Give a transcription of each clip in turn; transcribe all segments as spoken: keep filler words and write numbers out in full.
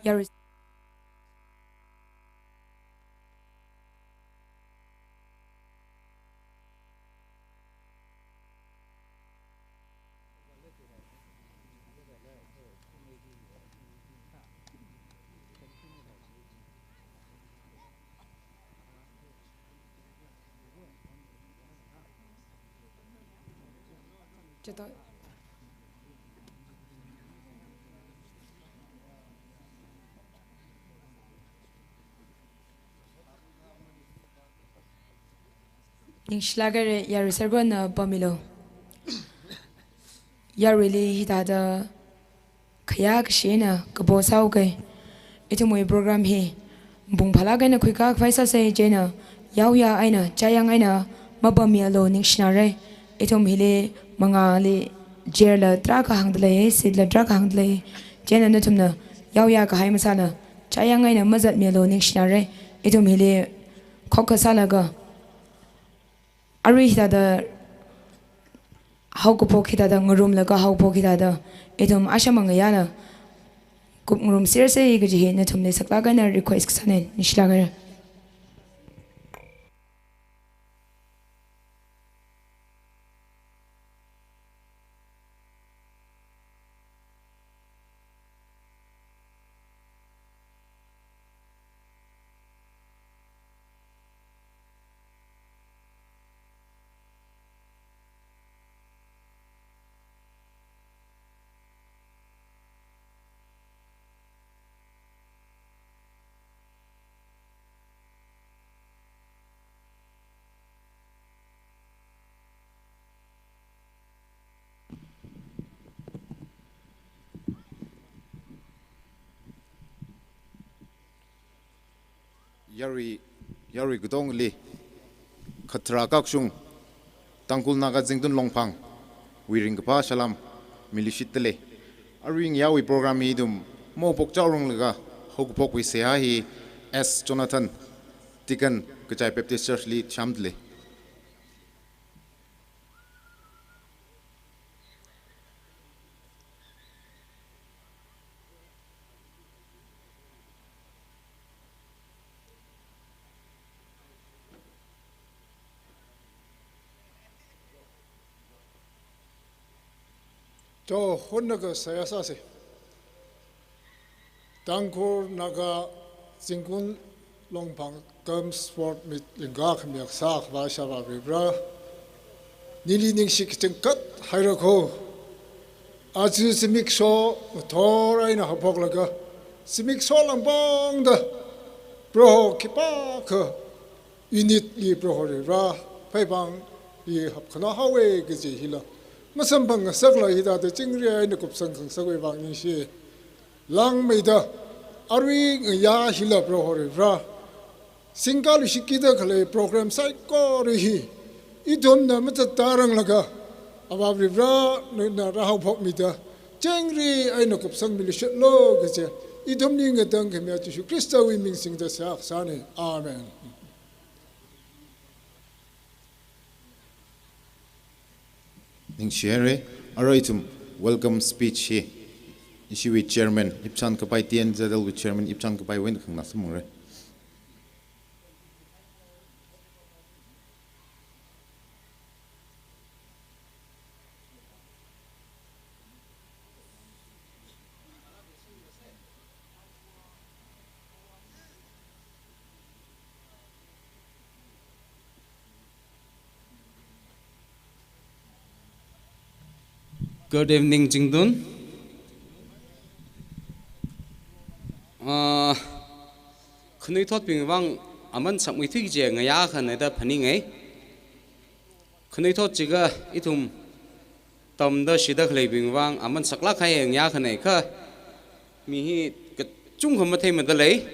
Yarui. Ningshilāk haira, yarui sarbana pammilu. Yaruili hithāda khayā kashi eina kapo sāhaoki. Ithumwui program hi mapung phālāk eina khuikā khavai sāsa, chieina yaoyā eina, chayang eina mapammialu, ningshinara. Ithum hili mangāli chair la tarākha hāngda lei, seat la tarākha hāngda lei. Chieina nathumna yaoyā kahai masāla, chayang eina mazatmialu, ningshinara. Ithum hili khokkha sālaga, arui hithāda haokaphok hithāda ngarumlaga haophok hithāda ithum ashama ngayāla kupngarum sirsa kaji hi nathumli saklāk eina request kasāna, ningshilāk haira. Yarui, yarui katongli khatharā kakashung Tangkhul Naga Zingtun Longphangwui ringkaphā salām miluishitda lei. Arui ngayāwui program hi ithum maphokchaoranglaga, haokaphokwui seihā hi S Jonathan, Deacon, Kachai Baptist Church li shāmda lei. To, hunna kasā sāsa. Tangkhul Naga Zingtun Longphang Games Sport Meet lingkā khamiya kasā Akhava Ishāvā Varivara, nili ningshi kachangkhat haira kho. Aja zimiksho ngathor eina haophoklaga, zimiksho langpongda Proho khipākha unit li Proho Varivara pheipāngli hapkhana haowa kaji hila masamphang ngasakla hithāda chingri eina kupsang khangasakwui vang ningshi. Langmeida arui ngayā hila Proho Varivara, singkaluishikida khalei program saikora hi ithumna mazattaranglaga, Avā Varivara nana rāhaophokmida chingri eina kupsangmiluishitlu kaji ithumli ngatangkhamiya Jishu Khristawui ming singda seihā kasāna. Amen. Ningshi haira. Arui ithum welcome speech hi ishiwui chairman Ipchan Kapai, T N Z L wui chairman Ipchan Kapai wui eina khanganā samphangra. Good evening, Zingtun. Ah, khanuithotbing vang aman sakmeithui kaji ngayā khanaida phaninga. Khanuithot chiakha ithum tamda shida khaleibing vang aman saklāk kahai ngayā khana kha, mi hi kachungkha matheimada lei.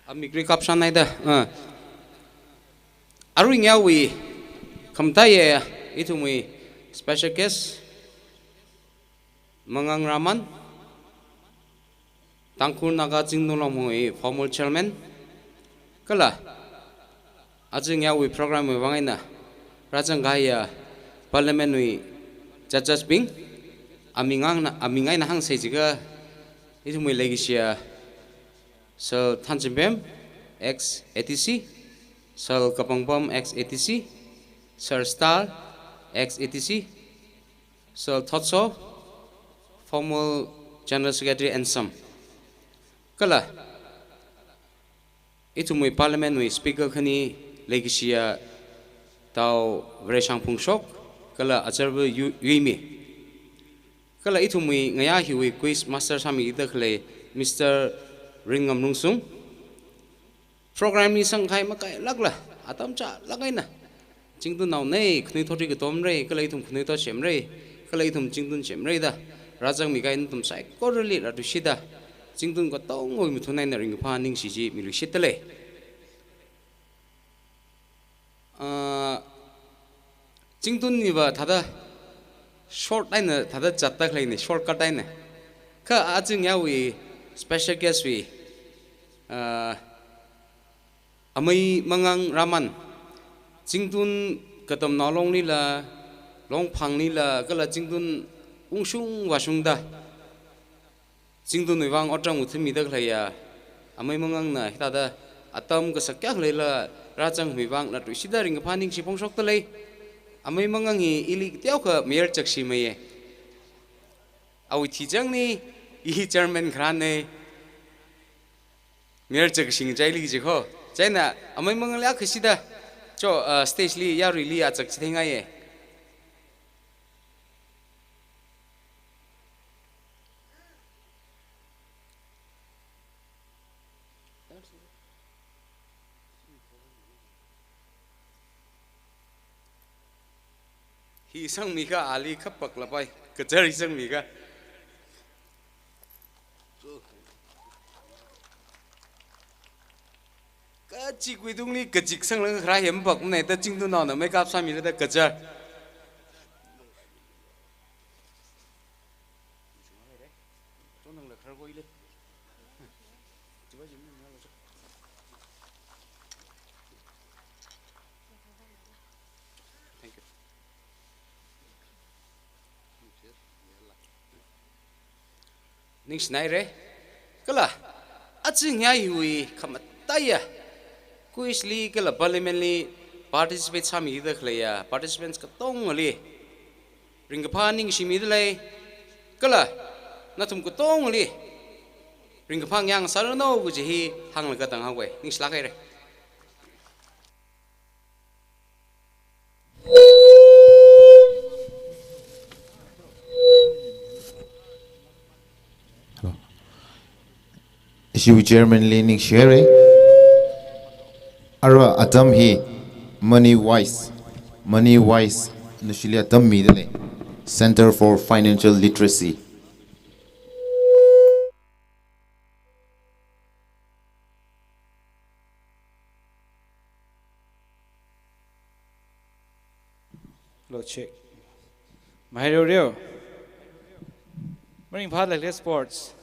Amik ri kapshan haida. Ah. Arui ngayāwui khamataiya ithumwui special guest, Mangang Raman, Tangkhul Naga Zingtun Longphangwui former chairman, kala aja ngayāwui program wui vang eina rāzang kahaiya Parliament wui judges bing, aming eina, aming eina hāngsei jiakha, ithumwui leikashiya Sir Thanchimpem, ex A D C, Sir Kapangpam, ex A D C, Sir Star, ex A D C, Sir Thotso, former General Secretary and some. Kala ithumwui Parliament wui Speaker khani leikashiya Tau Vareshang Phungshok, kala Achar Yu-, Yuimi. Kala ithumwui ngayā hiwui quiz master sāmida khalei Mister Ringam Rungsung. Program li sangkhai makailākla, atam chālāk eina Chingtunnaonei, khanuithotli katomrei, kala ithum khanuithot semrei, kala ithum Chingtun semrei da rāzangmi kahai nathum saikorali latluishida, Chingtun katongawui mathun eina ringkaphā ningshi chi miluishitdalei. Ah, Chingtun hiva thāda short eina thāda zatda khaleina, shortcut eina. Kha aja ngayāwui special guest wui, ah, Amei Mangang Raman, Chingtun katamnao longlila, longphanglila, kala Chingtun ungshung vāshungda, Chingtunwui vang otram ngathāmida khaleiya Amei Mangangna hithāda atam kasak kayākha leila rāzangmi vang latluishida ringkaphā ningshi phongshokdalei. Amei Mangang hi ili teokha mayar chakshimeiya. Awui thi changni, i chairman kharānei. Mayar chakshing chili jikho. Chieina Amei Mangangli akha shida, cho, uh, stage li yaruili achak chithei ngaiya. Hi sangmi kha ali khapak lapai, kachar hi sangmi kha. Kachikwui tungli kachik sanglaga kharā hi mapakmana da Chingtunnaona makeup sāmila da kachar. Thank you. Ningshinaira. Kala, aja ngayā hiwui khamataiya quiz li kala Parliament li participate sāmida khaleiya participants katongali ringkaphā ningshimidalei, kala nathum katongali ringkaphā ngyāng sāranu kaji hi hānglaga tanghaowa, ningshilāk haira. Hello. Ishiwui chairman li ningshihaira. Ara atam hi Money Wise, Money Wise nashili atam midalei, Center for Financial Literacy. Hello, check. Mahaireo reo. Maringphālāka sports.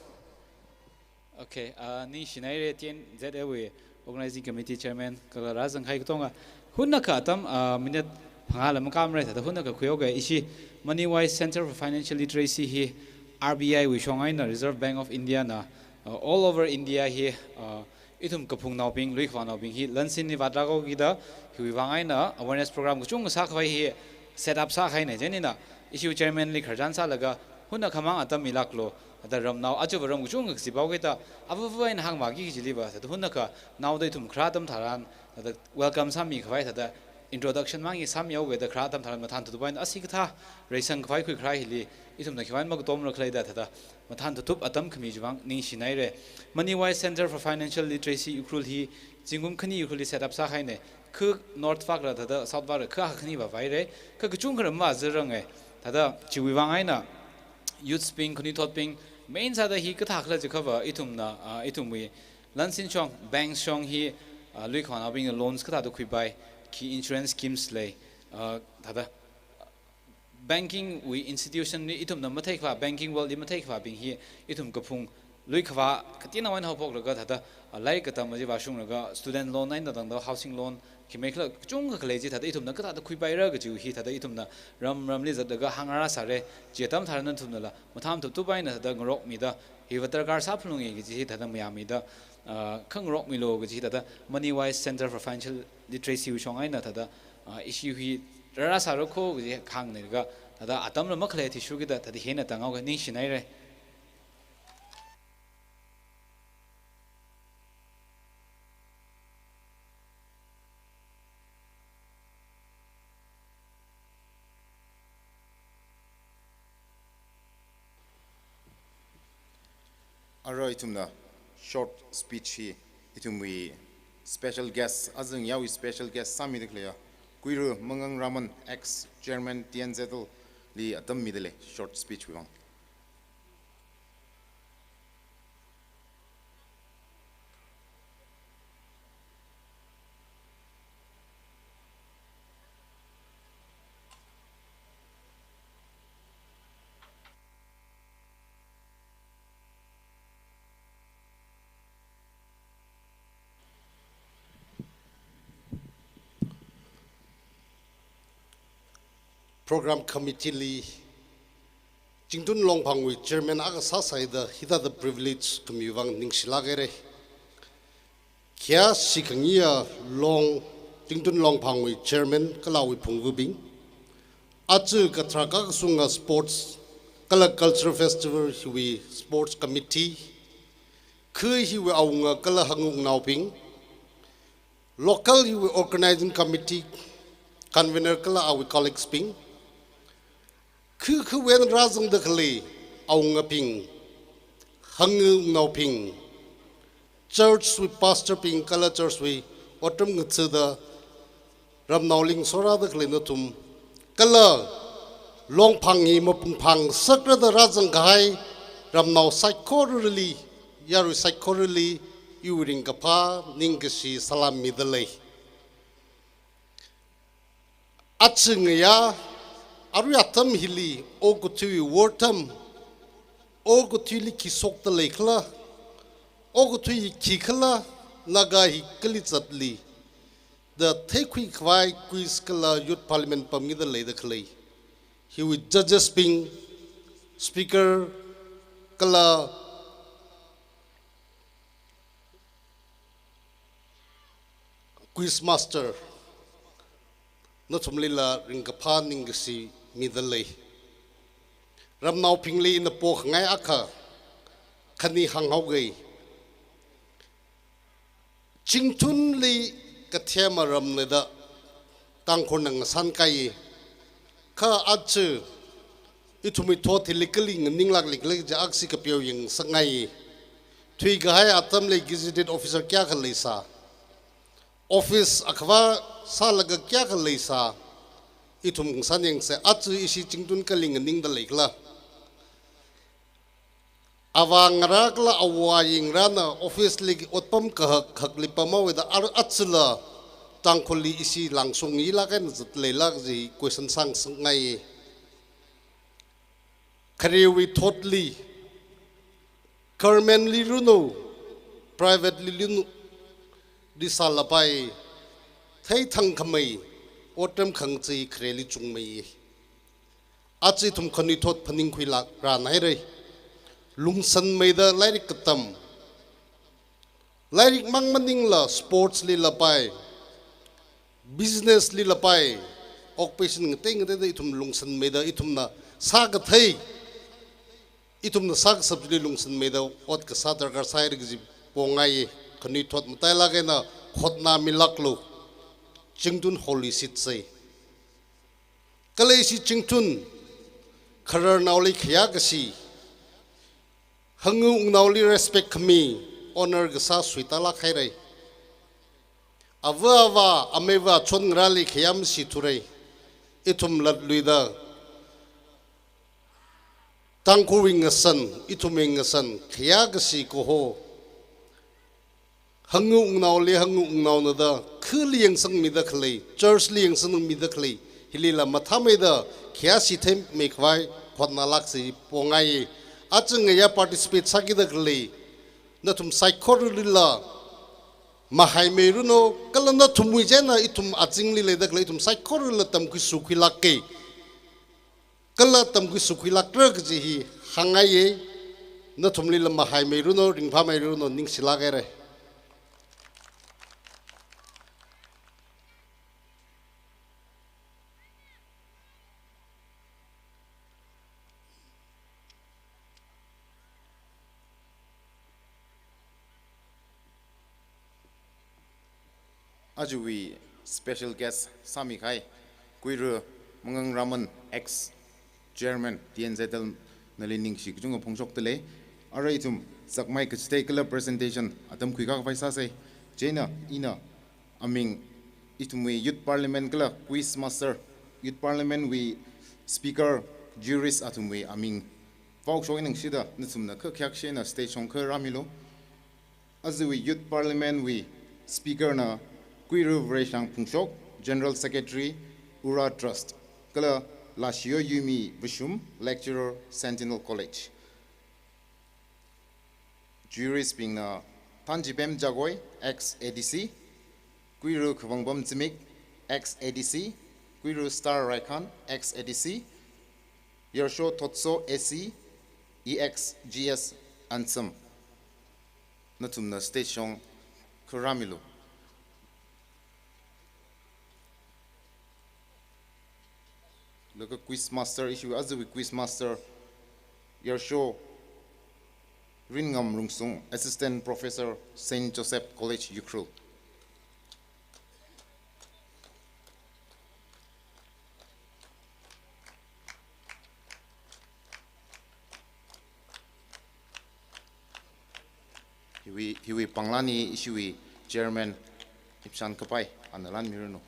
Okay, uh, ningshinaira T N Z A wui Organizing Committee Chairman, kala rāzang kahai katonga. Hunakha atam, uh, minute phangāla makāmara thāda hunakha khuihaoga, ishi Money Wise Center for Financial Literacy hi R B I wui shong eina, Reserve Bank of India na, uh, all over India hi, uh, ithum kaphungnaobing, luikhavānaobing hi lansin ni vātlāk haokida, hiwui vang eina awareness program kachungkha sākhavai hi set up sākahaina. Chieina ishiwui chairman li khararchan sālaga, hunakha mang atam milāklu, thāda ramnao, aja va ram kachungkha kazip haokida, avava eina hāngvāki kajiliva, thāda hunakha naoda ithum kharā atam tharan, thāda welcome sāmikhavai, thāda introduction mang hi sāmihaoga da kharā atam tharan mathān thuthup eina asi kathā reisang khavai khuikharā hili, ithumna khiwui vang makatomra khalei da thāda mathān thuthup atam khami chiwui vang ningshinaira. Money Wise Center for Financial Literacy Ukhrul hi zingkum khani Ukhrulli set up sākahaina. Kha North vākla thāda South vākla kha akha khani vāvaira. Kha kachungkha ram vāzāranga. Thāda chiwui vang eina youths bing, khanuithotbing, main sāda hi kathākhala jiakhava ithumna, ah, ithumwui lansin shong, banks shong hi, ah, luikhavānaobingna loans kathāda khuipai, khi insurance schemes lei, ah, thāda banking wui institution li ithumna matheikhavā, banking world li matheikhavābing hi ithum kaphung Lui khavā kateonao eina haophoklaga thāda, ah, lairik katam chi vāshungraga student loan eina tangda housing loan, khimeikhala kachungkha khalei chi thāda ithumna kathāda khuipaira kaji hi thāda ithumna ram ramli zatlaga hāngrāsāra, chi atam tharan nathumnala mathāmatup tup eina thāda ngarokmida, hiva darkar sāphalunga kaji hi thāda mayāmida, ah, khangarokmilu kaji hi thāda Money Wise Center for Financial Literacy wui shong eina thāda, ah, ishi hi rārāsāra kho kaji hānglaga, thāda atamla makhalei athishurkida thāda hieina tānghaoga ningshinaira. Arui ithumna short speech hi ithumwui special guest, azing yāwui special guest sāmida khaleiya Kuiru Mangang Raman, ex chairman T N Z L li atam midalei short speech wui vang. Program committee li Chingtun Longphangwui chairman akha sāsāida hithāda privilege khami vang ningshilāk haira. Khayā shikhangayi long, Chingtun Longphangwui chairman kala awui phungvabing, aja kathar kakasunga sports kala cultural festival hiwui sports committee, kha hiwui awunga kala hangungnaobing, local hiwui organizing committee convener kala awui colleagues bing, kha khawui eina rāzangda khalei awungabing, hangungnaobing, church wui pastor bing kala church wui otram ngathada ramnao ling sorāda khalei nathum, kala Longphang hi mapung phangsakrada rāzangkahai ramnao saikorali, yarui saikorali, iwui ringkaphā ningkashi salam midalei. Aja ngayā, arui atam hili okathuiwui war term, okathuili khi shokda leikhala, okathui hi khikhala, Naga hi kali zatli da theikhuikhavai quiz kala youth parliament pamida leida khalei, hiwui judges bing, speaker kala quiz master, nathumlila ringkaphā ningkashi midalei. Ramnaobingli ina pokhangai akha khani hānghaoga. Chingtunli kathema ramna da Tangkhulna ngasānkai. Kha aja ithumwui thot hili kali nganinglāk leikhala kaja aksi kapeo yangsakngai. Thuikahai atamli gazetted officer kayākha leisā, office akhavā sālaga kayākha leisā, ithum ngasān yangsa, aja ishi Chingtun kali nganingda leikhala. Avā ngarā kala āwo āyingarāna office li otpam kahak hakli pamhaoda ar-, ajala Tangkhulli ishi langshong yilāk eina zatleilāk kaji question sāngasakngai. Kharewui thotli, government li ranu, private li ranu, di sālapai, theithangkhamei otram khangachei khareli chungmei. Aja ithum khanuithot phaningkhuilāk rānhaira. Lungsānmeida lairik katam, lairik mang maningla sports lila pai, business lila pai, occupation ngatei ngateida ithum lungsānmeida ithumna sākathei, ithumna sākashap chili lungsānmeida ot kasā darkar sāhaira kaji pongai. Khanuithot matailāk eina hotnāmilāklu. Chingtun holy seat sei. Kala ishi Chingtun khararnaoli khayākashi, hangungnaoli respect khami, honor kasā suitālāk haira. Ava avā, amei avā chonngarāli khayā mashithura. Ithum latluida Tangkhulwui ngasān, ithumwui ngasān khayākashi kaho, hangungnaoli hangungnaona da, khali yangsangmida khalei, church li yangsangmida khalei, hilila mathāmeida khayāshi theimei khavai hotnālāksa pongai. Aja ngayā participate sākida khalei Nathum saikoralila mahaimeiranu, kala nathumwui chieina ithum azingli leida khalei ithum saikoralila tamkhui sukhuilāka. Kala tamkhui sukhuilākra kaji hi hāngngaiya. Nathumlila mahaimeiranu, ringphāmeiranu, ningshilāk haira. Ajawui special guest sāmikahai Kuiru Mangang Raman, ex chairman T N Z L, nali ningshi kachungkha phongshokdalei. Arui ithum sakmai kachithei kala presentation atam khuikakhavai sāsa. Chieina ina aming ithumwui Youth Parliament kala Quiz Master, Youth Parliament wui speaker, jurist athumwui aming vāshok ningshida nathumna kha khayākshina stage shong kha rāmilu. Ajawui Youth Parliament wui speaker na Kuiru Vareishang Phungshok, General Secretary, Ura Trust, kala Lashiyo Yumi Vashum, lecturer, Sentinel College. Jurist bingna Thanjipem Jagoi, ex A D C, Kuiru Khavangpam Zimik, ex A D C, Kuiru Star Raikhan, ex A D C, Yarsho Thotso A C, E X G S Ansam. Nathumna stage shong kha rāmilu. Laga quiz master, ishiwui ajawui quiz master, Yarsho Ringam Rungsung, Assistant Professor, Saint Joseph College, Ukhrul. Hiwui, hiwui panglān hi ishiwui chairman Ipshan Kapai, ana lanmiranu.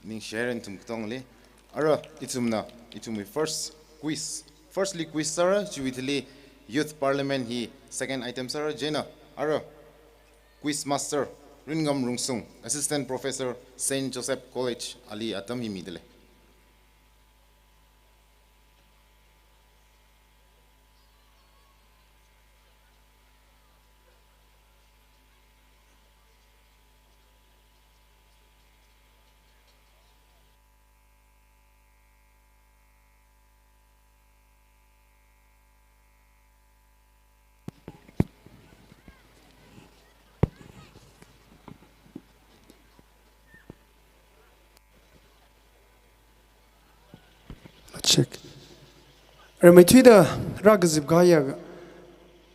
Ningshi haira nathum katongli. Ara, ithumna, ithumwui first quiz. Firstly quiz sāra, chiwui thili Youth Parliament hi second item sāra, chieina, ara, quiz master, Ringam Rungsung, Assistant Professor, Saint Joseph College, ali atam hi midalei. Check. Rimeithuida rākazip kahaiya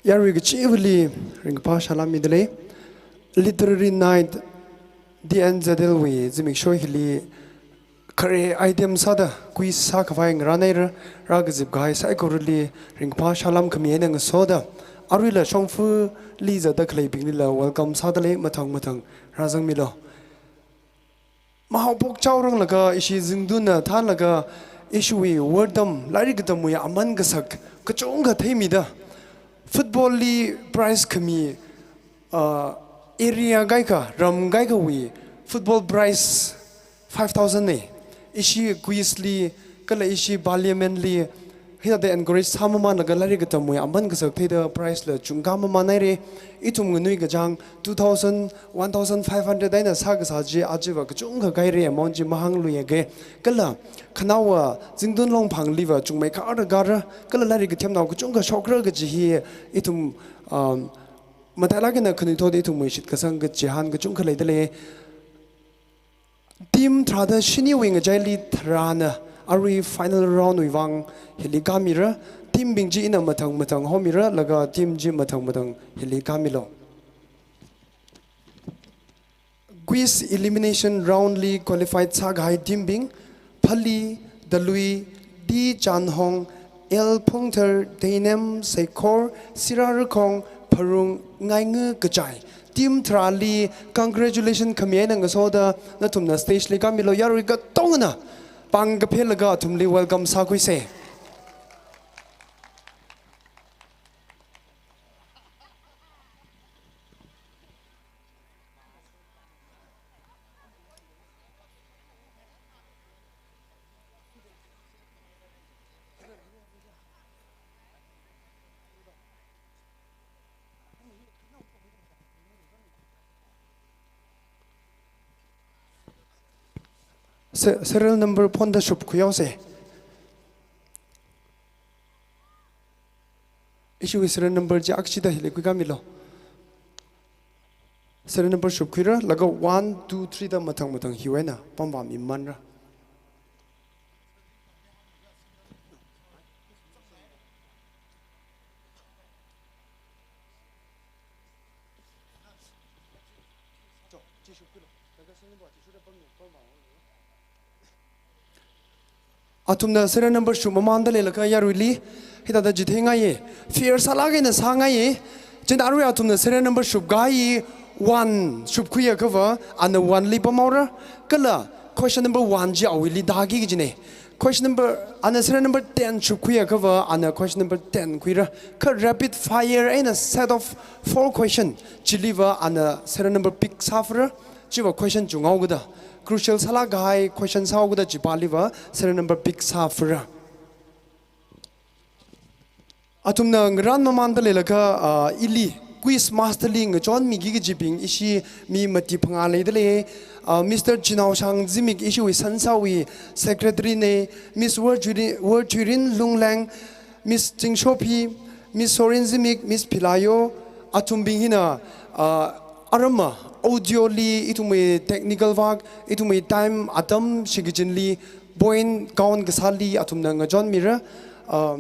yarui kachivali ringkaphā salām midalei. Literary Night, T N Z L wui zimiksho hili khare item sāda quiz sākhavai ngarān haira, rākazip kahai saikorali ringkaphā salām khami eina ngasoda, aruila shongfali zatda khaleibinglila welcome sādalei, mathang mathang rāzangmilu. Mahaophok chaoranglaga ishi zingtunna thānlaga ishiwui wortam, lairik katamwui aman kasak kachungkha theimida, football li prize khami, ah, area kaikha, ram kaikhawui football prize five thousand nei. Ishi quiz li, kala ishi parliament li, hithāda encourage sāmamānlaga lairik katamwui aman kasak theida prize la chungkha mamān haira. Ithum nganui kachāng two thousand, one thousand five hundred eina sākasā chi achiva kachungkha kahaira, amount chi mahāngluiakha. Kala khanaowa zingtun longphangliva chungmeikha ara kara, kala lairik kathemnao kachungkha shokra kaji hi ithum, um, Matailāk eina khanuithot ithumwui shitkasang kachihān kachungkha leidalei. Team tharāda shiniwui ngachaili tharāna arui final round wui vang hili kāmira. Team bing chi ina mathang mathang homira, laga team chi mathang mathang hili kāmilu. Quiz elimination round li qualified sākahai team bing, Phali, Dalui, D Chanhong, L Phungthar, Teinem, Seikhor, Sirarakhong, Pharung, Ngainga, Kachai. Team tharāli congratulation khami eina ngasoda nathumna stage li kāmilu, yarui katongana pāng kaphelaga athumli welcome sākhuisa. Se-, serial number phonda shupkhuihaosa. Ishiwui serial number chi akshida hili khuikāmilu. Serial number shupkhuira, laga one, two, three da mathang mathang hiwui eina pamvāmimanra. Athumna serial number shupmamanda leilakha yaruili hithāda chitheingaiya. Fair sālāk eina sāngaiya. Chieina arui athumna serial number shupkahai one shupkhuiakhava, ana one li pamhaora. Kala question number one chi awuili tāki kajina. Question number, ana serial number ten shupkhuiakhava, ana question number ten khuira. Kha rapid fire eina set of four question chiliva ana serial number pick sāfara. Chiva question chunghaokada, crucial sālāk kahai question sāhaokada chipāliva serial number pick sāfara. Athumna ngarānmamanda leilakha, ah, ili quiz master li ngachonmiki kajibing ishi mi mati phangā leidalei. Ah, Mister Chinaoshang Zimik ishiwui Sansawui secretary na, Miss Worthuiri-, Worthuirin Lungleng, Miss Chingshophi, Miss Sorin Zimik, Miss Philayo, athumbing hina, ah, aramma audio li ithumwui technical work, ithumwui time atam shikachinli point count kasāli athumna ngachonmira. Ah,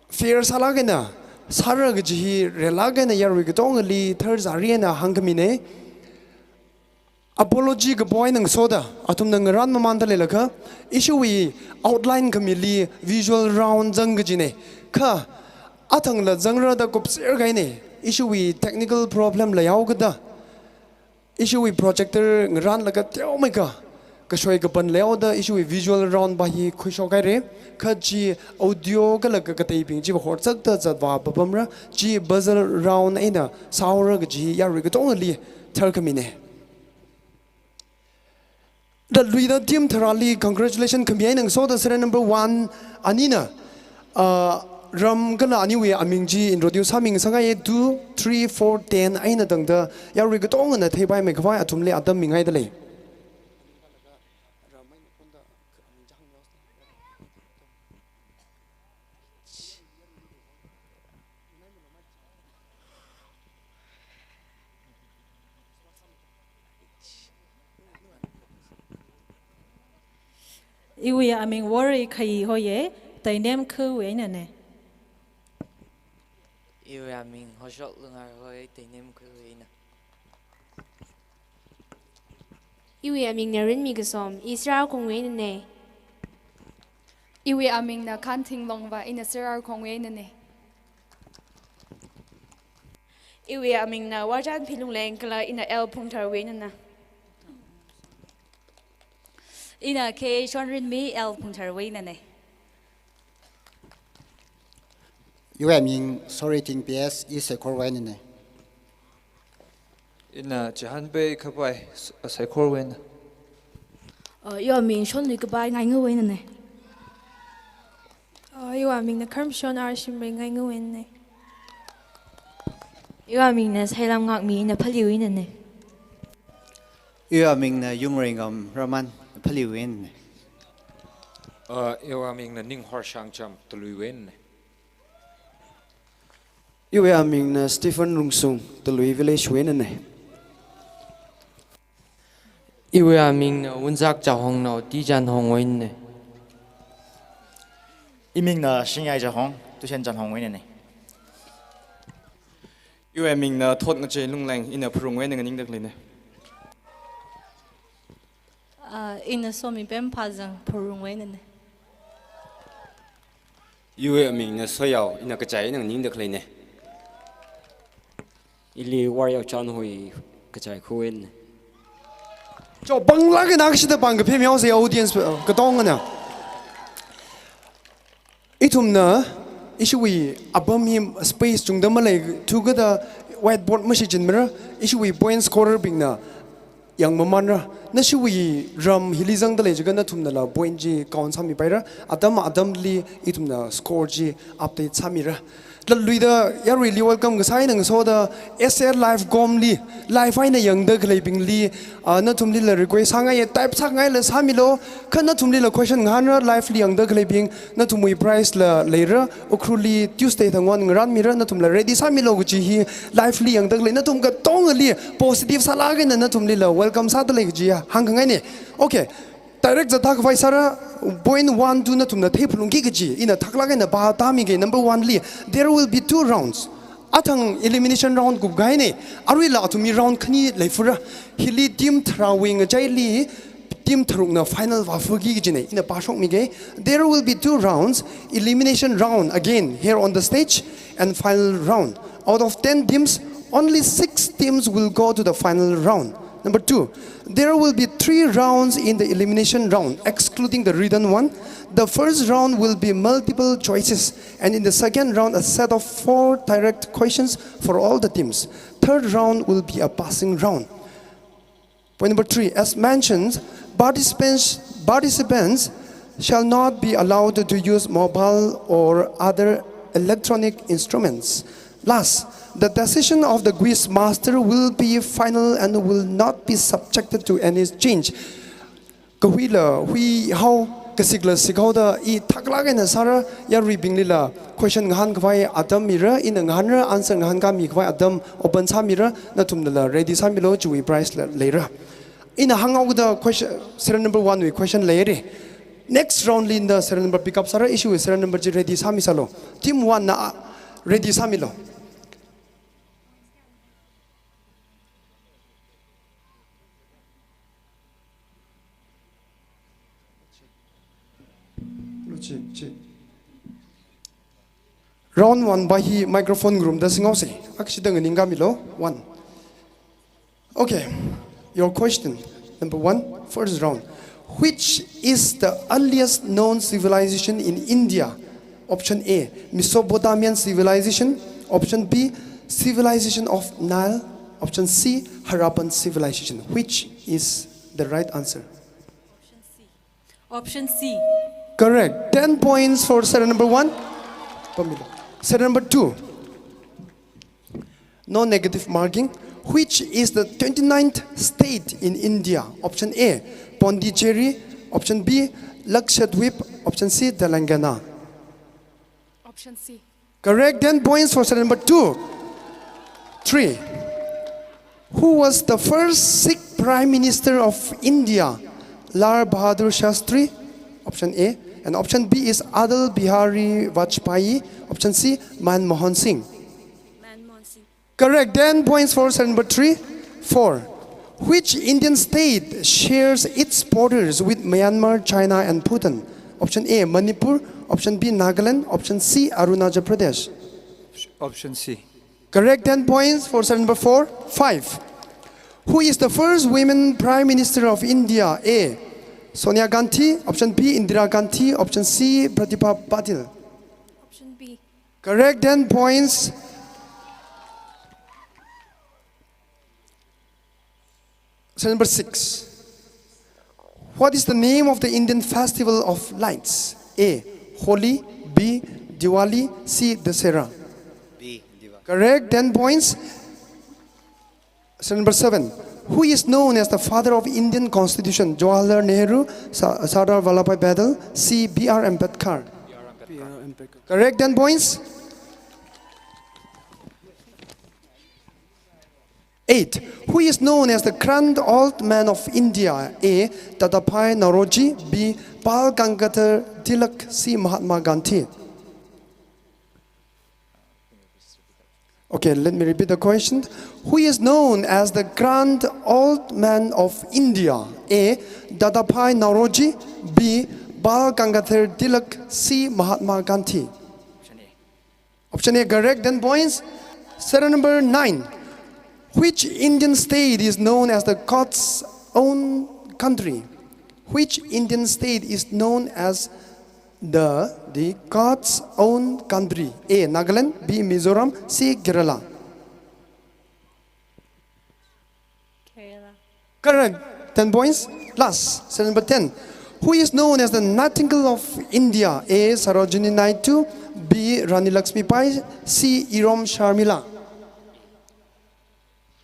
fair sālāk eina sāra kaji hi relāk eina yarui katongali tharzari eina hāngkhamina. Apology kapoi eina ngasoda athumna ngarānmamanda leilakha, ishiwui outline khamili visual round zang kajina. Kha athangla zangrada kupser kahaina, ishiwui technical problem leihaokada, ishiwui projector ngarānlaga teomeikha kashoi kapan leihaoda ishiwui visual round va hi khuishokhaira. Kha chi audio kala kakateibing chiva horsakta zatvā papamra, chi buzzer round eina sāhaora kaji yarui katongali tharkhamina. Daluida team tharāli congratulation khami eina ngasoda serial number one anina, ah, ram kala aniwui aming chi introduce sāmingasakngaiya, two, three, four, ten eina tangda yarui katongana theipaimei khavai athumli atam mingaidalei. Iwui aming Worei Khai hoya, Teinem khawui einana. Iwui aming Hoshok Lungar hoi, Teinem khawui eina. Iwui amingna Rinmi Kasom, I Sirarakhongwui einana. Iwui amingna Khanthing Longva, ina Sirarakhongwui einana. Iwui amingna Warchanphi Lungleng kala ina L Phungtharwui einana. Ina K Shonrinmi, L Phungtharwui einana. Iwui aming Soreiting P S, I Seikhorwui einana. Ina Chihanpei Khapai, S-, Seikhorwui eina. Uh, iwui aming Shonlui Kapai, Ngaingawui einana. Uh, iwui amingna Kharmshon R Shimrei, Ngaingawui einana. Iwui amingna Sailam Ngakmi, ina Phaliwui einana. Iwui amingna Yungreingam Raman, Phaliwui einana. Uh, iwui amingna Ninghor Shangcham, Taluiwui einana. Iwui amingna Stephen Rungsung, Talui Village wui einana. Iwui amingna Wunzak Chahong, Naoti Chanhong wui einana. Imingna Shingyai Chahong, Tushen Chanhong wui einana. Iwui amingna Thotngachei Lungleng, ina Phurung wui eina nganingda khaleina. Ah, ina Somipem Phazang, Phurung wui einana. Iwui amingna Soyao, ina Kachai eina nganingda khaleina. Ili Waryao Chanhui, Kachai Khuwen. Cho, panglāk eina kashida pangkaphem yaosei audience, uh, katongana. Ithumna, ishiwui apam hi space chungda maleithu kajida whiteboard mashichinmara, ishiwui point scorer bingna yangmamanra. Nashiwui ram hili zangda lei jiakha nathumnala point chi count sāmipaira. Atam atamli ithumna score chi update sāmira. Latluida yaruili welcome kasā eina ngasoda S A Live komli, live eina yangda khaleibingli, ah, nathumlila request sāngaiya, type sāngaila sāmilu, kha nathumlila question ngahānra, live li yangda khaleibing, nathumwui prize la leira, Ukhrulli Tuesday thang wui eina ngarānmira, nathumla ready sāmilu kaji hi, live li yangda khalei nathum katongali positive sālāk eina nathumlila welcome sāda lei kaji ya hāngkhangaina. Okay. Direct zatta khavai sāra, point one, two nathumna theiphalungki kaji ina thaklāk eina pātāmiga. Number one li, there will be two rounds. Athang elimination round kupkahaina, aruila athumwui round khani leifura. Hili team tharāwui ngachaili team tharukna final vāfuki kajina, ina pāshokmiga. There will be two rounds, elimination round again here on the stage, and final round. Out of ten teams, only six teams will go to the final round. Number two, there will be three rounds in the elimination round, excluding the written one. The first round will be multiple choices, and in the second round, a set of four direct questions for all the teams. Third round will be a passing round. Point number three, as mentioned, participants, participants shall not be allowed to use mobile or other electronic instruments. Last, the decision of the quiz master will be final and will not be subjected to any change. Kahuila huihao, kasikla sikhaoda i thaklāk eina sāra, yaruibinglila question ngahānkhavai atam mira, ina ngahānra, answer ngahānkāmikhavai atam open sāmira, nathumnala ready sāmilu, chiwui prize la leira. Ina hānghaokida question, serial number one wui question leira. Next round li ina serial number pick up sāra, ishiwui serial number chi ready sāmisalu. Team one na, ah, ready sāmilu. Chi, chi. Round one pa hi microphone ngarumda singhaosei. Akshida nganingkāmilu. One. Okay. Your question. Number one, first round. Which is the earliest known civilization in India? Option A, Mesopotamian civilization. Option B, civilization of Nile. Option C, Harappan civilization. Which is the right answer? Option C. Correct. Ten points for serial number one. Pamela. Serial number two. No negative marking. Which is the twenty-ninth state in India? Option A, Pondicherry. Option B, Lakshadweep. Option C, Telangana. Option C. Correct, ten points for serial number two. Three. Who was the first Sikh Prime Minister of India? Lal Bahadur Shastri, option A. And option B is Atal Bihari Vajpayee. Option C, Manmohan Singh. Manmohan Singh. Correct, ten points for serial number three. Four. Which Indian state shares its borders with Myanmar, China, and Bhutan? Option A, Manipur. Option B, Nagaland. Option C, Arunachal Pradesh. Option C. Correct, ten points for serial number four. Five. Who is the first women Prime Minister of India? A, Sonia Gandhi. Option B, Indira Gandhi. Option C, Pratibha Patil. Option B. Correct, ten points. Serial number six. What is the name of the Indian Festival of Lights? A, Holi. B, Diwali. C, Dussehra. B, Diwali. Correct, ten points. Serial number seven. Who is known as the father of Indian Constitution? Jawaharlal Nehru, Sa-, Sardar Vallabhbhai Patel, C, B R Ambedkar. B R Ambedkar. Correct, ten points. Eight. Who is known as the Grand Old Man of India? A. Dadabhai Naoroji. B. Bal Gangadhar Tilak. C. Mahatma Gandhi. Okay, let me repeat the question. Who is known as the Grand Old Man of India? A. Dadabhai Naoroji. B. Bal Gangadhar Tilak. C. Mahatma Gandhi. Option A correct, ten points. Serial number nine. Which Indian state is known as the God's own country? Which Indian state is known as the, the God's own country? A. Nagaland. B. Mizoram. C. Kerala. Kerala. Correct. Ten points. Last, serial number ten. Who is known as the Nightingale of India? A. Sarojini Naidu. B. Rani Lakshmibai. C. Irom Sharmila.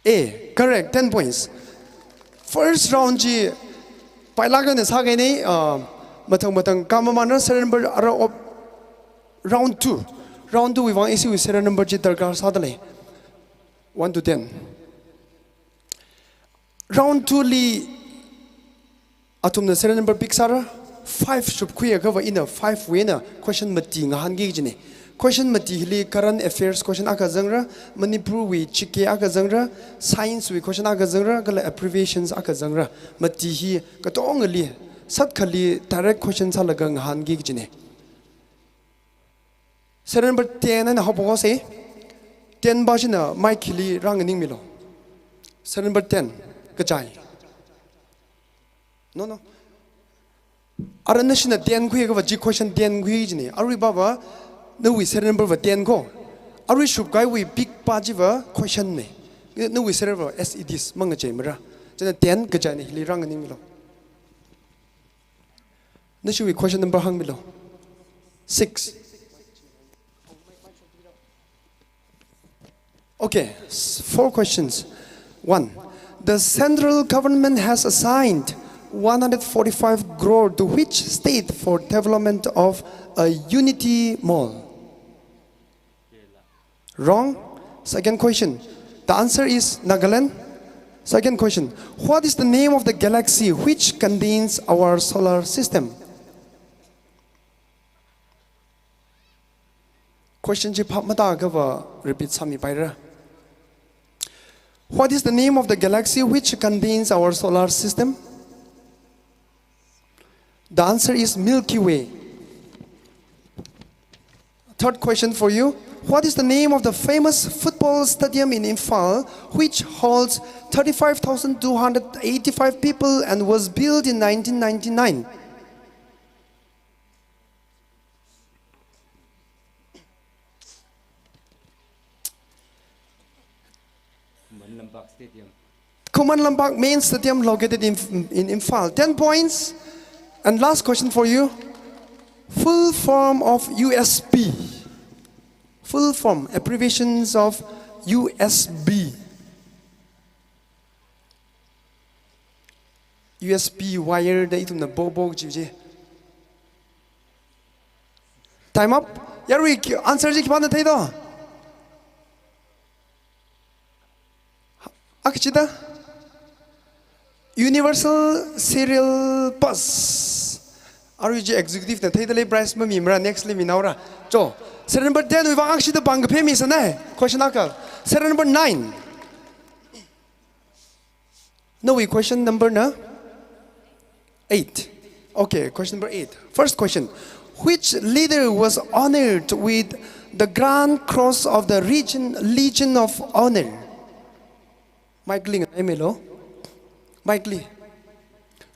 A. Correct. Ten points. First round chi pailāk eina sākahaina, uh, mathang mathang kamamanna, serial number ara op round two. Round two wui vang isi wui serial number chi darkar sādalei. One to ten. Round two li athumna serial number pick sāra, five shupkhuiakhava ina five wui eina question mati ngahānki kajina. Question mati hili current affairs question akha zangra, Manipur wui chike akha zangra, science wui question akha zangra, kala abbreviations akha zangra. Mati hi katongali, sātkhali direct question sālaga ngahānki kajina. Serial number ten eina haophokhaosa. Ten pāshina mic hili rānganingmilu. Serial number ten, kachai. No, no. Ara nashina ten khuiakhava chi question ten khui kajina. Arui pāva, nawui serial number va ten ko. Arui shupkahaiwui pick pā chiva question na. Nawui serial va as it is mangacheimara. Chieina ten kachaina, hili rānganingmilu. Nashiwui question number hāngmilu. Six. Okay, s-, four questions. One, the central government has assigned one hundred forty-five crore to which state for development of a Unity Mall? Wrong. Second question. The answer is Nagaland. Second question. What is the name of the galaxy which contains our solar system? Question chi phap matāakhava repeat sāmipaira. What is the name of the galaxy which contains our solar system? The answer is Milky Way. Third question for you. What is the name of the famous football stadium in Imphal, which holds thirty-five thousand two hundred eighty-five people and was built in nineteen ninety-nine? Khuman Lampak Stadium. Khuman Lampak main stadium located in, in Imphal. Ten points. And last question for you. Full form of U S B. Full form, abbreviations of U S B. U S B wire da ithumna bobo kaji chi. Time up. Yarui ki-, answer chi khipāna theido? Akha chida? Universal Serial Bus. Arui chi executive na theidalei, prize mamimara, next li minaora. Cho. Serial number ten wui vang akha chida pāng kaphemi sāna. Question akha. Serial number nine. Nawui question number na eight. Okay, question number eight. First question. Which leader was honored with the Grand Cross of the Legion, Legion of Honor? Mic li nganaimilu. Mic li.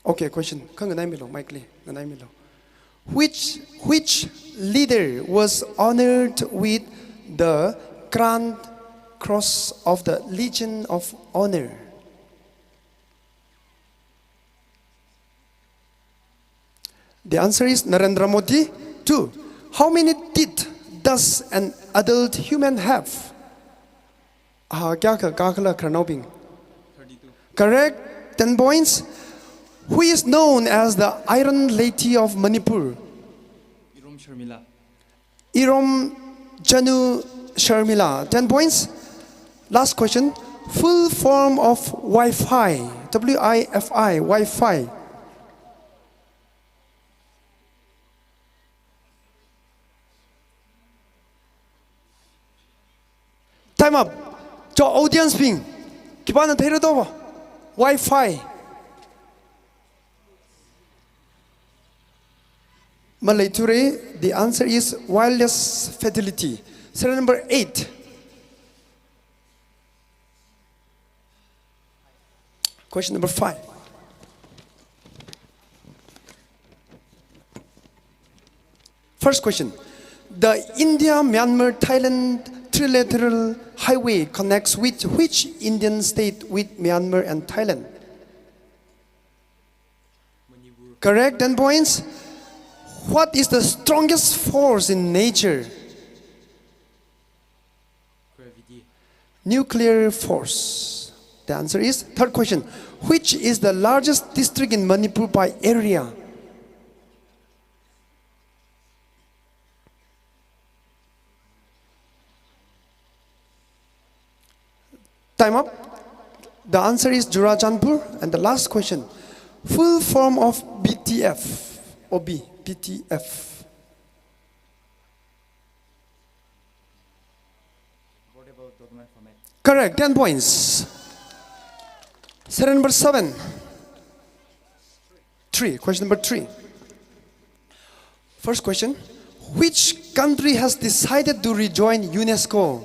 Okay, question. Kha nganaimilu, mic li. Nganaimilu. Which, which leader was honored with the Grand Cross of the Legion of Honor? The answer is Narendra Modi. Two. How many teeth does an adult human have? Ah, kayākha kakhala khararnaobing? Thirty-two. Correct. Ten points. Who is known as the Iron Lady of Manipur? Irom Sharmila. Irom Chanu Sharmila. Ten points. Last question. Full form of Wi-Fi, W I F I, Wi-Fi. Time up. Cho audience bing, khipāna theira do? Wi-Fi. Maleithure, the answer is wireless fidelity. Serial number eight. Question number five. First question. The India-Myanmar-Thailand trilateral highway connects with which Indian state with Myanmar and Thailand? Correct, ten points. What is the strongest force in nature? Nuclear force. The answer is third question. Which is the largest district in Manipur by area? Time up. The answer is Churachandpur. And the last question. Full form of B T F. O B, B T F. Correct, ten points. Serial number seven. Three, question number three. First question. Which country has decided to rejoin UNESCO?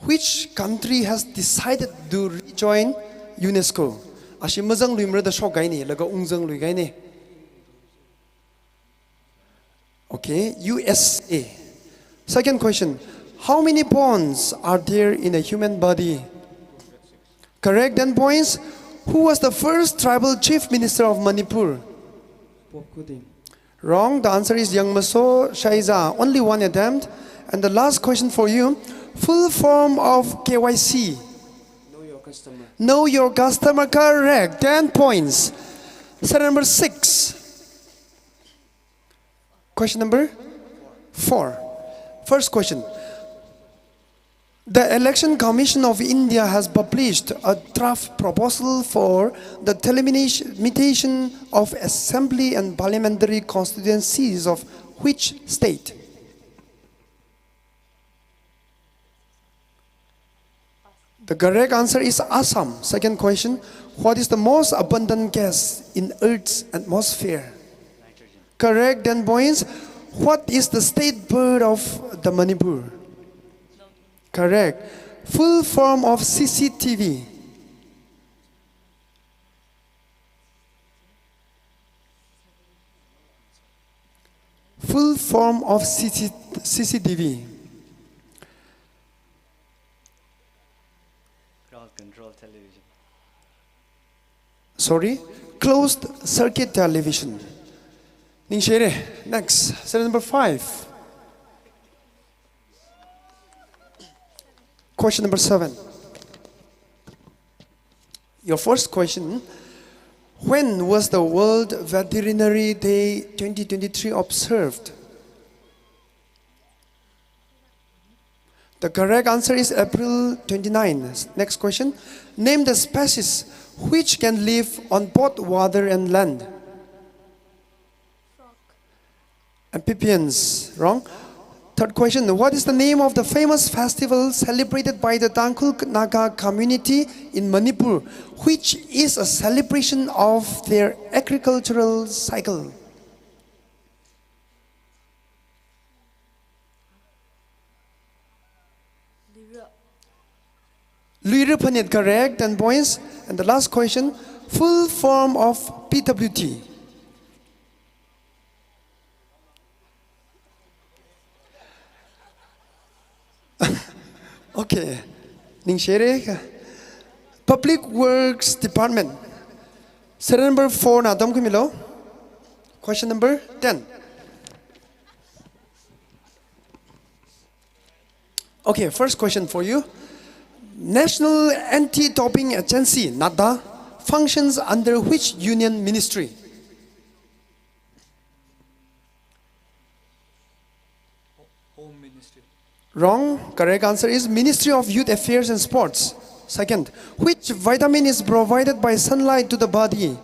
Which country has decided to rejoin UNESCO? Ashi mazangluimara da shokkahaina, laga ungzangluikahaina. Okay, U S A. Second question. How many bones are there in a human body? Correct, ten points. Who was the first tribal chief minister of Manipur? Pop Khuting. Wrong. The answer is Yangmaso Shaiza. Only one attempt. And the last question for you. Full form of K Y C. Know your customer. Know your customer. Correct. Ten points. Serial number six. Question number four. First question. The Election Commission of India has published a draft proposal for the delimitation of assembly and parliamentary constituencies of which state? The correct answer is Assam. Second question, what is the most abundant gas in Earth's atmosphere? Correct, ten points. What is the state bird of the Manipur? Correct. Full form of C C T V. Full form of C C, C C T V. Crowd control television. Sorry? Closed circuit television. Ningshire. Next. Serial number five. Question number seven. Your first question, when was the World Veterinary Day twenty twenty-three observed? The correct answer is April twenty-nine. Next question. Name the species which can live on both water and land. Amphibians. Wrong. Third question. What is the name of the famous festival celebrated by the Tangkhul Naga community in Manipur, which is a celebration of their agricultural cycle? Luira Phanit, correct, ten points. And the last question, full form of P W D. Okay. Ningshire. Public Works Department. Serial number four na tamkhamilu. Question number ten. Okay, first question for you. National Anti-Doping Agency, NADA, functions under which union ministry? Home Ministry. Wrong. Correct answer is Ministry of Youth Affairs and Sports. Second, which vitamin is provided by sunlight to the body?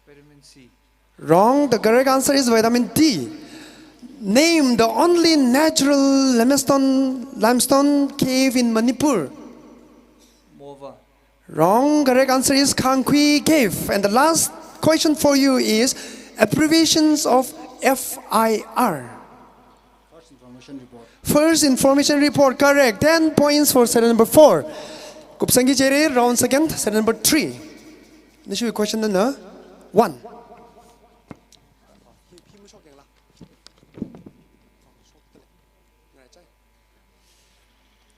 Vitamin C. Wrong. The correct answer is vitamin D. Name the only natural limestone, limestone cave in Manipur. Mova. Wrong. Correct answer is Khangkhui Cave. And the last question for you is abbreviations of F I R. First information report. First information report, correct. Ten points for serial number four. Kupsangki Jere, round second, serial number three. Nishu question number one.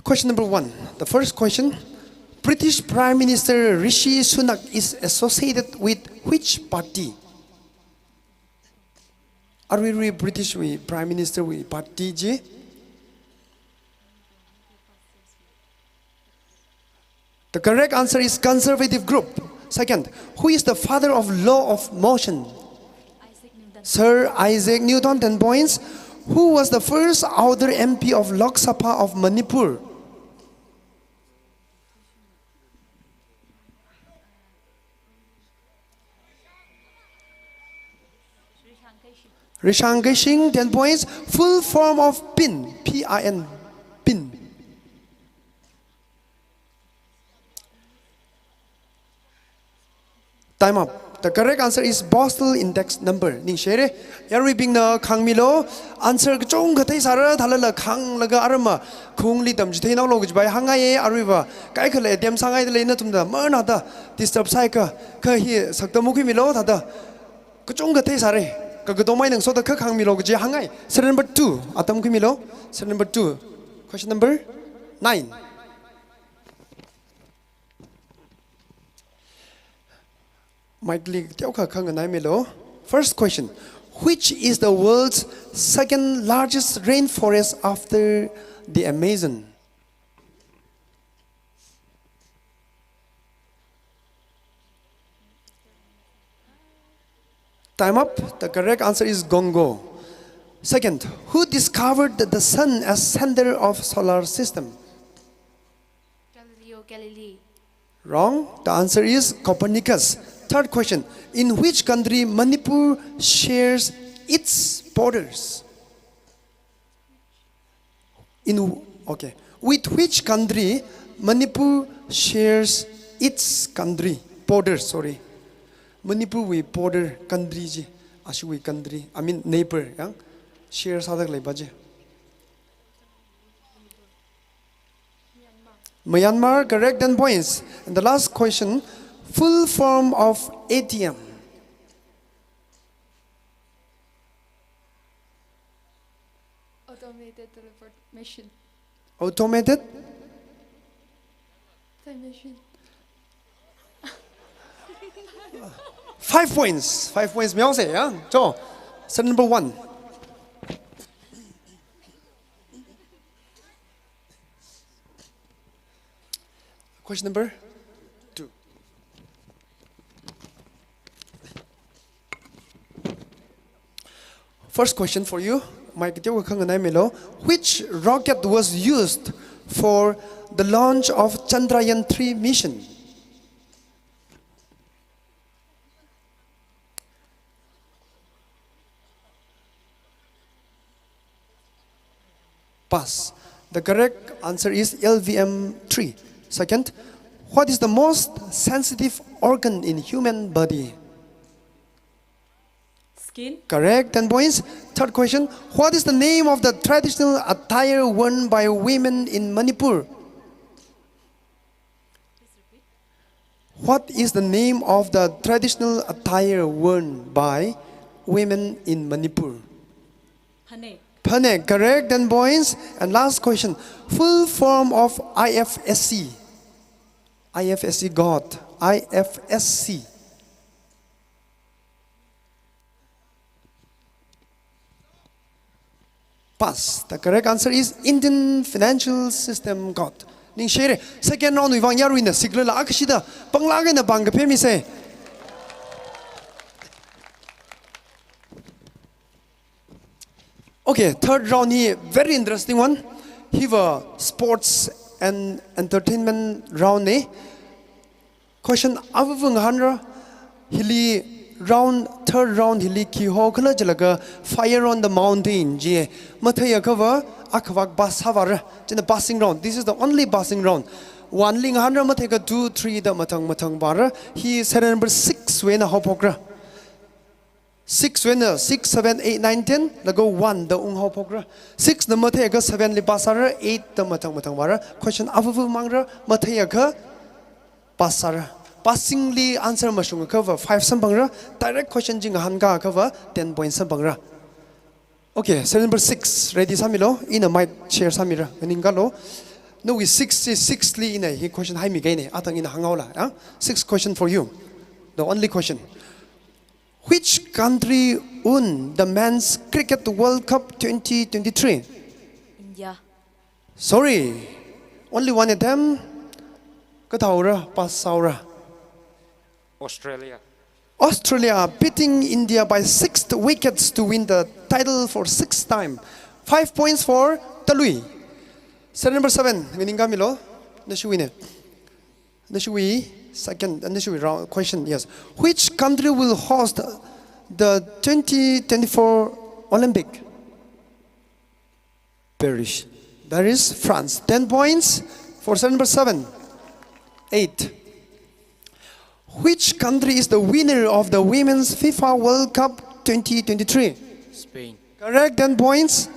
Question number one. The first question. British Prime Minister Rishi Sunak is associated with which party? Aruirui British wui Prime Minister wui party chi? The correct answer is conservative group. Second, who is the father of law of motion? Isaac Newton. Sir Isaac Newton, ten points. Who was the first outer M P of Lok Sabha of Manipur? Rishank Keishing, ten points. Full form of pin, P I N, pin. Time up. The correct answer is postal index number. Ningshire. Yaruibingna khangmilo. Answer kachungkha theisāra, thalala khanglaga arama khungli tamchitheinao lo kajipai hāngngaiye, aruiva kaikhala attempt sāngaida lei nathumda, manada disturb sāikha, kha hi sakta mukhuimilo, thāda kachungkha theisāre. Kakadomai nang soda kha khangmilo kaji hāngngai. Serial number two. Atam khuimilo. Serial number two. Question number nine. Mic li teokha khanganaimilo. First question. Which is the world's second largest rainforest after the Amazon? Time up. The correct answer is Congo. Second, who discovered the sun as center of solar system? Galileo Galilei. Wrong. The answer is Copernicus. Third question. In which country Manipur shares its borders? In, okay. With which country Manipur shares its country? Border, sorry. Manipur wui border country chi. Ashiwui country. I mean neighbor, yang. Share sāda leipa chi. Myanmar, correct, ten points. And the last question, full form of A T M. Automated teller machine. Automated? Time machine. Five points. Five points. Myaose, ya? Cho. Serial number one. Question number two. First question for you. Mic teokha khanganaimilo. Which rocket was used for the launch of Chandrayaan three mission? Pass. The correct answer is L V M three. Second, what is the most sensitive organ in human body? Skin. Correct, ten points. Third question, what is the name of the traditional attire worn by women in Manipur? What is the name of the traditional attire worn by women in Manipur? Phanek. Phanek, correct, ten points. And last question, full form of I F S C. I F S C, God. I F S C. Pass. The correct answer is Indian Financial System Code. Ningshire, second round wui vang yaruina siklala akashida panglāk eina pāng kaphemisa. Okay, third round hi very interesting one. Hiva sports and entertainment round ne. Question avāva ngahānra. Hili round, third round hili khi hokhala jilaga Fire on the Mountain ji. Matheiakhava akhavak pass sāvāra. China passing round. This is the only passing round. One li ngahānra, matheiakha two, three da mathang mathang vāra. Hi serial number six wui eina haophokra. Six wui eina, six, seven, eight, nine, ten, laga one da unghaophokra. Six na matheiakha seven li pass sāra, eight da mathang mathang vāra. Question avāva mangra, matheiakha pass sāra. Passing li answer mashungakhava five samphangra, direct question chi ngahānkāakhava ten points samphangra. Okay, serial number six, ready sāmilo, ina mic share sāmira, nganingkalo. Nawui six chi six li ina hi question haimikahaine, athang ina hānghaola, ya? Six question for you. The only question. Which country won the Men's Cricket World Cup twenty twenty-three? India. Sorry, only one attempt. Kathāhaora, pass sāhaora. Australia. Australia beating India by six wickets to win the title for sixth time. Five points for Talui. Serial number seven, nganingkāmilo, nashiwuine. Nashiwui second, uh, nashiwui round question, yes. Which country will host the twenty twenty-four Olympic? Paris. That is France. Ten points for serial number seven. Eight. Which country is the winner of the Women's FIFA World Cup twenty twenty-three? Spain. Correct, ten points.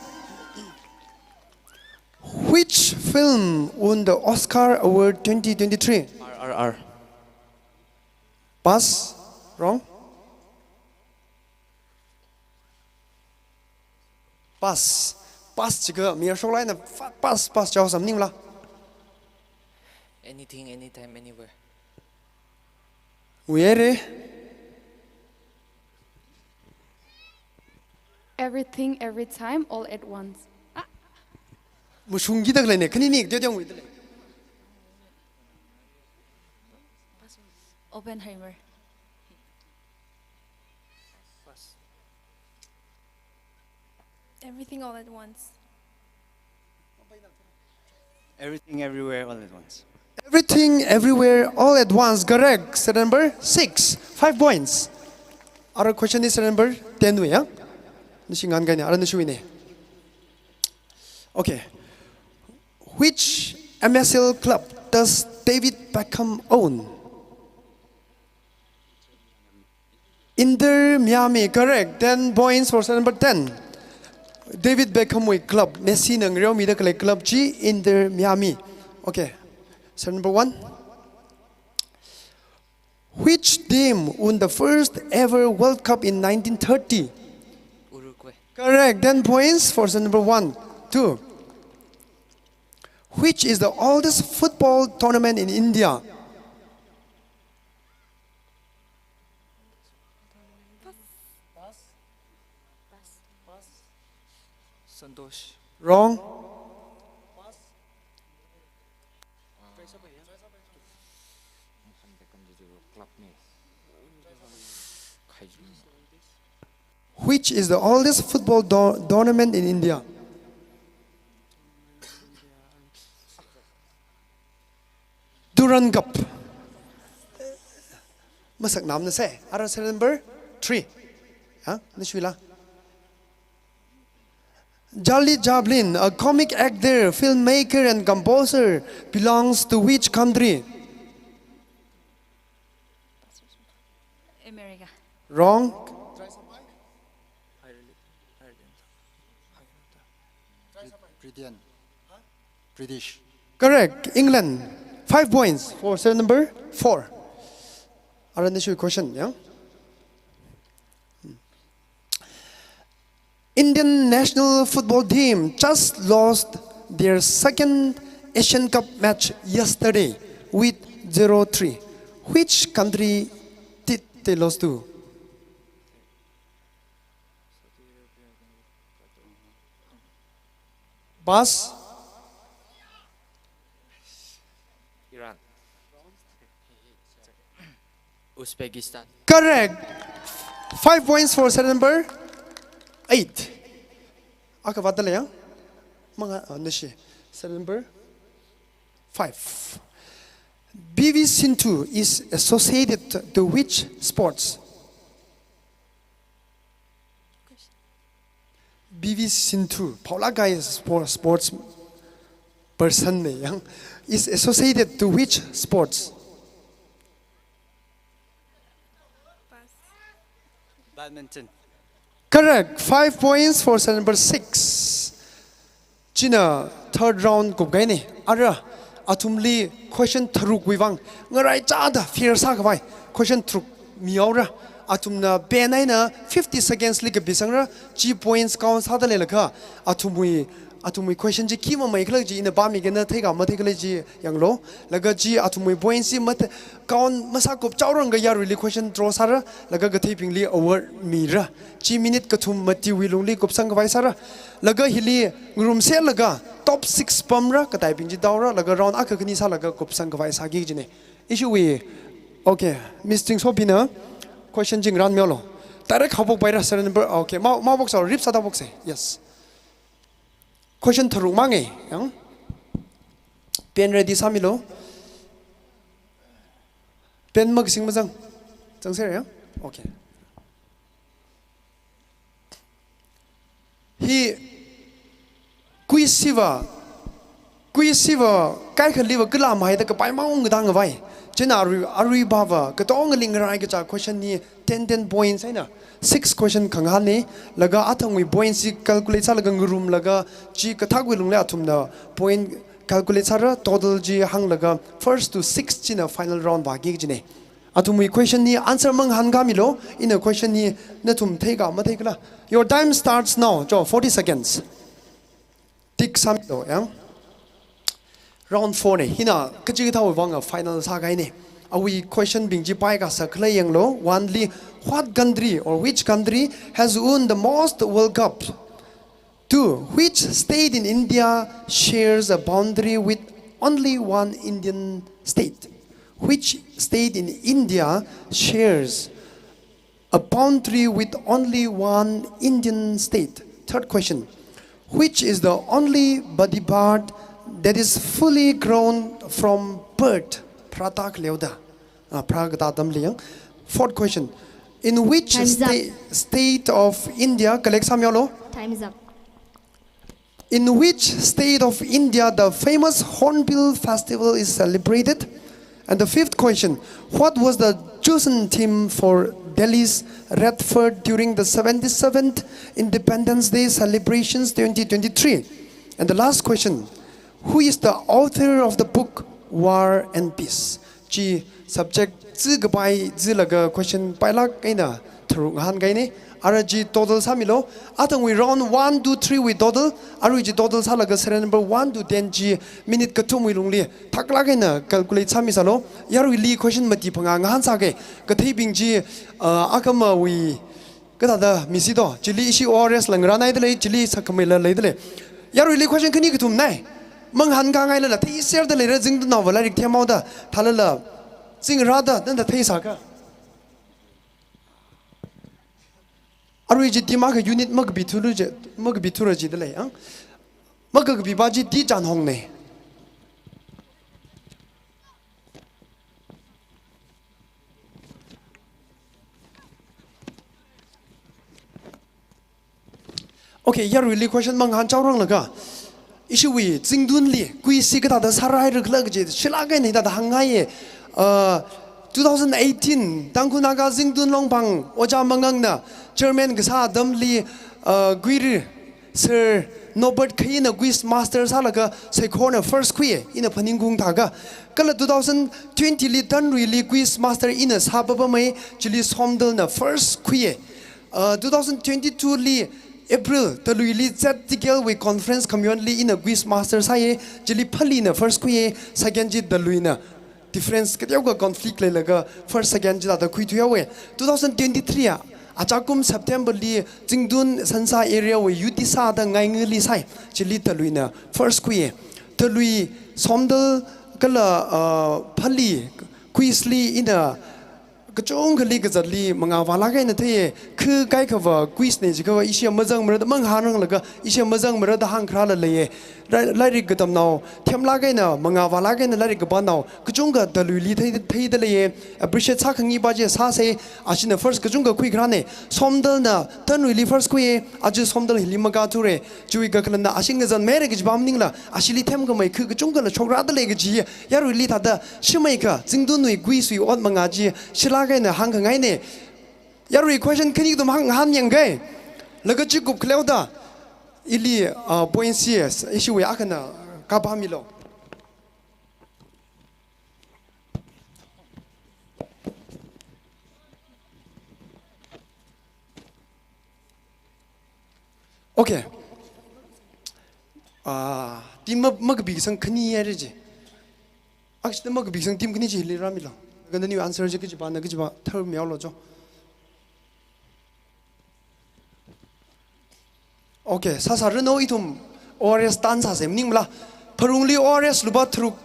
Which film won the Oscar Award twenty twenty-three? R R R. Pass. Wrong. Pass. Pass jiakha mayar shoklaga ina fa-, pass, pass jihaosa maningla. Anything, anytime, anywhere. Where? Everything, every time, all at once. Ah. Mashungkida khaleine, khanini teoteongwuida lei. Oppenheimer. Everything all at once. Everything everywhere all at once. Everything everywhere all at once. Correct. Serial number six. Five points. Ara question is serial number ten wui, ya? Nashi ngankahaine, ara nashiwuine. Okay. Which M S L club does David Beckham own? Inter Miami, correct. Ten points for serial number ten. David Beckham wui club, Messi na ngareomida khalei club chi Inter Miami. Okay. Serial number one. Which team won the first ever World Cup in nineteen thirty? Uruguay. Correct. Ten points for serial number one. Two. Which is the oldest football tournament in India? Santosh. Wrong. Which is the oldest football do-, tournament in India? Durand Cup. Masaknamnase. Ara serial number three. Ha? Nashiwuila? Charlie Chaplin, a comic actor, filmmaker, and composer, belongs to which country? America. Wrong. Britain. British. Correct. England. Five points for serial number four. Ara nashiwui question, ya? Indian national football team just lost their second Asian Cup match yesterday with zero three. Which country did they lose to? Pass. Iran. Uzbekistan. Correct. Five points for serial number eight. Akha vāda lei ya? Manga, ah, nashi. Serial number five. P V Sindhu is associated to which sports? P V Sindhu, phaolāk kahai spor-, sports person ne yang, is associated to which sports? Badminton. Correct. Five points for serial number six. China third round kupkahaina. Ara, athumli question tharukwui vang ngaraichāda fear sākhavai question tharuk mihaora. Athumna pen eina fifty seconds li kapisangra, chi points count sāda leilakha, athumwui, athumwui question chi khi mamei khala chi ina pāmikana, theikha matheikhala chi yanglu. Laga chi athumwui points chi mat-, count masākup chaoranga yaruili question draw sāra, laga katheibingli award mira. Chi minute kathum matiwui lungli kupsangkhavai sāra. Laga hili ngarumselaga top six pamra, kataibing chi taora, laga round akha khani sālaga kupsangkhavai sāki kajina. Ishiwui, okay, Miss Chingsobina question chi ngarānmihaolu. Direct haophokpaira, serial number, okay, mao, maophoksālu, rip sāda haophoksa. Yes. Question tharuk manga, yang. Pen ready sāmilu. Pen makasing mazang. Zangser ya? Okay. Hi quiz hiva, quiz hiva kaikhaliva kala mahaida kapai maung katang khavai. China arui, arui bava, katongali ngarai kachā question hi ten ten points eina six question khangahānna, laga athangwui points chi calculate sālaga ngarumlaga chi kathakwui lungli athumna point calculate sāra, total chi hānglaga first to six china final round vāki kajina. Athumwui question hi answer mangahānkāmilu, ina question hi nathum theikha matheikhala. Your time starts now, cho, forty seconds. Tick sāmilu, yang. Round four na, hina kachikathāwui vanga final sākahaina. Awui question bing chi pai kasā khala yanglu, one li, what country or which country has won the most World Cup? Two, which state in India shares a boundary with only one Indian state? Which state in India shares a boundary with only one Indian state? Third question, which is the only body part that is fully grown from birth? Pharāda khaleoda. Ah, pharā katā atamli yang. Fourth question. In which Time's up. sta-, state of India, collect sāmihaolu? Time's up. In which state of India the famous Hornbill Festival is celebrated? And the fifth question, what was the chosen theme for Delhi's Red Fort during the seventy-seventh Independence Day celebrations twenty twenty-three? And the last question, who is the author of the book War and Peace? Chi subject chi kapai chilaga question pailāk eina tharuk ngahānkahaina. Ara chi total sāmilu. Athangwui round one, two, three wui total, arui chi total sālaga serial number one to ten chi minute kathumwui lungli thaklāk eina calculate sāmisālu. Yaruili question mati phangā ngahānsāka. Katheibing chi, uh, akhamawui kathāda misi do, chili ishi O R S la ngarānhaida lei, chili sakhamei la leida lei. Yaruili question khani kathumna. Mangahānkāngailala, theiserda leira, zingtunnaova lairik themhaoda, thālala, zingrāda, nanda theisāka. Arui chi team akha unit makapithulu je, makapithura jida lei, ang? Makakapipa chi T. Chanhongna. Okay, yaruili question mangahān chaoranglaga. Ishiwui Zingtunli quiz chi kathāda sāra haira khala kaji, shilāk eina hithāda hāngngaiya. Uh, two thousand eighteen, Tangkhul Naga Zingtun Longphang Ojā Mangangna chairman kasā atamli, uh, Guiri Sir Norbert Khaina quiz master sālaga saikorana first khuiya, ina phaningkhaung thākha. Kala two thousand twenty li Tanruili quiz master ina sāpapamei, chili Somdalna first khuiya. Uh, two thousand twenty-two li April, Taluili Z T K L wui conference khamyonli ina quiz master sāya, chili Phalina first khuiya, second chi Taluina. Difference kateokha conflict leilaga first, second chithāda khuithuihaowa. Two thousand twenty-three a, achakum September li Zingtun Sansa area wui U T S A da Ngaingili sāi, chili Taluina first khuiya. Talui, Somdal kala, uh, Phali quiz li ina Kachungkhali kazatli mangā vālāk eina theiya, khi kaikhava quiz na jiakhava ishi mazangmara da mangahānranglaga ishi mazangmara da hāngkharāla leiya. Rai-, lairik katamnao themlāk eina, mangā vālāk eina lairik kapānao kachungkha taluili thei, theida leiya. Appreciate sākhangayi pa chi sāsa. Ashina first kachungkha khuikharāna. Somdalna Tanruili first khuiya, aja Somdal hili makāthura. Chiwui kakhalanna ashi ngazanmeira kajipa maningla, ashili themkhamei khi kachungkhala shokrada lei kaji, yaruili thāda shimeikha, Zingtunwui quiz wui ot mangā chi shilāk eina hāngkhangaina. Yarui question khani kathum hāng, hāngyangka. Laga chi kupkhaleoda ili, ah, point C S, ishiwui akhana kapāmilu. Okay. Ah, team ma, makapisang khani haira chi. Actually, makapisang team khani chi hili rāmilu. Kha naniwui answer chi kachipana, kachipa tharmihaolu cho. Okay, sāsāranu, ithum O R S tan sāsa maningmala. Pharungli O R S lupā tharuk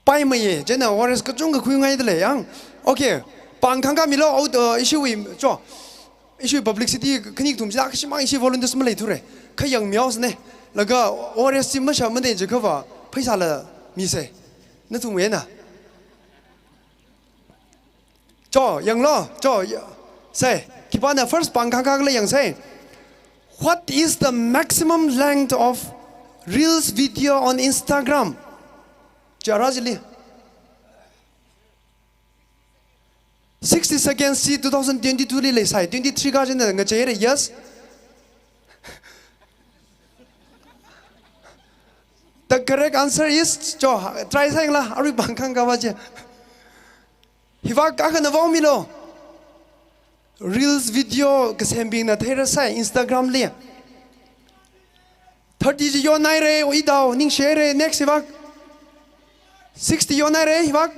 paimeiya, chieina O R S kachungkha khuingaida lei yang. Okay, pāng khangkāmilu, out, uh, ishiwui, cho. Ishiwui publicity khani kathum chila kashimang ishi volunteers maleithura. Kha yangmihaosana. Laga O R S chi mashāmana jiakhava pheisāla misa. Nathumwui eina. Cho, yanglu, cho, ya-, sa, khipāna first pāng khangkāla yangsa. What is the maximum length of reels video on Instagram? Chara chili. Sixty seconds chi two thousand twenty-two li leisai, twenty-three ka china ngacheira, yes? The correct answer is, cho, try sāyanglu, arui pāng khangkā pa chi. Hivāk akhana vaomilu. Reels video kasembingna theirasai Instagram li. Thirty chi yonhaira, o idao, ningshihaira, next hivāk. Sixty yonhaira, hivāk.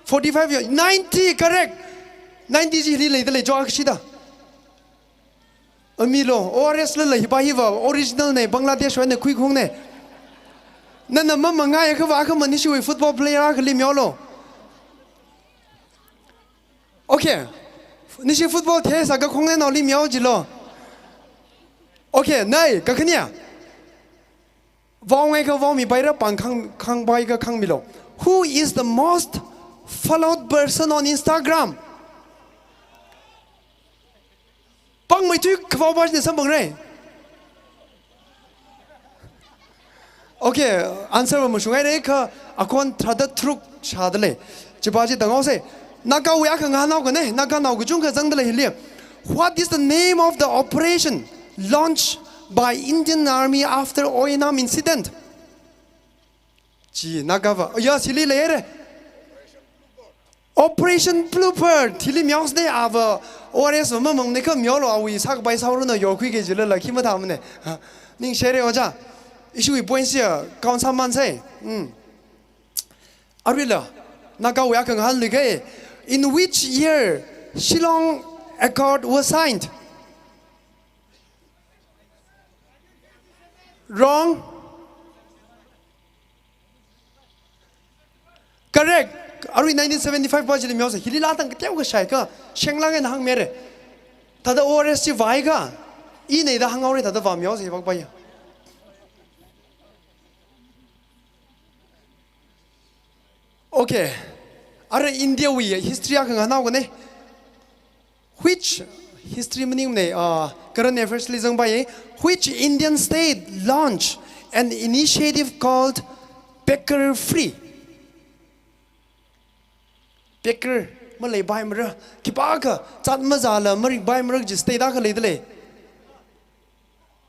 Forty-five yo, ninety, correct. Ninety chili leida lei, cho akshida. Amilu, O R S la lei hipa hiva, original na, Bangladesh wui eina khuikhungna. Nana mamangaiakhava, akhama nishiwui football player akhali mihaolu. Okay. Nishi football thei sākha khongnainaoli mihao jilu. Okay, nai, kakhane. Vaongaikha vaomipaira, pāng khang, khangpaikha khangmilu. Who is the most followed person on Instagram? Pāngmeithui khavao pa china samphangra. Okay, answer va mashungaira kha, akhon tharāda tharuk shāda lei. Chipa chi tānghaosa. Nagawui akha ngahānhaokana, Naganao kachungkha zangda lei hili. What is the name of the operation launched by Indian Army after Oinam incident? Chi, Nagava. Oh, ya, chili leira. Operation Bluebird, hili mihaosana, ava O R S va mamangna kha mihaolu, awui sākapai sāhaoranu, yorkhuiki jilala khi mathāmana. Ha, ningshihaira oja. Ishiwui point chi count sāmānsa. Hmm. Aruila, Nagawui akha ngahānluika. In which year Shillong Accord was signed? Wrong. Correct. Arui nineteen seventy-five pa chili mihaosa. Hili laa tang kateokha shāi kha, shenglāk eina hāngmira. Thāda O R S chi vāi kha, ina da hānghaora, thāda vāmihaosa hivāk pa ya. Okay. Ara India wui history akha ngahānhaokana. Which history maningmana, uh, current affairs li zangpai, which Indian state launched an initiative called Beggar Free? Beggar maleipaimara, khipākha zat mazāla maringpaimara kaji state akha leida lei.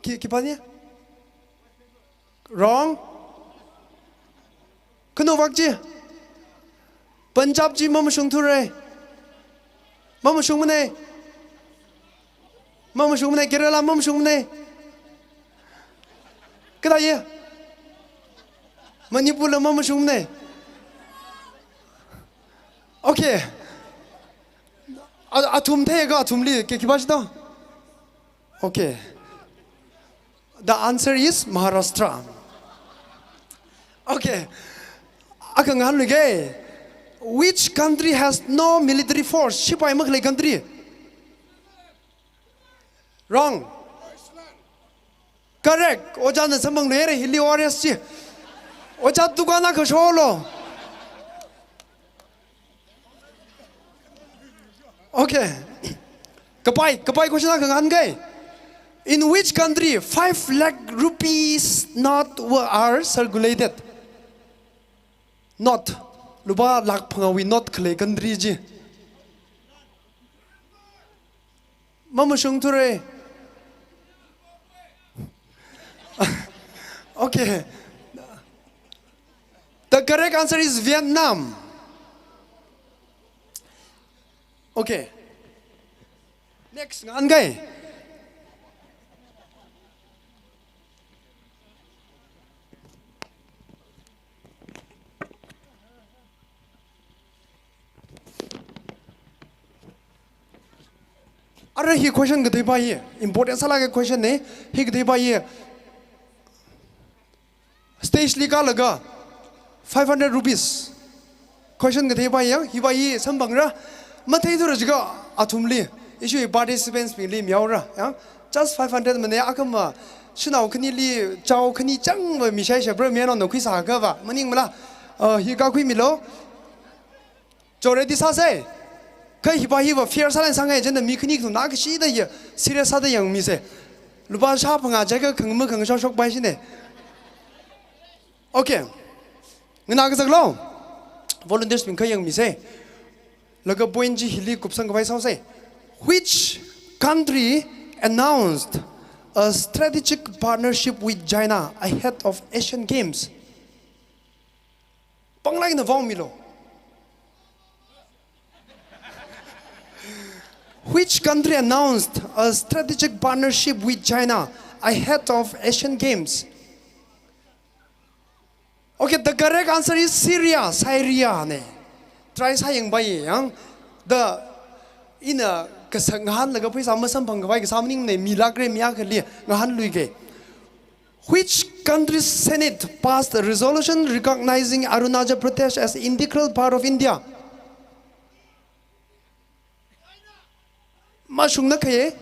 Khi, khipāna? Wrong. Khanuvak chi. Punjab chi mamashungthura. Mamashungmana. Mamashungmana, Kerala mamashungmana. Kada ya? Manipur la mamashungmana. Okay. A, athum theiakha athumli, khi, khipā chito? Okay. The answer is Maharashtra. Okay. Akha ngahānluika. Which country has no military force? Shipai makhalei country. Wrong. Correct. Ojāna samphangluira, hili warriors chi. Ojā tukana kasholo. Okay. Kapai, kapai question akha ngahānkai. In which country five lakh rupees note were, are circulated? Note. Lupā lakh phangāwui note khalei country chi. Mamashungthura. Okay. The correct answer is Vietnam. Okay. Next, ngahānkai. Ara hi question katheipa hi, important sālāka question na, hi katheipa hi. Stage li kālaga five hundred rupees. Question katheipa hi, hipa hi samphangra. Matheithura jiakha athumli, ishiwui participants bingli mihaora, ya. Just five hundred mana, akhama shanao khanili chao khani changva mishaisha bra, mayarnaona khuisākha va. Maningmala? Uh, hi kakhuimilu. Cho, ready sāsa. Kha hipa hiva fair sālāk sāngai, chieina mi khani kathumna kashida ya, serious sāda yangmisa. Lupā shāphangā jiakha khangma khangashok shokpai shina. Okay. Nganā kazaklu. Volunteers bing kha yangmisa. Laga point chi hili kupsang kapai sāsa. Which country announced a strategic partnership with China ahead of Asian Games? Panglāk eina vaomilu. Which country announced a strategic partnership with China ahead of Asian Games? Okay, the correct answer is Syria, Syria na. Try sāyangpai yang. The, ina kasā ngahānlaga pheisā masamphang kapai kasā maningmana, milākra, mi akhali ngahānluika. Which country's Senate passed a resolution recognizing Arunachal Pradesh as integral part of India? Mashungna khaye.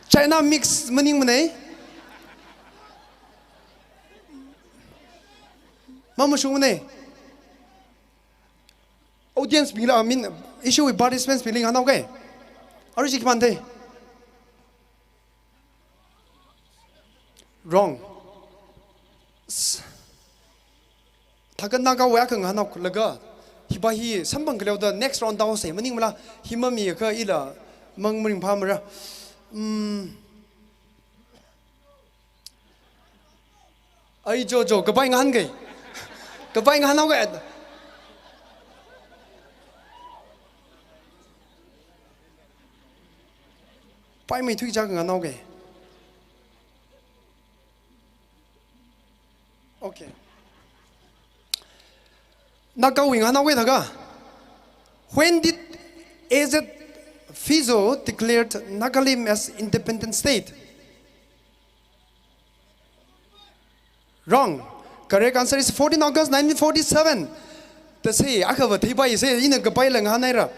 China mix maningmana. Mamashungmana. Audience bingla, I mean, ishiwui participants bingli ngahānhaoka. Arui chi khipāna thei? Wrong. S-, thākha Nagawui akha ngahānhaolaga, hipa hi samphang khaleoda next round tāhaosa, maningmala? Hi mamiakha ila mang maringphāmara. Mm. Ai, cho, cho, kapai ngahānkai. Kapai ngahānhaoka. Paimeithui chāk ngahānhaoka. Okay. Nagawui ngahānhaoka thākha. When did A Z Phozo declared Nagalim as independent state? Wrong. Correct answer is fourteen August nineteen forty-seven. Thāsa, akhava theipaisa, ina kapaila ngahānhaira.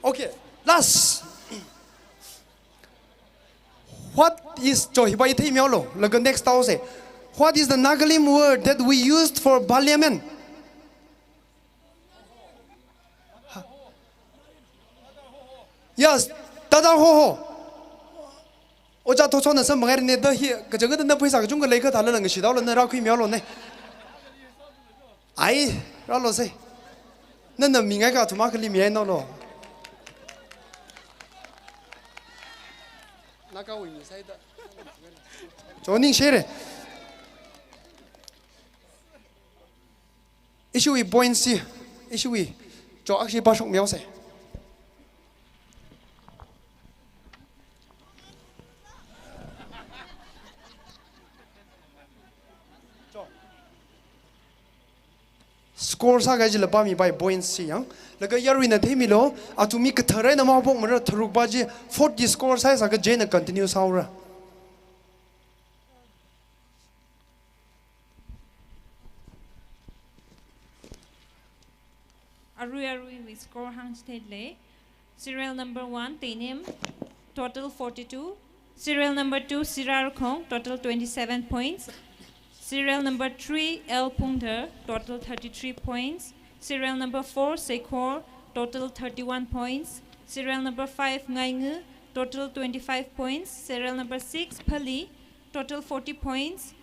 Okay, last. What is, cho, hipa theimihaolu, laga next tāhaosa. What is the Nagalim word that we used for parliament? Yes, tata ho ho. Ojā Thotshonna samphangngairane da hi, kachangkhatta na pheisā kachungkha leikha thālala ngashit haolana, rākhuimihaolana. Ai, rālusa. Nana mingaikha athum akhali mihainaolu. Nagawui mi saida. Cho, ningshire. Ishiwui point chi, ishiwui, cho, akshi pāshokmihaosa. Cho. Score sākahai chila pāmipai points chi yang. Laga yaruina theimilu, athum mi kathara eina mahaophokmara, tharukpa chi forty score sāhaisākha chieina continue sāhaora. Arui, arui wui score hāngchithei lei. Serial number one, Teinem, total forty-two. Serial number two, Sirarakhong, total twenty-seven points. Serial number three, L Phungthar, total thirty-three points. Serial number four, Seikhor, total thirty-one points. Serial number five, Ngaingu, total twenty-five points. Serial number six, Phali, total forty points.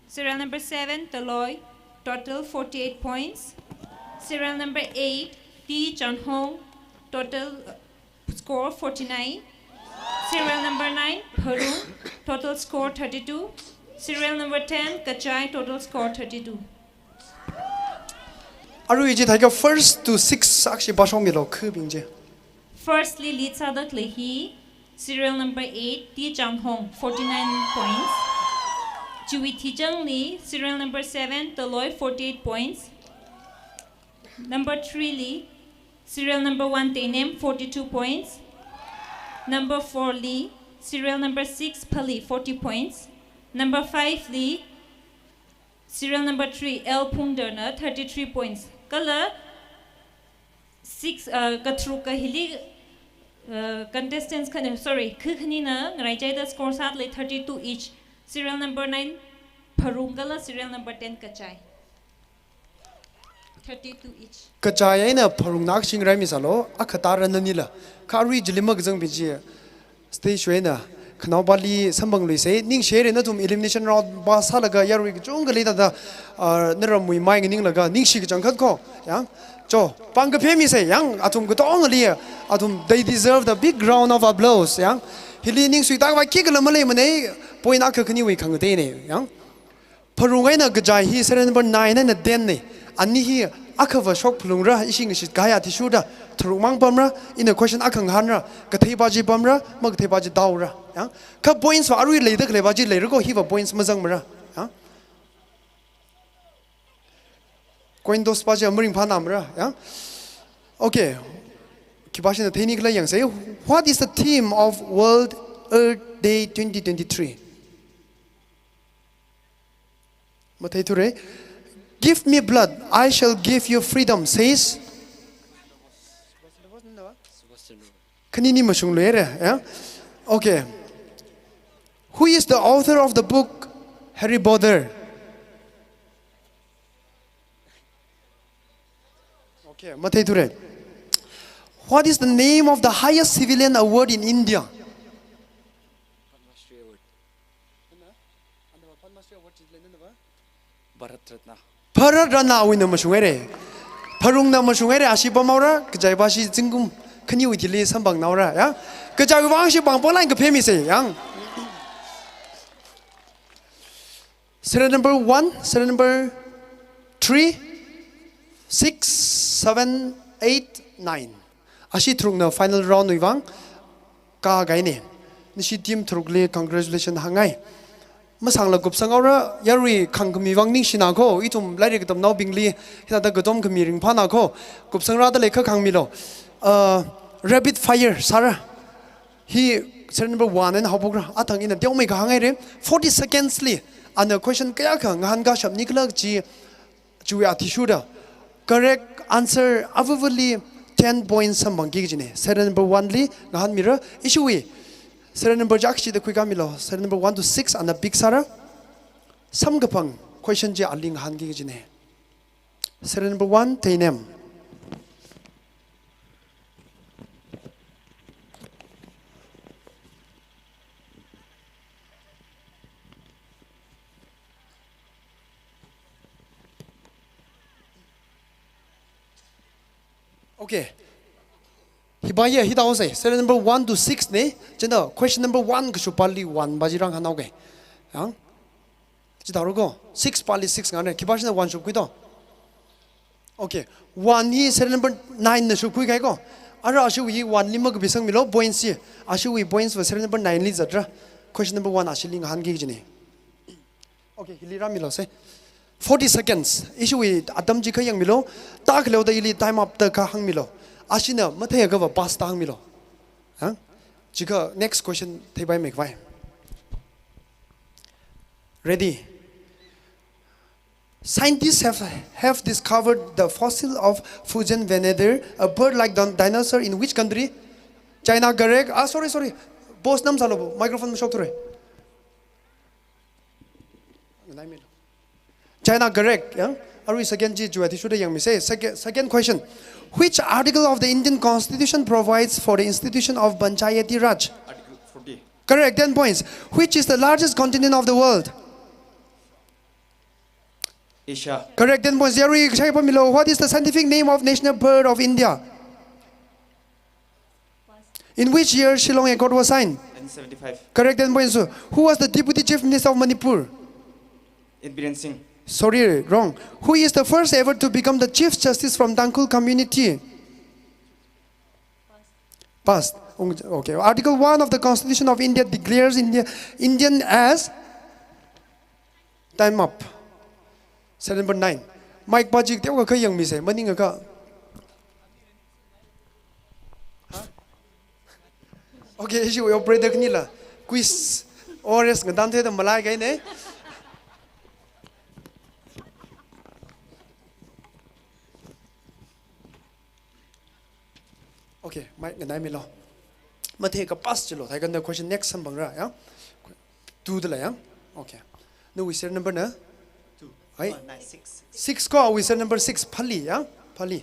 Serial number seven, Taloi, total forty-eight points. Serial number eight, T Chanhong, total, uh, score forty-nine. Serial number nine, Pharung, total score thirty-two. Serial number ten, Kachai, total score thirty-two. Arui chi thākha first to six akha pāshokmilu, khabing chi. Firstly lead sāda khalei hi serial number eight, T Chanhong, forty-nine points. Chiwui thichangli serial number seven, Taloi, forty-eight points. Number three li serial number one, Teinem, forty-two points. Number four li serial number six, Phali, forty points. Number five li serial number three, L Phungtharna, thirty-three points. Kala six, uh, katharuk kahili, uh, contestants khani, sorry, khu khanina ngaraichaida score sāda lei, thirty-two each. Serial number nine, Pharung kala serial number ten, Kachai. Thirty-two each. Kachai eina Pharungna akha chi ngaraimi sālu, akha tara nanila. Kha arui chili makazangbi chi stage wui eina khanaopali samphangluisei, ningshire nathum elimination round pāsālaga yarui kachungkha leida da, ah, naramwui mai nganinglaga ningshi kachangkhat ko, yang. Cho, pāng kaphemmisei, yang, athum katongali, athum, they deserve the big round of applause, yang. Hili ningsui tākhavai khikhala maleimanei, point akha khaniwui khangateine, yang. Pharung eina Kachai hi serial number nine eina ten ne. Ani hi akhava shokphalungra, ishi ngashit kahai athishurda, tharuk mang pamra, ina question akha ngahānra, katheipa chi pamra, makatheipa chi daora. Yang? Kha points va arui leida khaleipa chi leira ko, hiva points mazangmara. Yang? Coin toss pa chi maringphānāmara. Yang? Okay. Khipāshina theini khala yangsei. What is the theme of World Earth Day twenty twenty-three? Matheithura. "Give me blood, I shall give you freedom," says. Khanini mashungluira, ya? Okay. Who is the author of the book Harry Potter? Okay, matheithura. What is the name of the highest civilian award in India? Bharat Ratna. Bharat Ratna awuina mashunghaira. Pharungna mashunghaira, ashi pamhaora, Kachaipa shi zingkum khaniwui thili samphanghaora, ya. Kachaiwui vang ashi pāng pānglaga kaphemmisei, yang. Serial number one, serial number three, six, seven, eight, nine. Ashi tharukna final round wui vang kākahaina. Nashi team tharukli congratulation hāngngai. Masāngla kupsanghaora, yarui khāngkhami vang ningshina ko, ithum lairik katamnaobingli hithāda katom khami ringphāna ko, kupsangrada lei kha khāngmilu. Uh, rapid fire sāra. Hi serial number one eina haophokra, athang ina teomeikha hānghaira. Forty seconds li ana question kayākha ngahānkashapni khala chi, chiwui athishurda correct answer avāvali ten points samphangki kajina. Serial number one li ngahānmira, ishiwui serial number chi akha chida khuikāmilu. Serial number one to six ana pick sāra. Samkaphang question chi ali ngahānki kajina. Serial number one, Teinem. Okay. Hipa ya, hithāhaosei. Serial number one to six ne. Chieina question number one kashupali one pa chi rāngahānhaoke. Yang? Chithāhaora ko. Six pali six ngahānra. Khipāshina one shupkhui to. Okay. One hi serial number nine na shupkhuikahai ko. Ara ashiwui one li makapisangmilu points hi. Ashiwui points va serial number nine li zatra. Question number one ashili ngahānki kajina. Okay, hili rāmilu sei. Forty seconds. Ishiwui atam chi kha yangmilu. Tākhaleoda ili time up da kha hāngmilu. Ashina matheiakhava pass da hāngmilu. Ha? Chikha next question theipaimeikhavai. Ready? Scientists have, have discovered the fossil of Fujian venator, a bird-like din-, dinosaur in which country? China, correct. Ah, sorry, sorry. Pause namsālu, microphone mashokthura. China, correct. Yang? Arui second chi chiwui athishurda yangmisa. Second, second question. Which article of the Indian Constitution provides for the institution of Panchayati Raj? Article forty. Correct, ten points. Which is the largest continent of the world? Asia. Correct, ten points. Yarui kashai pamilo. What is the scientific name of national bird of India? In which year Shillong Accord was signed? Nineteen seventy-five. Correct, ten points. Who was the Deputy Chief Minister of Manipur? N Biren Singh. Sorry, wrong. Who is the first ever to become the Chief Justice from Tangkhul community? Past. Okay. Article one of the Constitution of India declares India, Indian as. Time up. Serial number nine. Mic pā chi teokha yangmisa, maningakha. Okay, ishi operator khanila. Quiz O R S ngatangthuida malai kahaina. Okay, mic nganaimilo. Matheikha pass chilo. Theikhana question next samphangra, ya? Two da lei, ya? Okay. Nawui serial number na? Two. Hai? One, nine, six. Six ko, awui serial number six, Phali, ya? Phali.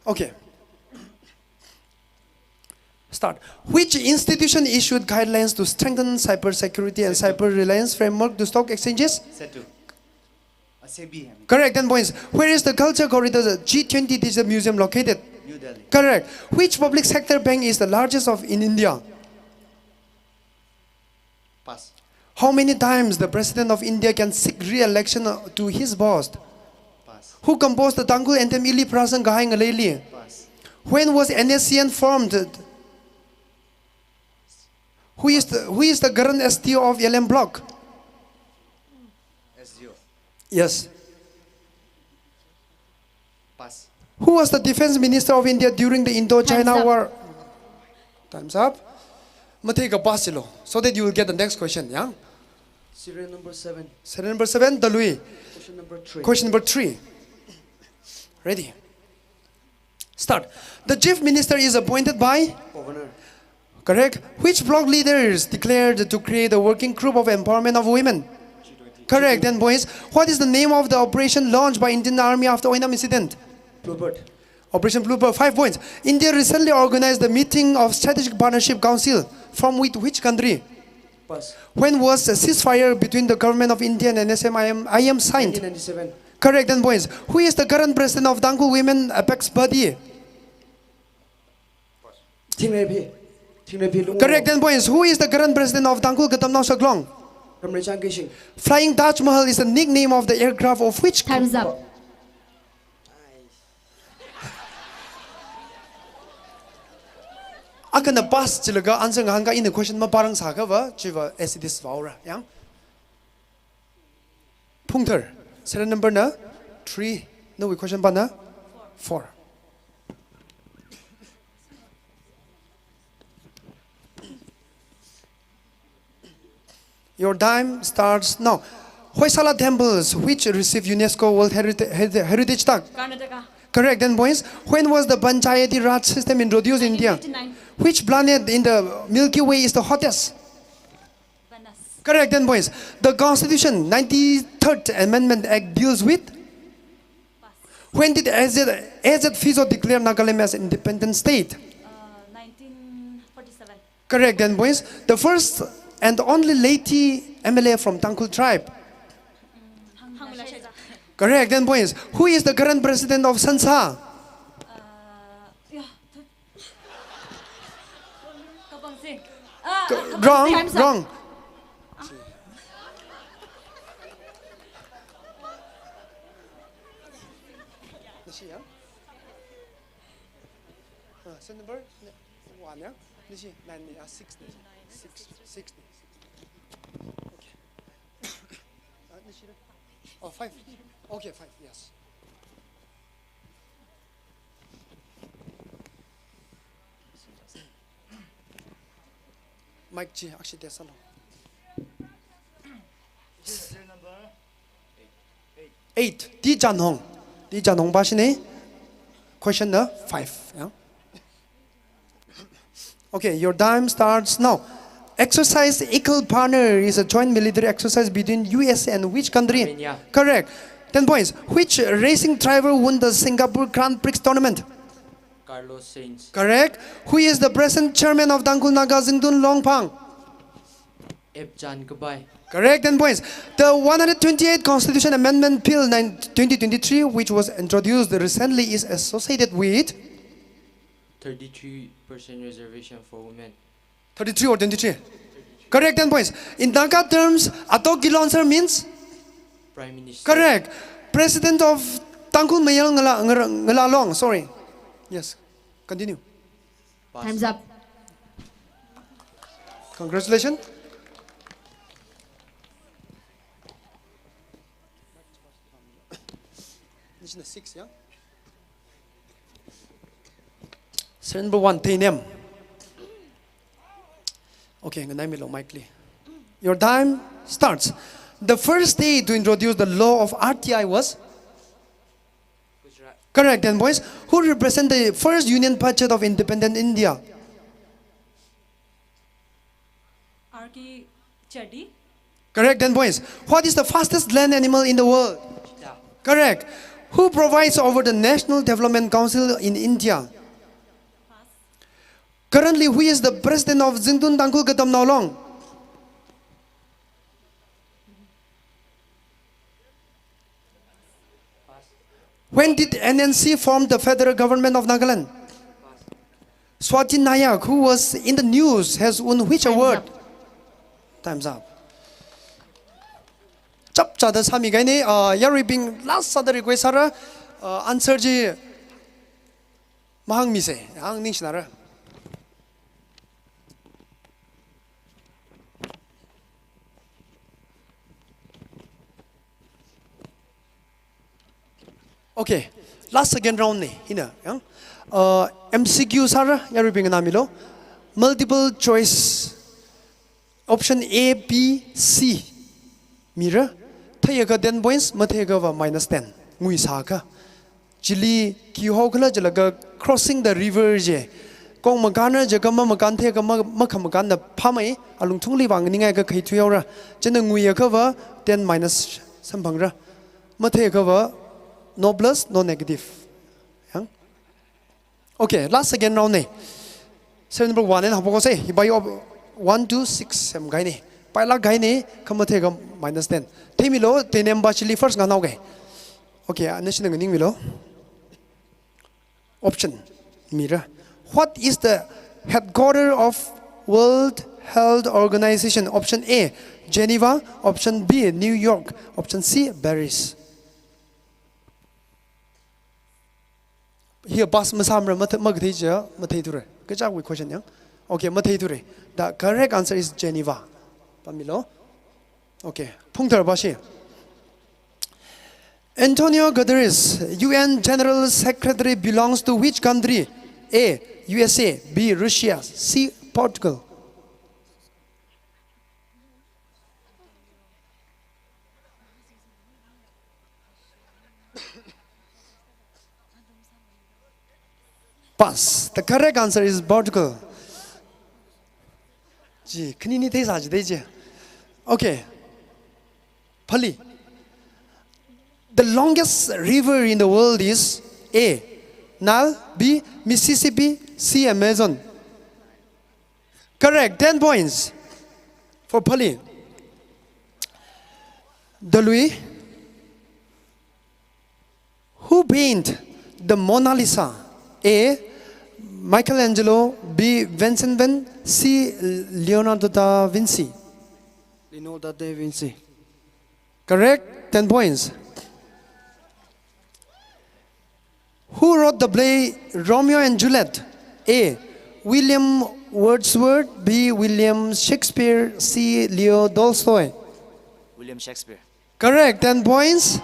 Okay. Start. Which institution issued guidelines to strengthen cyber security and cyber reliance framework to stock exchanges? SEBI. Uh, SEBI, I mean. Correct, ten points. Where is the Culture Corridor G twenty Digital Museum located? New Delhi. Correct. Which public sector bank is the largest of in India? Pass. How many times the President of India can seek re-election, uh, to his post? Pass. Who composed the Tangkhul anthem Ili Pharāsang Kahai Ngaleili? Pass. When was N S C N formed? Who is the, who is the current S D O of L M Block? S D O. Yes. Pass. Who was the Defense Minister of India during the Indo-China War? Time's up. Time's up. Matheikha pass chilo, so that you will get the next question, ya? Serial number seven. Serial number seven, Dalui. Question number three. Question number three. Ready? Start. The Chief Minister is appointed by? Governor. Correct. Which bloc leaders declared to create a working group of empowerment of women? G twenty. Correct. Ten points. What is the name of the operation launched by Indian Army after Oinam incident? Bluebird. Operation Bluebird. Five points. India recently organized the meeting of Strategic Partnership Council. From with which country? Pass. When was a ceasefire between the government of India and N S M I M, I M signed? Nineteen ninety-seven. Correct, ten points. Who is the current president of Tangkhul Women Apex Body? Thingreiphi. Thingreiphi Lungwungmo. Correct, ten points. Who is the current president of Tangkhul Katamnao Saklong? Comrade Chang Keishing. Flying Taj Mahal is the nickname of the aircraft of which? Time's up. Akhana pass chilaga answer ngahānakha ina question mapārang sākhava, chiva as it is vāhaora, ya? Phungthar, serial number na three, nawui question pā na four. Your time starts now. Hoysala temples, which received UNESCO World Herita-, Herita-, Heritage Tag? Karnataka. Correct, ten points. When was the Panchayati Raj system introduced in India? Nineteen eighty-nine. Which planet in the Milky Way is the hottest? Venus. Correct, ten points. The Constitution, ninety-third Amendment Act deals with? Pass. When did A Z, A Z Fizo declare Nagaland as independent state? Uh, nineteen forty-seven. Correct, ten points. The first and only Leyte M L A from Tangkhul tribe. Hangmila Sheza. Correct, ten points. Who is the current president of Sansa? Uh, yeah. Kabang Singh. Ah, Ka-, Kabang wrong, Singh. Time's up. Wrong. Nashi, ya? Ah, serial number? One, ya? Nashi, nine, ah, six, nashi. Six, six, nashi. Okay. Ah, nashi, oh, five. Okay, five, yes. Mic chi, actually, there's a lot. Serial number eight. Eight. Eight. T Janhong. T Janhong pāshina. Question number five. Yeah? Okay, your time starts now. Exercise Eagle Partner is a joint military exercise between U S and which country? Romania. Correct. Ten points. Which racing driver won the Singapore Grand Prix tournament? Carlos Sainz. Correct. Who is the present chairman of Tangkhul Naga Zingtun Longphang? Epchan Kabai. Correct, ten points. The one hundred twenty-eight Constitution Amendment Bill nine, twenty twenty-three, which was introduced recently, is associated with? Thirty-three percent reservation for women. Thirty-three or twenty-three? Correct, ten points. In Naga terms, Atok Gilonser means? Prime Minister. Correct. President of Tangkhul Mayar Ngala, Ngala, Ngalalong, sorry. Yes. Continue. Pass. Time's up. Congratulations. This is the six, yeah? Serial number one, Teinem. Okay, nganaimilo mic li. Your time starts. The first state to introduce the law of R T I was? Gujarat. Correct, ten points. Who represent the first union budget of independent India? R K Chadi. Correct, ten points. What is the fastest land animal in the world? Cheetah. Correct. Who provides over the National Development Council in India? Currently, who is the president of Zingtun Tangkhul Katamnao Long? When did N N C form the federal government of Nagaland? Swati Nayak, who was in the news, has won which award? Time's up. Chapchāda sāmi kahaina, uh, yaruibing last sāda request sāra, uh, answer chi mahāngmisa, hāng ningshinara. Okay, last second round na, hina, yang. Uh, M C Q sāra, yaruibing nganāmilo. Multiple choice. Option A, B, C. Mira, theiakha ten points, matheiakhava minus ten. Nguisāakha. Chili khi haokhala jilaga crossing the river chi. Kong makānra jiakha mamakān theiakha ma, makhamakānna phāmei, alungthungli vānganingai kakhai thuihaora. China nguiakhava ten minus samphangra. Matheiakhava no plus, no negative. Yang? Okay, last second round na. Serial number one na haophoksa, hiva yo one, two, six semkahaina. Pailāk kahaina, kha matheiakha minus ten. Theimilo, Teinem pā chili first nganāhaoga. Okay, anashina nganingmilo. Option mira. What is the headquarter of World Health Organization? Option A, Geneva. Option B, New York. Option C, Paris. Hiya pass masāmara, mathe-, makathei chiakha matheithura. Kachākwui question yang. Okay, matheithura. The correct answer is Geneva. Pāmilo. Okay. Phungthar pāshi. Antonio Guterres, U N General Secretary, belongs to which country? A, U S A, B, Russia, C, Portugal. Pass. The correct answer is Portugal. Chi, khanini theisā chida chi. Okay. Phali. The longest river in the world is A, Nile, B, Mississippi, C, Amazon. Correct, ten points for Phali. Dalui. Who painted the Mona Lisa? A, Michelangelo, B, Vincent Van, C, Leonardo da Vinci. Leonardo da Vinci. Correct, ten points. Who wrote the play Romeo and Juliet? A, William Wordsworth, B, William Shakespeare, C, Leo Tolstoy. William Shakespeare. Correct, ten points.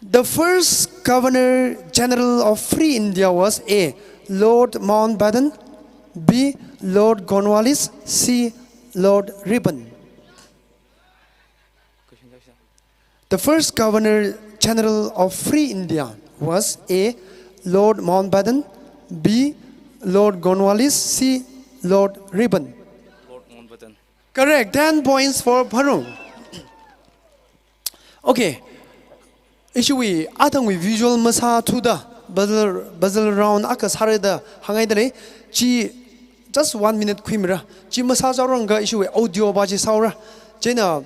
The first Governor General of Free India was A, Lord Mountbatten, B, Lord Cornwallis, C, Lord Ripon. The first Governor General of Free India was A, Lord Mountbatten, B, Lord Cornwallis, C, Lord Ripon. Lord Mountbatten. Correct, ten points for Pharung. Okay. Ishiwui athangwui visual masāthuda buzzer, buzzer round akha sārada hāngngaidalei. Chi just one minute khuimira. Chi masāchaoranga ishiwui audio pa chi sāura. Chieina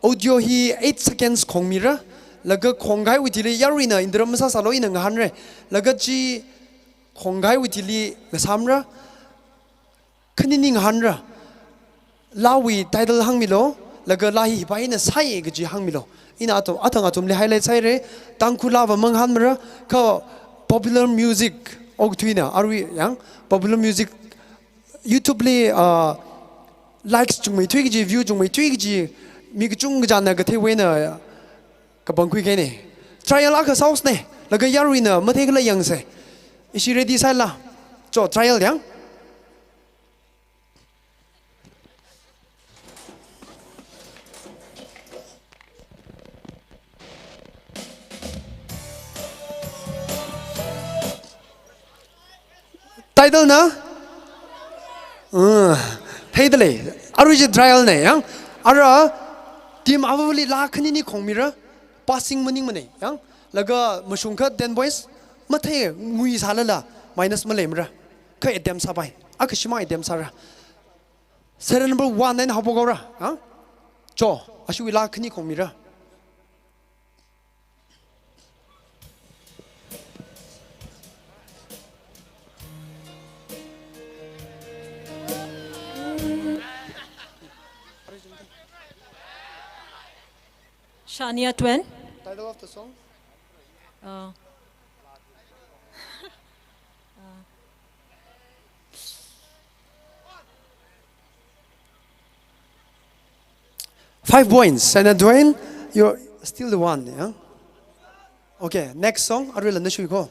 audio hi eight seconds khongmira. Laga khongkahaiwui thili yaruina Indra masāsālu ina ngahānra. Laga chi khongkahaiwui thili ngasāmra. Khanini ngahānra. Laawui title hāngmilu, laga laa hi hipa hina sāi kaji hāngmilu. Ina athum, athang athumli highlight sāhaira, Tangkhul laava mangahānmara, kha popular music okathuina, arui yang, popular music YouTube li, ah, likes chungmeithui kaji, view chungmeithui kaji, mi kachungkha china katheiwui eina kapangkhui kahaina. Trial akha sāhaosei, laga yaruina matheikhala yangsa. Ishi ready sāla. Cho, trial yang. Title na? Uh, theidalei. Arui chi trial na yang. Ara team avali laa khanini khongmira. Passing maningmana yang. Laga mashungkha ten points. Mathei ngui sālala. Minus maleimara. Kha attempt sāpai. Akha shimān attempt sāra. Serial number one eina haophok haora. Ha? Cho, ashiwui laa khani khongmira. Shania Twain. Title of the song? Uh, uh, Five points. Shania Twain, you're still the one, yeah? Okay, next song, arui landa shui ko.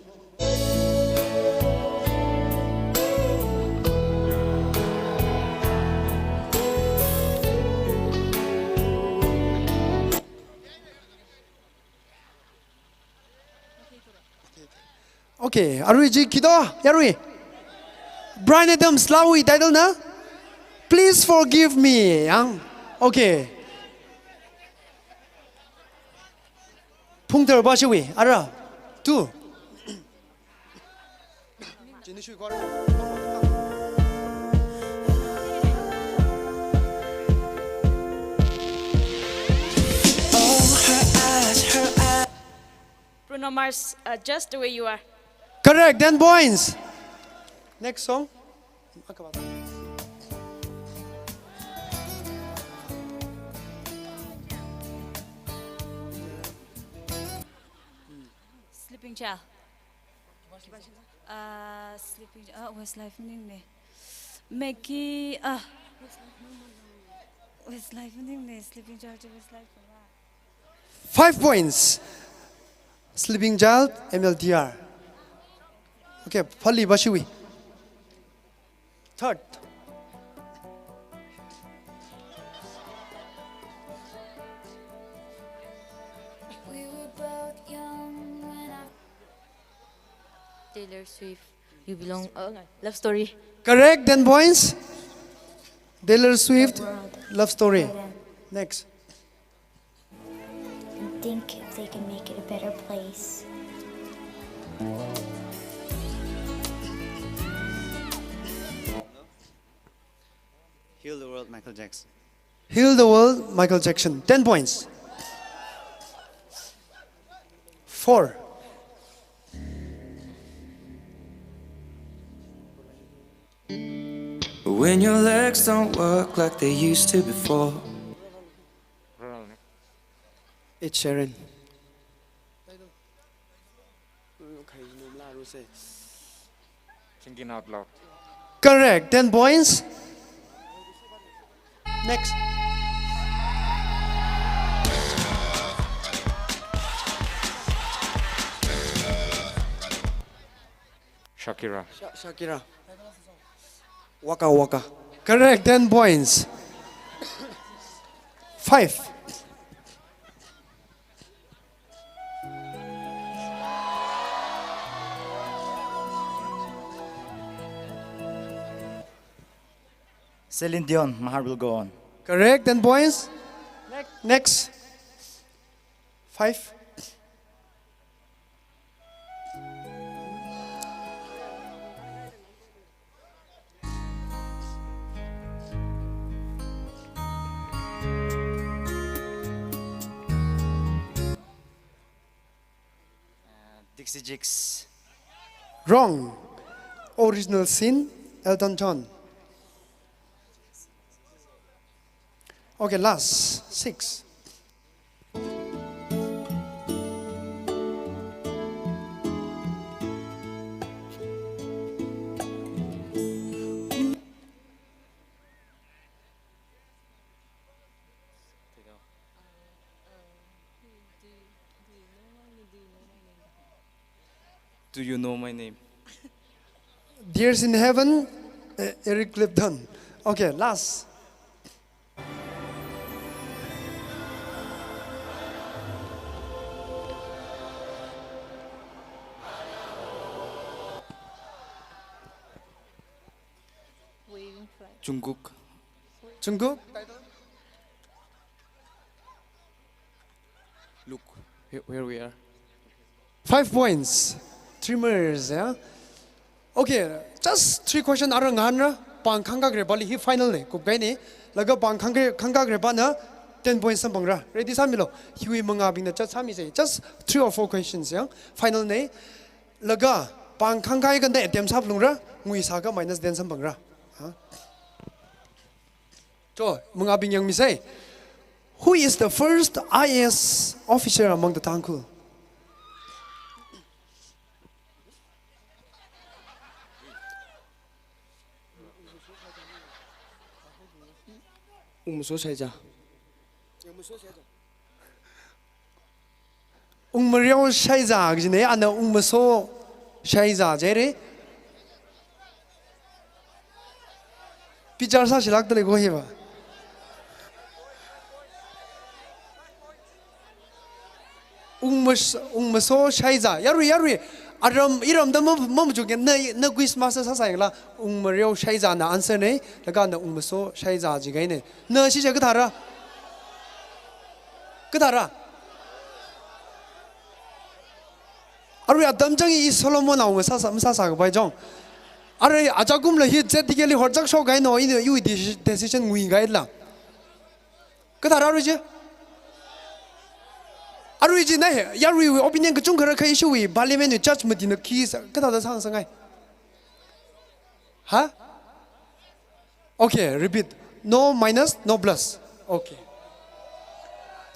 Okay, arui chi khi to, yarui. Bryan Adams laawui title na? Please forgive me, yang. Okay. Phungthar bashiwui, ara, two. Bruno Mars, uh, Just the Way You Are. Correct, ten points. Next song. Sleeping Child. Uh, Sleeping Child. Uh, Westlife maningmana. Maggie. Uh, Westlife maningmana. Sleeping Child, Westlife. Five points. Sleeping Child, M L T R. Okay, Fali bashiwui. Third. We were both young when I Taylor Swift, You Belong, oh, no, Love Story. Correct, ten points. Taylor Swift, Love Story. Next. And think if they can make it a better place. Heal the World, Michael Jackson. Heal the World, Michael Jackson. Ten points. Four. When your legs don't work like they used to before. Ed Sheeran. Thinking Out Loud. Correct, ten points. Next. Shakira. Sha-, Shakira. Waka Waka. Correct, ten points. Five. Celine Dion, My Heart Will Go On. Correct, ten points. Next. Five. Uh, Dixie Chicks. Wrong. Original Sin, Elton John. Okay, last, six. Do you know my name? Tears in Heaven, eh, Eric Clapton. Okay, last. Jungkook. Jungkook? Look, where, where we are. Five points. Dreamers, yeah? Okay, just three question arui ngahānra, pāng khangkā repaili hi final ne, kupkaine. Laga pāng khangkā, khangkā repana ten points samphangra. Ready sāmilo. Hiwui mangābingna just sāmise. Just three or four questions, yeah? Final ne. Laga pāng khangkā kanda attempt sāphalungra, ngui sāakha minus ten samphangra. Ha? Cho, mangābing yangmise. Who is the first I A S officer among the Tangkhul? Ungmaso Shaiza. Ungmareo Shaiza kajine, ana Ungmaso Shaiza jire. Bichar sāshilākdalei ko hiva. Ungmas-, Ungmaso Shaiza. Yarui, yarui. Aram, iramda ma, mamachukya, na, na quiz master sāsāyangla. Ungmareo Shaizana answer ne. Laga na Ungmaso Shaiza jikaine. Na shicha kathāra? Kathāra? Arui atam chang i Solomon awunga sāsā, masāsākapai chong. Arui achakumla hi Z T K li horchak shokkaino, ina iwui deci-, decision nguikaila. Kathāra arui chi? Arui chi na he, yaruiwui opinion kachungkha rākahai ishiwui parliament wui judge matina khi sā, kathāda sāngasakngai? Ha? Okay, repeat. No minus, no plus. Okay.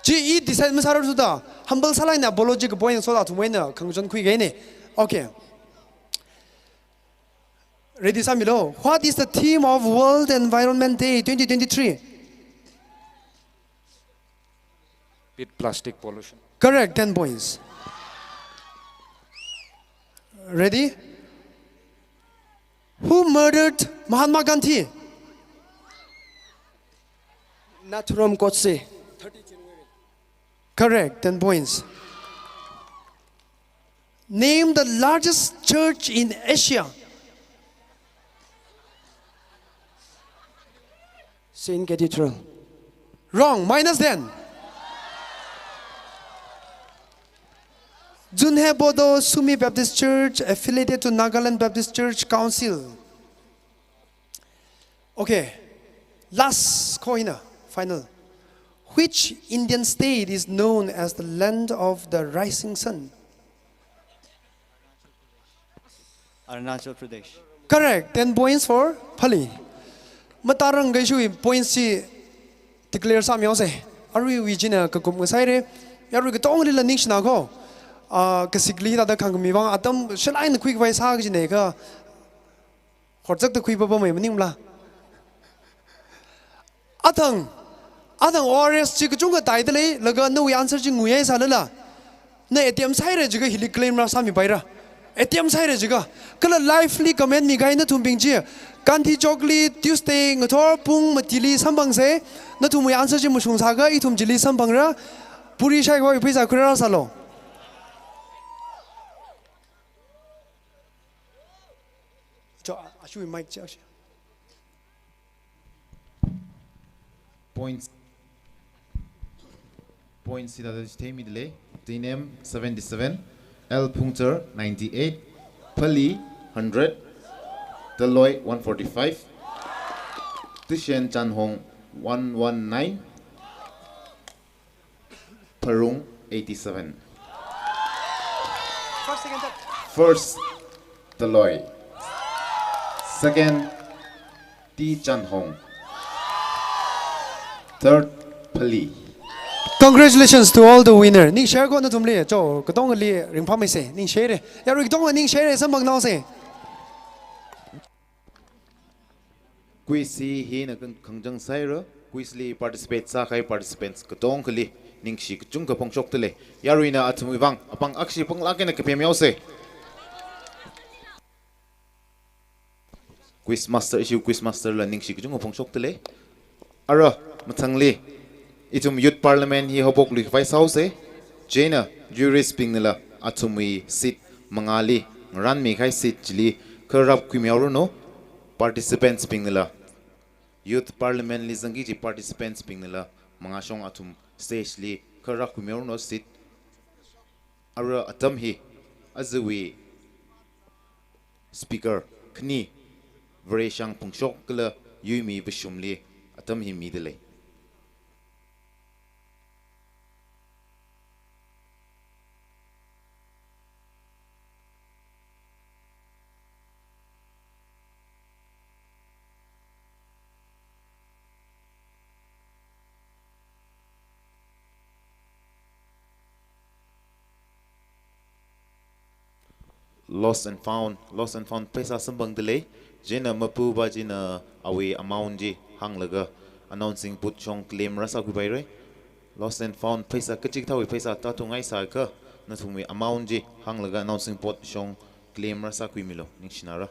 Chi i decide masārarthuda, humble sālaina apology kapo yang soda thumwui eina khangachon khuikaine. Okay. Ready sāmilo. What is the theme of World Environment Day twenty twenty-three? Beat plastic pollution. Correct, ten points. Ready? Who murdered Mahatma Gandhi? Nathuram Godse. Correct, ten points. Name the largest church in Asia. Saint Cathedral. Wrong, minus ten. Zunheboto Sumi Baptist Church, affiliated to Nagaland Baptist Church Council. Okay, last ko hina, final. Which Indian state is known as the land of the rising sun? Arunachal Pradesh. Correct, ten points for Phali. Matarang kaishui points chi declare sāmihaose. Aruiwui china kakup ngasaire. Yarui katongalila ningshina ko. Ah, kasikli tada khangmi vang atam shalai na khuikapai sā kajine ka. Horchakta khuipapa mai maningla. Athang, athang O R S chi kachungkha taidalei, laga nawui answer chi nguihai sālala. Na attempt sāhaira jiakha hili claim rāsāmipaira. Attempt sāhaira jiakha. Kala lively comment mikahai nathumbing chi. Gandhi Chowk li Tuesday ngathor pung matili samphangse. Nathumwui answer chi mashungsāakha ithum chili samphangra. Puri shaikhavai pheisā khuirāsālo. Cho, a, ashui mic chi, ashui. Points. Points hithāda chitheimidalei. Tinem seventy-seven, L Phungchar ninety-eight, Phali hundred, Taloi one forty-five, Tushen Chanhong one one nine, Pharung eighty-seven. First, second, third. First, Taloi. Second, T Chanhong. Third, Phali. Congratulations to all the winner. Ningshire ko nathumli, cho, katongali ringphāmeise, ningshire. Yarui katonga ningshire, samphangnaose. Quiz hi hina khang-, khangachang sāhaira, quiz li participate sākahai participants katongali ningshi kachungkha phongshokdalei. Yaruina athumwui vang apāng akhashi panglāk eina kapemyaose. Quiz master, ishi quiz master la ningshi kachungkha phongshokdalei. Ara, mathangli, ithum Youth Parliament hi haophokluikhavai sāhaose. Chieina jurist bingnala athumwui seat mangāli ngarānmikahai seat chili kharap khuimihaoranu. Participants bingnala, Youth Parliament li zangki kaji participants bingnala mangāshong athum stage li kharap khuimihaoranu seat. Ara atam hi ajawui speaker khani Vareshang Phungshok kala Yuimi Vashumli atam hi midalei. Lost and found, lost and found pheisā samphangdalei. Chieina mapupa china awui amount chi hānglaga announcing booth shong claim rāsākhuipaira. Lost and found pheisā kachikathāwui pheisā tāthungngaisākha nathumwui amount chi hānglaga announcing booth shong claim rāsākhuimilu. Ningshinara.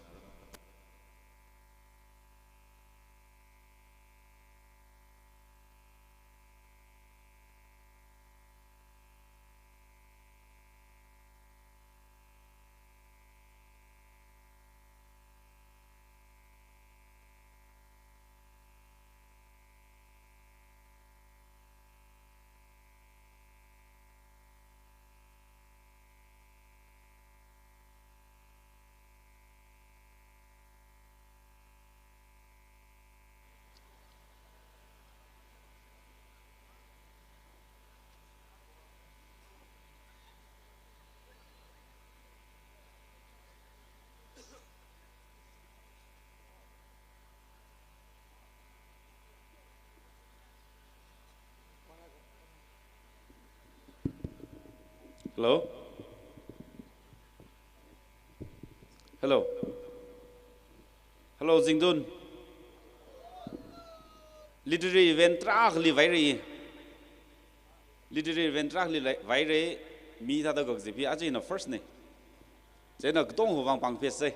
Hello? Hello? Hello, Zingtun? Literary event tarākhali vaira. Literary event tarākhali lai-, vaira, mi thāda kakazip hi aja ina first na. Chieina katongawui vang pāngpheisei.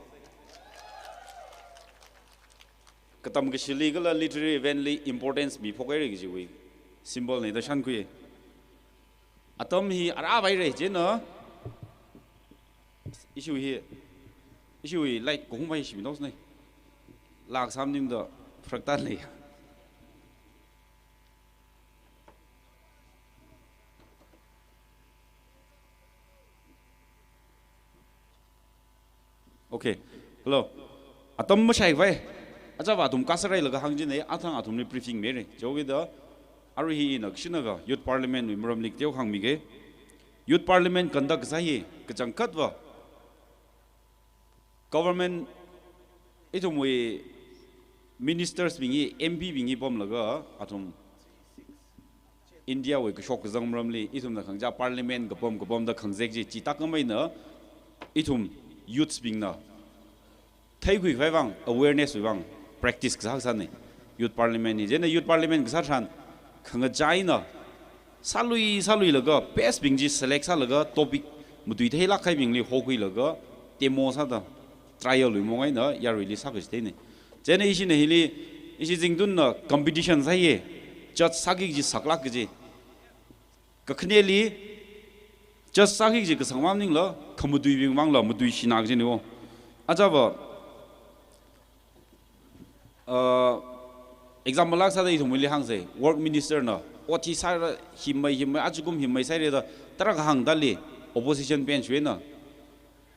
Katam kashili kala literary event li importance miphokhaira kajiwui symbol na da shānkhui. Atam hi arā vaira, chieina ishiwui hi, ishiwui light kahung vai shimidosna. Lak sam ning da frak tan lei. Okay. Hello. Atam mashai vai. Aja va athum kasārai laga hāngchina, athang athumli briefing mira. Chiwuivang da, arui hi ina kashina va Youth Parliament wui maramli teokha hāngmiga. Youth Parliament conduct kasā hi kachangkhat va government, ithumwui ministers bing hi, M P bing hi pamlaga, athum India wui kashok kazang maramli, ithumna khangachā parliament kapam kapamda khangazek chi, chithākhamei eina ithum youths bingna theikhuikhavai vang, awareness wui vang practice kasā kasāna. Youth Parliament hi, chieina Youth Parliament kasā tharan, khangachā eina sālui sāluilaga, best bing chi select sālaga, topic matuitheilāk kahai bingli hokhuilaga, demo sāda, trial wui maong eina yaruili sākachitheina. Chieina ishina hili, ishi Zingtunna competition sāya, judge sāki kaji saklāk kaji. Kakhaneli, judge sāki kaji kasang maningla, khamatuibing vangla matuishina kajina o. Aja va, uh, Example lāk sāda ithumli hāngsei, Work Minister na, ot hi sāra, himei, himei, ajakum himei sāhaira da, tarākha hāngda lei, opposition bench wui eina,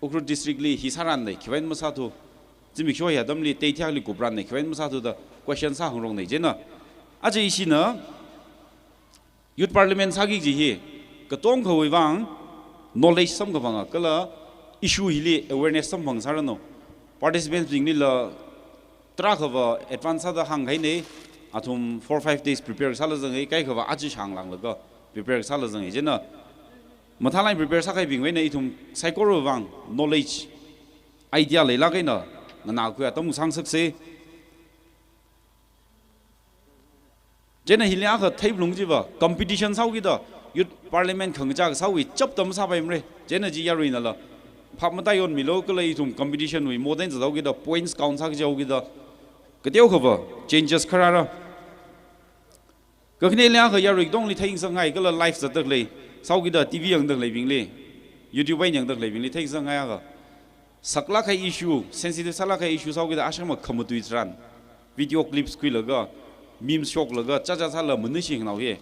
Ukhrul District li hi sāran lei, khiwui eina masāthu, zimiksho hi atamli, teithiakli kupran lei, khiwui eina masāthu da, question sāhāngrong nei, chieina. Aja ishina, Youth Parliament sāki kaji hi, katongkhawui vang, knowledge samkaphanga, kala issue hili awareness samphang sāranu. Participants bingli la, tarākhava advance sāda hānghainei, athum four five days prepare sāla zanghai, kaikhava aja shānglānglaga prepare sāla zanghai, chieina. Mathālāk eina prepare sākahaibingwui eina ithum saikora vang, knowledge, idea leilāk eina, nganākhui atam sāngasaksei. Chieina hili akha theiphalung chiva, competition sāhaokida, Youth Parliament khangachā kasāwui chapta masāpaimara. Chieina chi yaruina la, phap mataion milo kala ithum competition wui modern zathaokida, points count sākaji haokida, kateokhava, changes kharāra. Kakhaneli akha yarui katongli theingasakngai kala live zatda khalei, sāhaokida T V yangda khaleibingli, YouTube eina yangda khaleibingli theingasakngai akha. Saklāk kahai issue, sensitive sālāk kahai issue sāhaokida ashama khamatui tharan, video clips khuilaga, memes shoklaga, chacha sāla manushi nganao hi,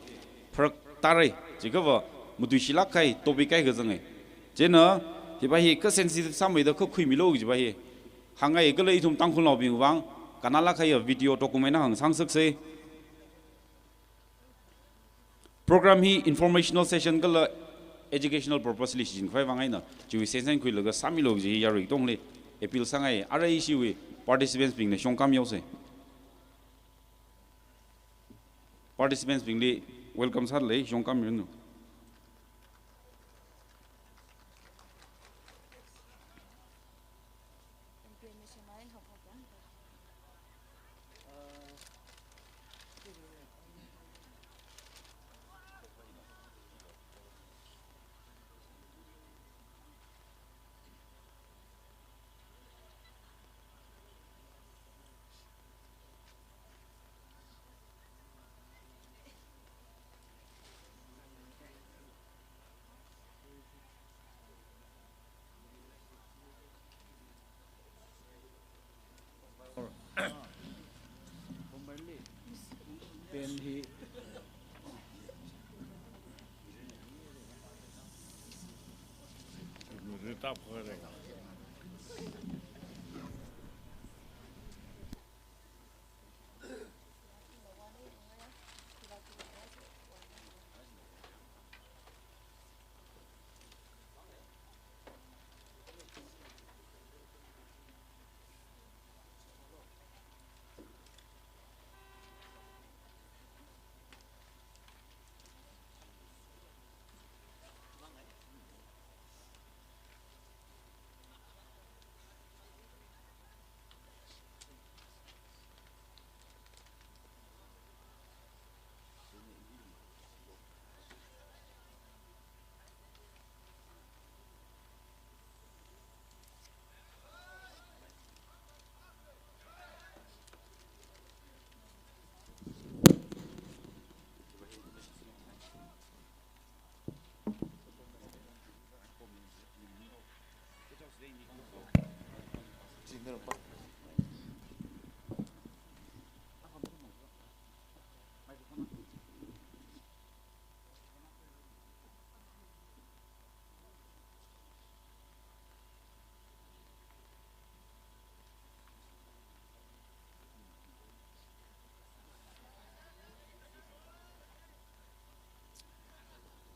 pharak tārai, chiakhava, matuishilāk kahai topic kaikha zanghai. Chieina, hiva hi kha sensitive sāmeida kha khuimilo kajiva hi. Hāngngai kala ithum Tangkhulnaobing vang, kannalāk kahai video document na hāngsangsaksei. Program hi informational session kala educational purpose li shichinkhavai vang eina, chiwui sensen khuilaga sāmilo kaji yarui katongli appeal sāngai, arui ishiwui participants bingna shongkam yaosei. Participants bingli welcome sālei, shongkam yanu.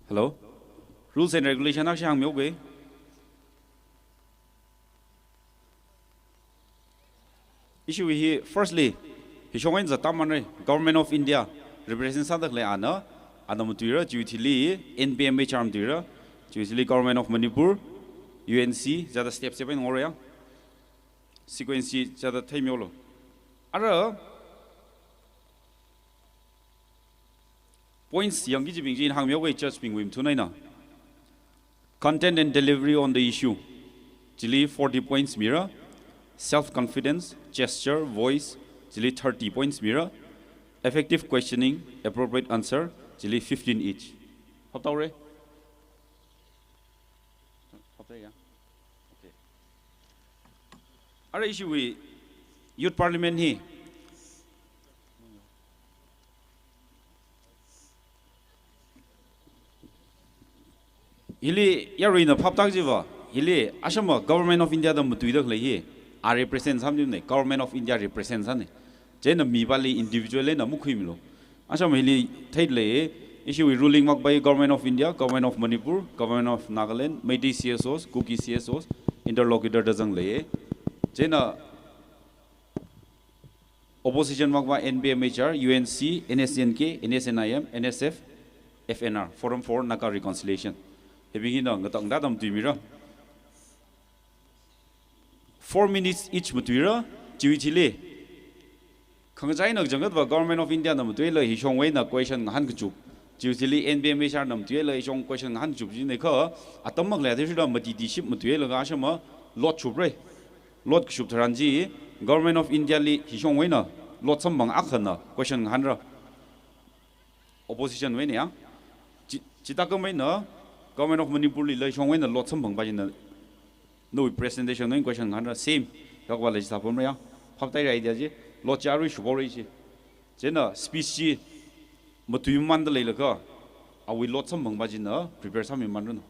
Hello? Rules and regulation akha hāngmihaoke. Ishiwui hi, firstly, hi shong eina zat tam manre, Government of India represent sāda khalei ana, ana matuira, chiwui thili, N P M H R matuira, chiwui thili Government of Manipur, U N C, zada step step eina ngaora ya. Sequence chi zada theimihaolu. Ara, points yangki kajibing chi ina hāngmihaoke judge bingwui mathun eina. Content and delivery on the issue. Chili forty points mira. Self-confidence, gesture, voice. Chili thirty points mira. Effective questioning, appropriate answer. Chili fifteen each. Phap tāhaora? Phap tāya? Okay. Ara ishiwui Youth Parliament hi. Hili yaruina phaptak jiva, hili ashama Government of India da matuida khalei hi, a represent sāmane, Government of India represent sāne. Chieina mipali individual eina makhuimilu. Ashama hili theida lei, ishiwui ruling makpai Government of India, Government of Manipur, Government of Nagaland, Meitei C S Os, Kuki C S Os, interlocutor da zangda lei. Chieina opposition makpa N P M H R, U N C, N S C N K, N S N I M, N S F, F N R, Forum for Naga Reconciliation. Hibing hina ngatangda da matuimira. Four minutes each matuira, chiwui thili. Khangachāna kachangkhatva Government of India na matuila hishongwui eina question ngahān kachup. Chiwui thili N P M H R na matuila hishong question ngahān kachup jinei kha, atam makhalei athishurda matiti ship matuilaga ashama lot shupra. Lot kashup tharan chi, Government of India li hishongwui eina lot samphang akhana question ngahānra. Opposition wui eina ya. Chi, chithākhameina Government of Manipur lila hishongwui eina lot samphangpa china nawui presentation wui eina question ngahānra same. Yakwala chithā pamra ya. Phaptaira idea chi. Lot chi arui shuphaora chi. Chieina speech chi matuimamanda leilakha, awui lot samphangpa china prepare sāmimanranu.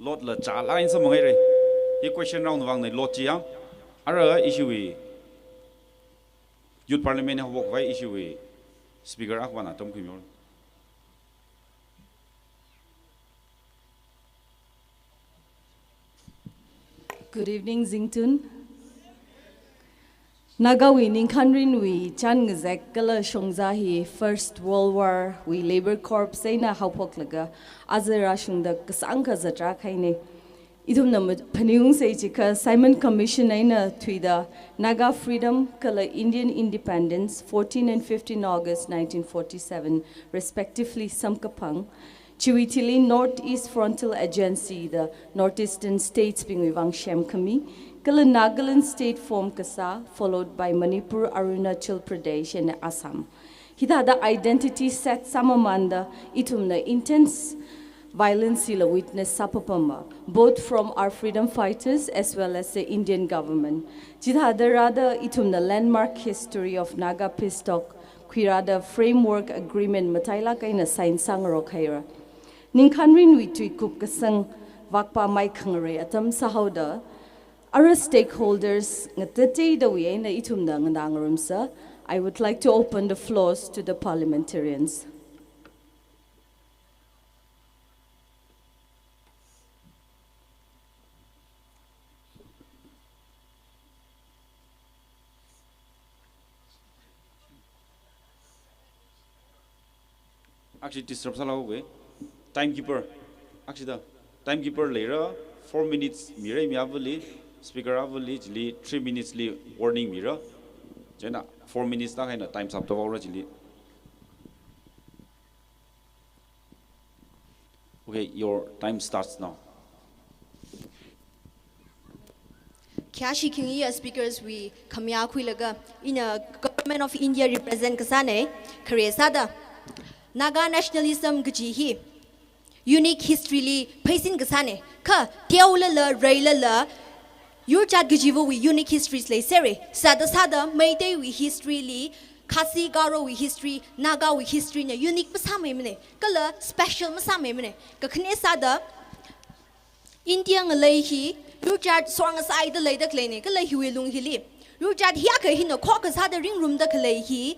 Lot la chālāk eina samphanghaira. Hi question round vāngnei lot chi ya. Ara ishiwui Youth Parliament haophok khavai ishiwui Speaker akhana atam khuimilu. Good evening, Zingtun. Nagawui ningkhanrinwui chān ngazek kala shongza hi First World War wui Labour Corps eina haophoklaga aja rāshungda kasāngkha zatrā kahaina. Ithumna ma-, phaningungsei chiakha Simon Commission eina thuida Naga Freedom kala Indian Independence, fourteen and fifteen August nineteen forty-seven, respectively, samkaphang. Chiwui thili North East Frontal Agency da North Eastern States bingwui vang semkhami, kala Nagaland State form kasā, followed by Manipur, Arunachal Pradesh, and Assam. Hithāda identity set sāmamanda, ithumna intense violence hila witness sāpapama, both from our freedom fighters as well as the Indian government. Chithāda rāda ithumna landmark history of Naga peace talk khuirāda framework agreement matailāk eina sign sāngarok haira. Ningkhanrinwui tuikup kasang vakpā maikhangarei atam sāhaoda, ara stakeholders ngatateidawui eina ithumna nganā ngarumsa. I would like to open the floors to the parliamentarians. Actually, disturb sālāka. Timekeeper. Actually, da. Timekeeper leira, four minutes mira mi avali, speaker avali, chili three minutes li warning mira. Chieina four minutes tākahai eina time sāp tavaora chili. Okay, your time starts now. Khayāshi khingayi speakers wui khamayā khuilaga, ina Government of India represent kasāna. Khare sāda, Naga nationalism kaji hi unique history li pheisin kasāna. Kha teolala, reilala, yurjat kajiwui unique histories leisera. Sāda sāda, Meiteiwui history li, Khasi Garowui history, Nagawui history na unique masāmeimana, kala special masāmeimana. Kakhane sāda, India ngalei hi yurjat sor ngasāida leida khaleina, kala hiwui lung hili yurjat hiyākha hina khokkha sāda ringrumda khalei hi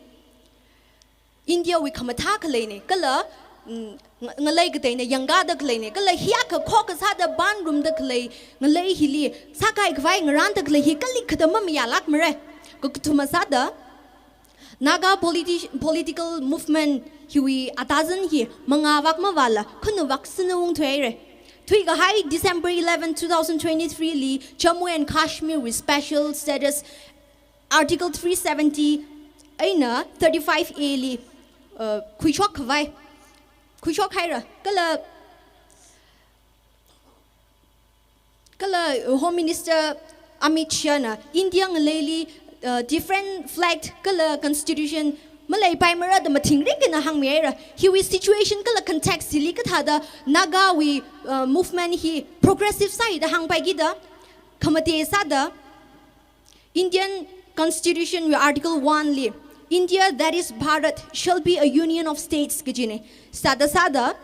India wui khamathā khaleina, kala, mm, nga-, ngalei kateina yangkāda khaleina, kala hiyākha khokkha sāda banrumda khalei ngalei hili sākahai khavai ngarānda khalei hi kalikhada mamayālākmara. Kakathuma sāda, Naga politi-, political movement hiwui atazan hi mangā vak mavāla, khanu vak sāna ungthuihaira. Thuikahai December eleven, two thousand twenty-three li Jammu and Kashmir wui special status Article three seventy eina thirty-five A li, uh, khuishok khavai, khuishok haira. Kala, kala, uh, Home Minister Amit Shah na India ngaleili, uh, different flag kala constitution maleipaimara da mathingrik eina hāngmihaira. Hiwui situation kala context hili kathāda Nagawui, uh, movement hi progressive sāi da hāngpaiki da, khamate sāda, Indian Constitution wui Article one li, "India, that is Bharat, shall be a union of states," kajina. Sāda sāda,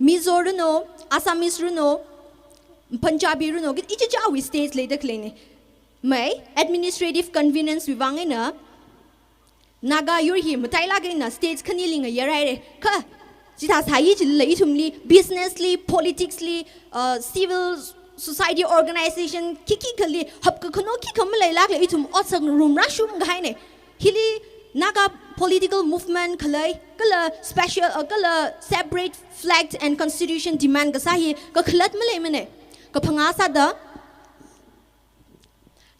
Mizo ranu, Assamese ranu, Punjabi ranu, ichichāwui states leida khaleina. Mai, administrative convenience wui vang eina, Naga yur hi matailāk eina states khanili ngayarhaira. Kha, chithā sāi chilala ithumli, business li, politics li, uh, civil society organization, khikhi khali, hapkakhano khikha maleilākla ithum otsak ngarumrāshung kahaina. Hili Naga political movement khalei, kala special, uh, kala separate flag and constitution demand kasā hi kakhalat maleimana. Kaphangā sāda,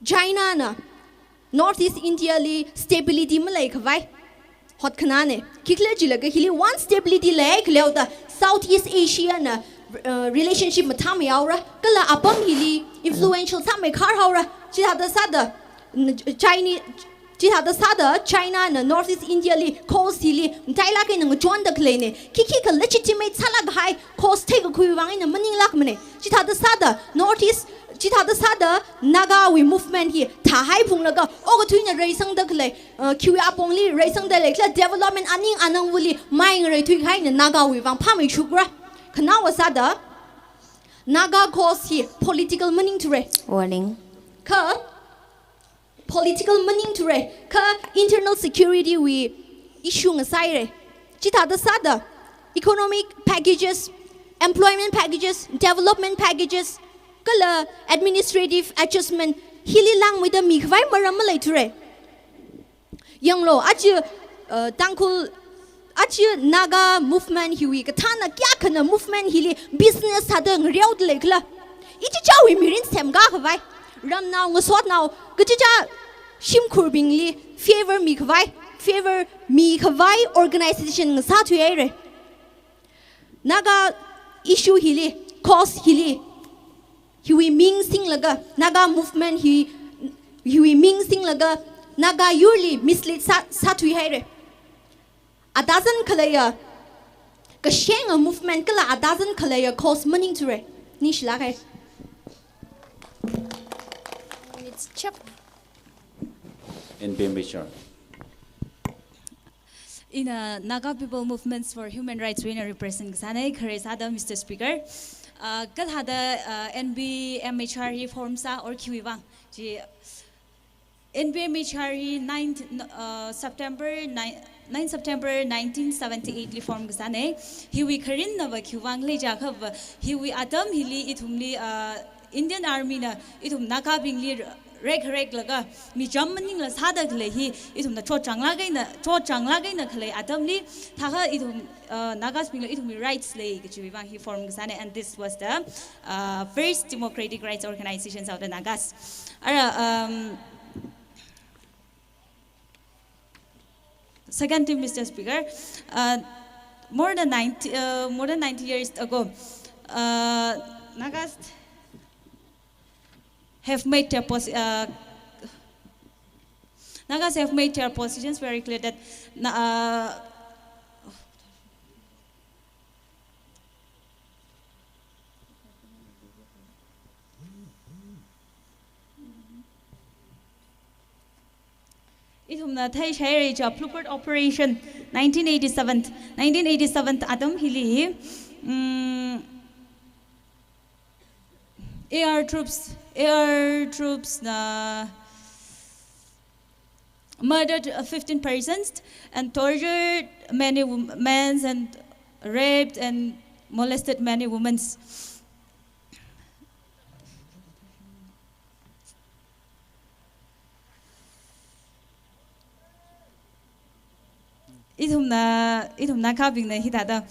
China na North East India li stability malei khavai hotkhanāna. Khikhalajilakha hili one stability lei khaleoda South East Asia na, uh, relationship mathāmeihaora, kala apam hili influential sāmeikharhaora. Chithāda sāda, n-, Chinese, chithāda sāda China na North East India li coast hili matailāk eina ngachonda khaleina. Khikhi kha legitimate sālāk kahai coast theikakhui vang eina maninglākmana. Chithāda sāda North East, chithāda sāda Nagawui movement hi thāhaiphunglaga, okathuina reisangda khalei, uh, khiwui apongli reisangda leikhala development aning anangvali mai ngareithui kahaina Nagawui vang phāmeishukra. Khanaowa sāda, Naga cause hi political maningthura. Warning. Kha political maningthura, kha internal security wui issue ngasāira. Chithāda sāda, economic packages, employment packages, development packages, kala administrative adjustment hili langmeida mikhavai maram maleithura. Yanglu, aja, uh, Tangkhul, aja Naga movement hiwui kathāna kayākhana movement hili business sāda ngareoda leikhala. Ichichāwui mirin semkā khavai, ramnao ngasotnao, kachichā shimkhurbingli favor mikhavai, favor mikhavai organization ngasāthuihaira. Naga issue hili, cause hili, hiwui ming singlaga, Naga movement hi, hiwui ming singlaga, Naga yurli mislead sā, sāthuihaira. Atazan khaleiya, kashenga movement kala atazan khaleiya cause maningthura. Ningshilāk hai. It's chap. N P M Bishar. Ina Naga People Movements for Human Rights wui eina represent kasāna, khare sāda Mister Speaker. Uh, kathāda, uh, N B M H R hi form sā or khiwui vang. Chi N B M H R hi ninth, uh, September nine, ninth September nineteen seventy-eight li form kasāna. Hiwui kharinna va khiwui vang lei jiakhava, hiwui atam hili ithumli, uh, Indian Army na ithum Nagabingli rek rek laga, mi cham maningla sāda khalei hi, ithumna chotchānglāk eina, chotchānglāk eina khalei atamli, thākha ithum, uh, Nagasbingla ithumwui rights lei kachiwui vang hi form kasāna, and this was the, uh, first democratic rights organizations of the Nagas. Ara, um, second thing, Mister Speaker, uh, more than ninety, uh, more than ninety years ago, uh, Nagas have made their posi-, uh, Nagas have made their positions very clear that, uh, ithumna theishairai cha Bluebird Operation nineteen eighty-seven, nineteen eighty-seven atam hili, mm, A R troops, A R troops na murdered, uh, fifteen persons and tortured many wom-, men and raped and molested many women. Ithumna, ithum Nagabingna hithāda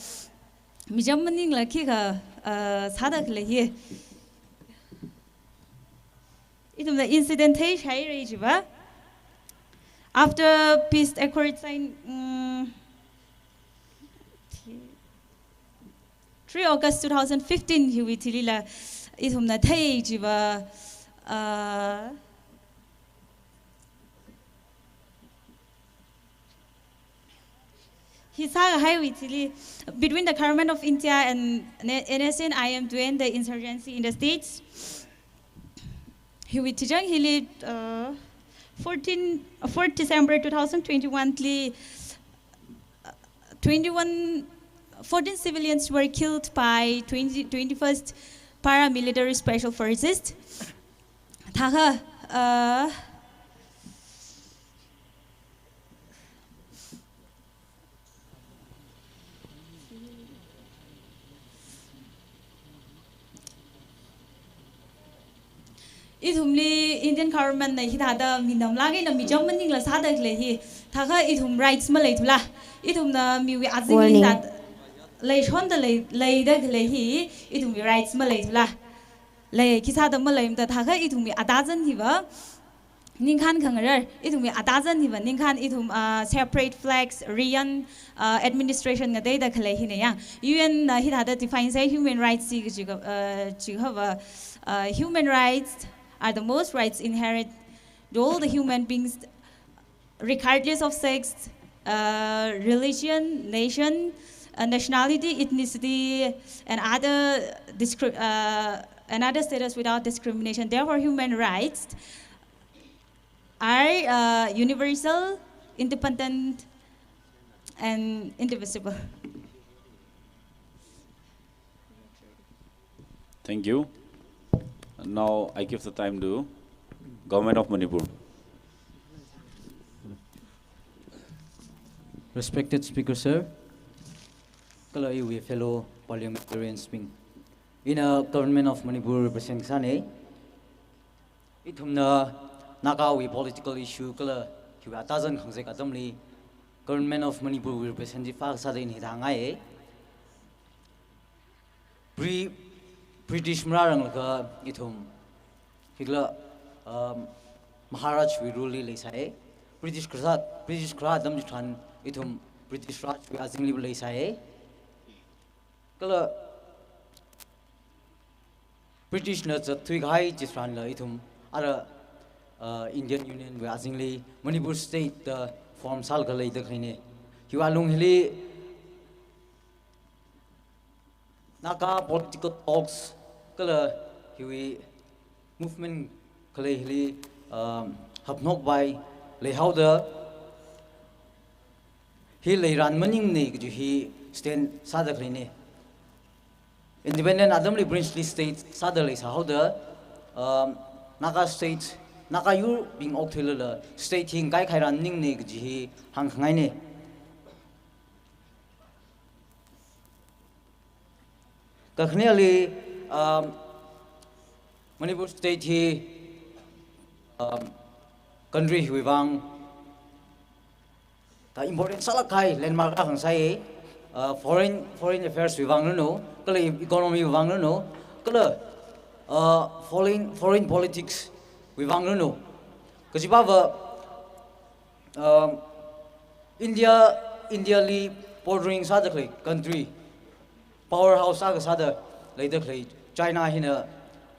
mi cham maningla khikha, uh, sāda khalei hi. Ithumna incident theishairai chiva. After peace accord sign, mm, three August two thousand fifteen hiwui thilila ithumna thei chiva, uh, hi sākahaiwui thili, between the government of India and N-, N S C N I M to end the insurgency in the states. Hiwui thichang hili, uh, fourteen, uh, fourth December two thousand twenty-one li, uh, twenty-one, fourteen civilians were killed by twenty, twenty-first Paramilitary Special Forces. Thākha, uh, ithumli Indian government na hithāda mi namlāk eina mi cham maningla sāda khalei hi, thākha ithum rights maleithula. Ithumna miwui azingli Warning. Hithāda leishonda lei, leida khalei hi, ithumwui rights maleithula. Lei, khisāda maleimada thākha ithumwui atazan hiva ningkhān khangarar, ithumwui atazan hiva ningkhān ithum, uh, separate flags, riyan, uh, administration ngateida khalei hina ya. U N na hithāda define sāi human rights chi kaji ka, uh, chikhava, uh, human rights are the most rights inherent to all the human beings, regardless of sex, uh, religion, nation, uh, nationality, ethnicity, and other discri-, uh, and other status without discrimination. Therefore, human rights are, uh, universal, independent, and indivisible. Thank you. Now I give the time to Government of Manipur. Respected Speaker Sir, kala iwui fellow parliamentarians bing. Ina Government of Manipur represent kasāna. Ithumna Nagawui political issue kala hiwui atazan khangazek atamli Government of Manipur wui representative akha sāda ina hithāda hāngngai. Bri-, British marāranglakha ithum hikla, um, Maharaj wui rule li leisai. British kharā, British kharā atam chitharan ithum British Raj wui azingli leisai. Kala British na zatthui kahai chitharanla ithum ara, uh, Indian Union wui azingli Manipur State da form sālaga leida khaleina. Hiwui alung hili Naga political talks kala hiwui movement khalei hili, um, hapnok vai leihaoda Hi leiran maningne kaji hi stand sāda khaleine. Independent atamli princely state sāda leisāhaoda, um, Naga state, Naga yurbing okthuilala state hi ngakaikhairan maningne kaji hi hāngkhangaine. Kakhaneli, um, Manipur state hi, um, country hiwui vang, ka important sālāk kahai landmark akha ngasai, uh, foreign, foreign affairs wui vang ranu, kala economy wui vang ranu, kala, uh, foreign, foreign politics wui vang ranu. Kajipava, um, India, India li bordering sāda khalei country, powerhouse akha sāda leida khalei China hina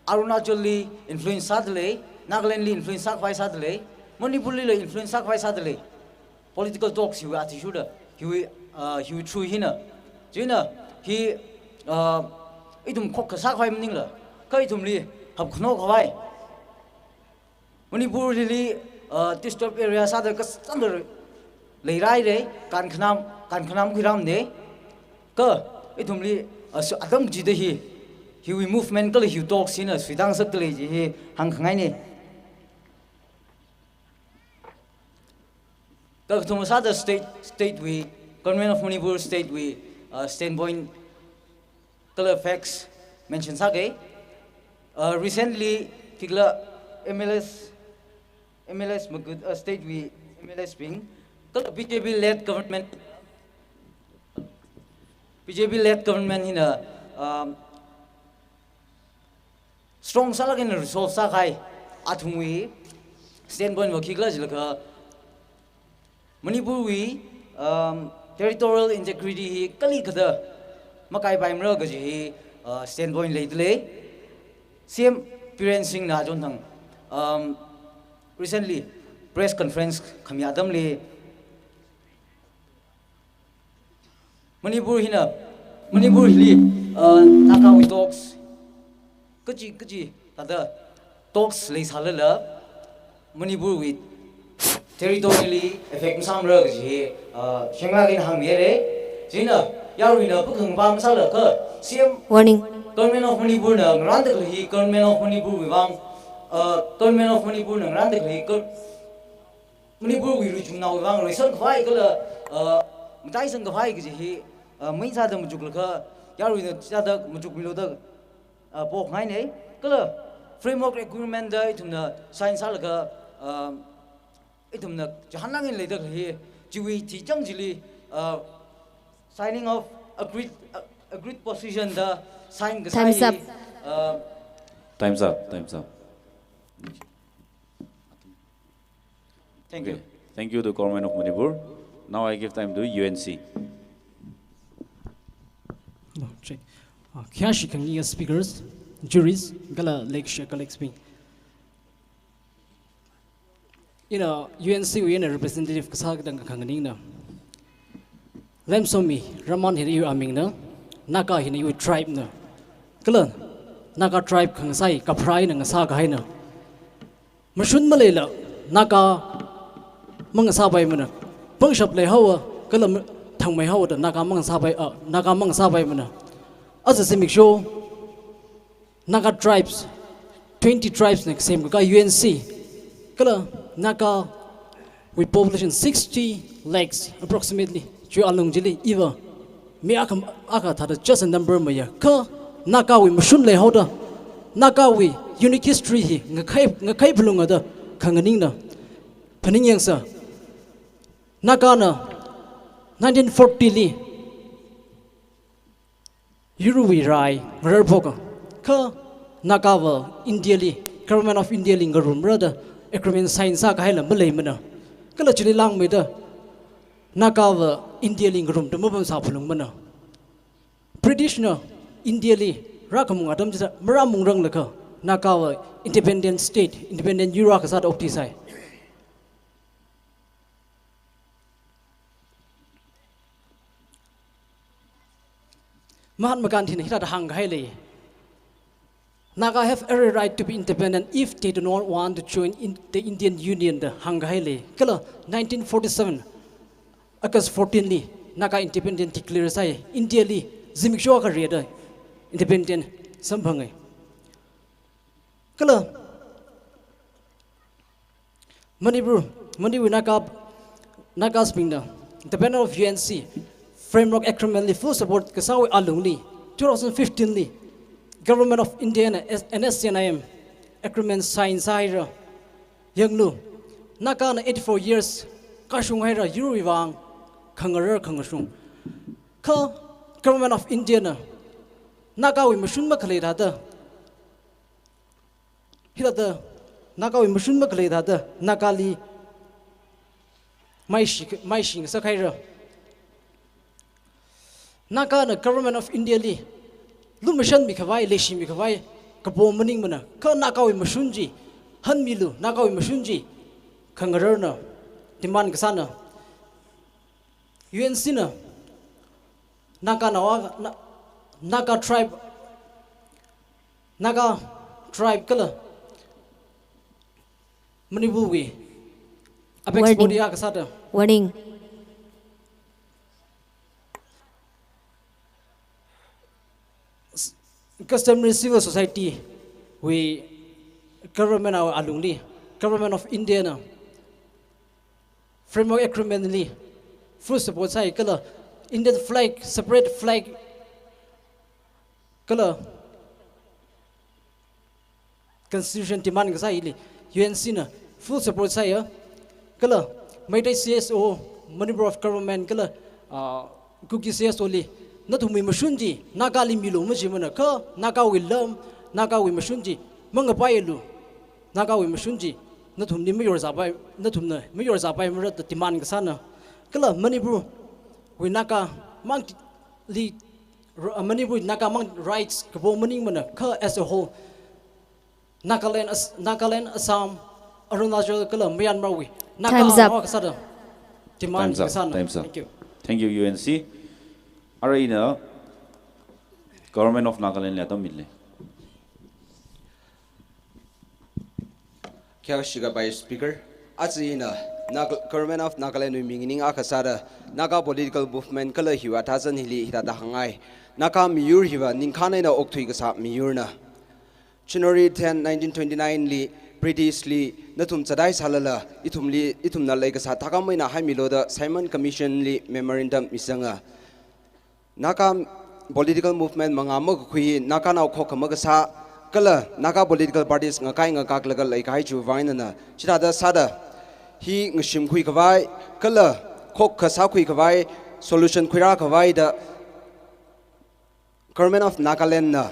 Arunachal li influence sāda lei, Nagaland li influence sākhavai sāda lei, Manipur lila influence sākhavai sāda lei. Political talks hiwui athishurda, hiwui, uh, hiwui through hina. China hi, uh, ithum khokkha sākhavai maningla, kha ithumli hapkhano khavai. Manipur hili, uh, disturbed area sāda kachangkhat leiraire, kankhanam, kankhanam khuiramne. Kha ithumli, uh, su atam chida hi, hiwui movement kala hiwui talks hina suitāngasakda lei kaji hi hāngkhangaine. Kakathuma sāda state, state wui, Government of Manipur state wui, uh, standpoint kala facts mention sāke. Uh, recently, khikhala M L As, M L As magut, uh, state wui M L As bing, kala B J P led government, B J P led government hina, um, strong sālāk eina resolve sākahai athumwui standpoint va khikhala jilakha Manipur wui, um, territorial integrity hi kali kathāda makaipaimara kaji hi, uh, standpoint leida lei. C M Biren Singh na chonthang, um, recently press conference khami atamli Manipur hina, Manipur hili, uh, Nagawui talks, kachi, kachi, thāda talks leisālala, Manipurwui territory li effect masāmara kaji hi, uh, shenglāk eina hāngmihaire. China, yaruina pakhangpa masālakha, C M Warning. Government of Manipur na ngarānda khalei hi, Government of Manipur wui vang, uh, Government of Manipur na ngarānda khalei hi, Gov-, Manipurwui ruichungnaowui vang reisang khavai kala, uh, mataisang khavai kaji hi, uh, main sāda machuklaga, yaruina sāda machukmilu da, uh, pokhangaine. Kala framework agreement da ithumna sign sālaga, uh, ithumna chihānlāk eina leida khalei hi, chiwui tichang chili, uh, signing of agreed, uh, agreed position da sign kasā Time's hi, up. Uh, Time's up. Time's up. Thank you. Okay. Thank you to Government of Manipur. Now I give time to U N C. Hello, check. Uh, khayāshi khangayi speakers, judges, kala leishiya colleagues bing. Ina U N C wui ina representative kasā katang khanganingna. Lemsomi Raman hina iwui amingna, Naga hina iwui tribe na. Kala Naga tribe khangasai kapharā eina ngasākahaina. Mashun maleila Naga mangasāpaimana. Pangshap leihaowa, kala ma-, thangmeihaowa da Naga mangasāpai, ah, Naga mangasāpaimana. Aja zimiksho Naga tribes, twenty tribes na kasem kaka U N C. Kala Naga with population sixty lakhs approximately. Chiwui alung chili iva mi akha, akha thāda just a number maya. Kha Nagawui mashun leihaoda, Nagawui unique history hi ngakhai, ngakhai phalunga da khanganingna. Phaningyangsa. Nagana nineteen forty li Europe wui rai ngararphoka. Kha Nagava India li, Government of India li ngarumra da agreement sign sākahaila maleimana. Kala chili langmeida Nagava India li ngarumda mapamsā phalungmana. British na India li rākhamung atam chida marāmungranglaga Nagava independent state, independent yur akha sāda oktisai. Mahatma Gandhi na hithāda hāngkahai lei. Naga have every right to be independent if they do not want to join in the Indian Union da hāngkahai lei. Kala nineteen forty-seven, August fourteen li Naga independent declare sāi, India li zimiksho akha rida independent samphangai. Kala Manipur, Manipur Naga, Nagasbingna, the banner of U N C Framework Agreement li full support kasāwui alungli, two thousand fifteen li Government of India na N S C N I M agreement sign sāhaira. Yanglu, Nagana eighty-four years kashung haira, yurwui vang khangarar khangashung. Kha Government of India na Nagawui mashun makhalei thāda, hithāda Nagawui mashun makhalei thāda Nagali maishi, maishi ngasak haira. Nagana Government of India li lumashanmi khavai, leishimi khavai kapo maningmana. Kha Nagawui mashun chi hanmilu, Nagawui mashun chi khangararna, demand kasāna. U N C na Naga nawa, Na-, Naga tribe, Naga tribe kala Manipurwui apex Warning. Body akha sāda. Warning. S-, customary civil society wui government awui alungli, Government of India na Framework Agreement li full support sāi kala Indian flag, separate flag kala constitution demand kasā hili U N C na full support sāya. Kala Meitei C S O, Manipur of Government kala, ah, Kuki C S O li nathumwui mashun chi Nagali milu majimana, kha Nagawui lam, Nagawui mashun chi mangapailu. Nagawui mashun chi nathumli mayorzāpai, nathumna mayorzāpaimara da demand kasāna. Kala Manipurwui Naga mangli, Manipurwui Naga mang rights kapo maningmana, kha as a whole Nagaland, As-, Nagaland, Assam, Arunachal kala Myanmar wui Naga Time's up. Nawa kasāda demand Time's up. Kasāna. Time's up. Thank you. Thank you, U N C. Arui ina Government of Nagaland li atam mile. Kya shika bai speaker. Achi ina Nag-, Government of Nagaland wui ming ning akha sāda Naga political movement kala hiwui athazan hili hithāda hāngai. Naga miyur hiva ningkhān eina okthui kasā miyurna. January ten, nineteen twenty-nine li British li nathum chadai sālala, ithumli, ithumna leikasā thākam eina haimilu da Simon Commission li memorandum misanga. Naga political movement mangā makakhui, Naganao khokkha makasā, kala Naga political parties ngakai ngakaklaga leikahai chiwui vang einana, chithāda sāda, hi ngashimkhui khavai, kala khokkha sākhui khavai, solution khuirā khavai da, Government of Nagaland na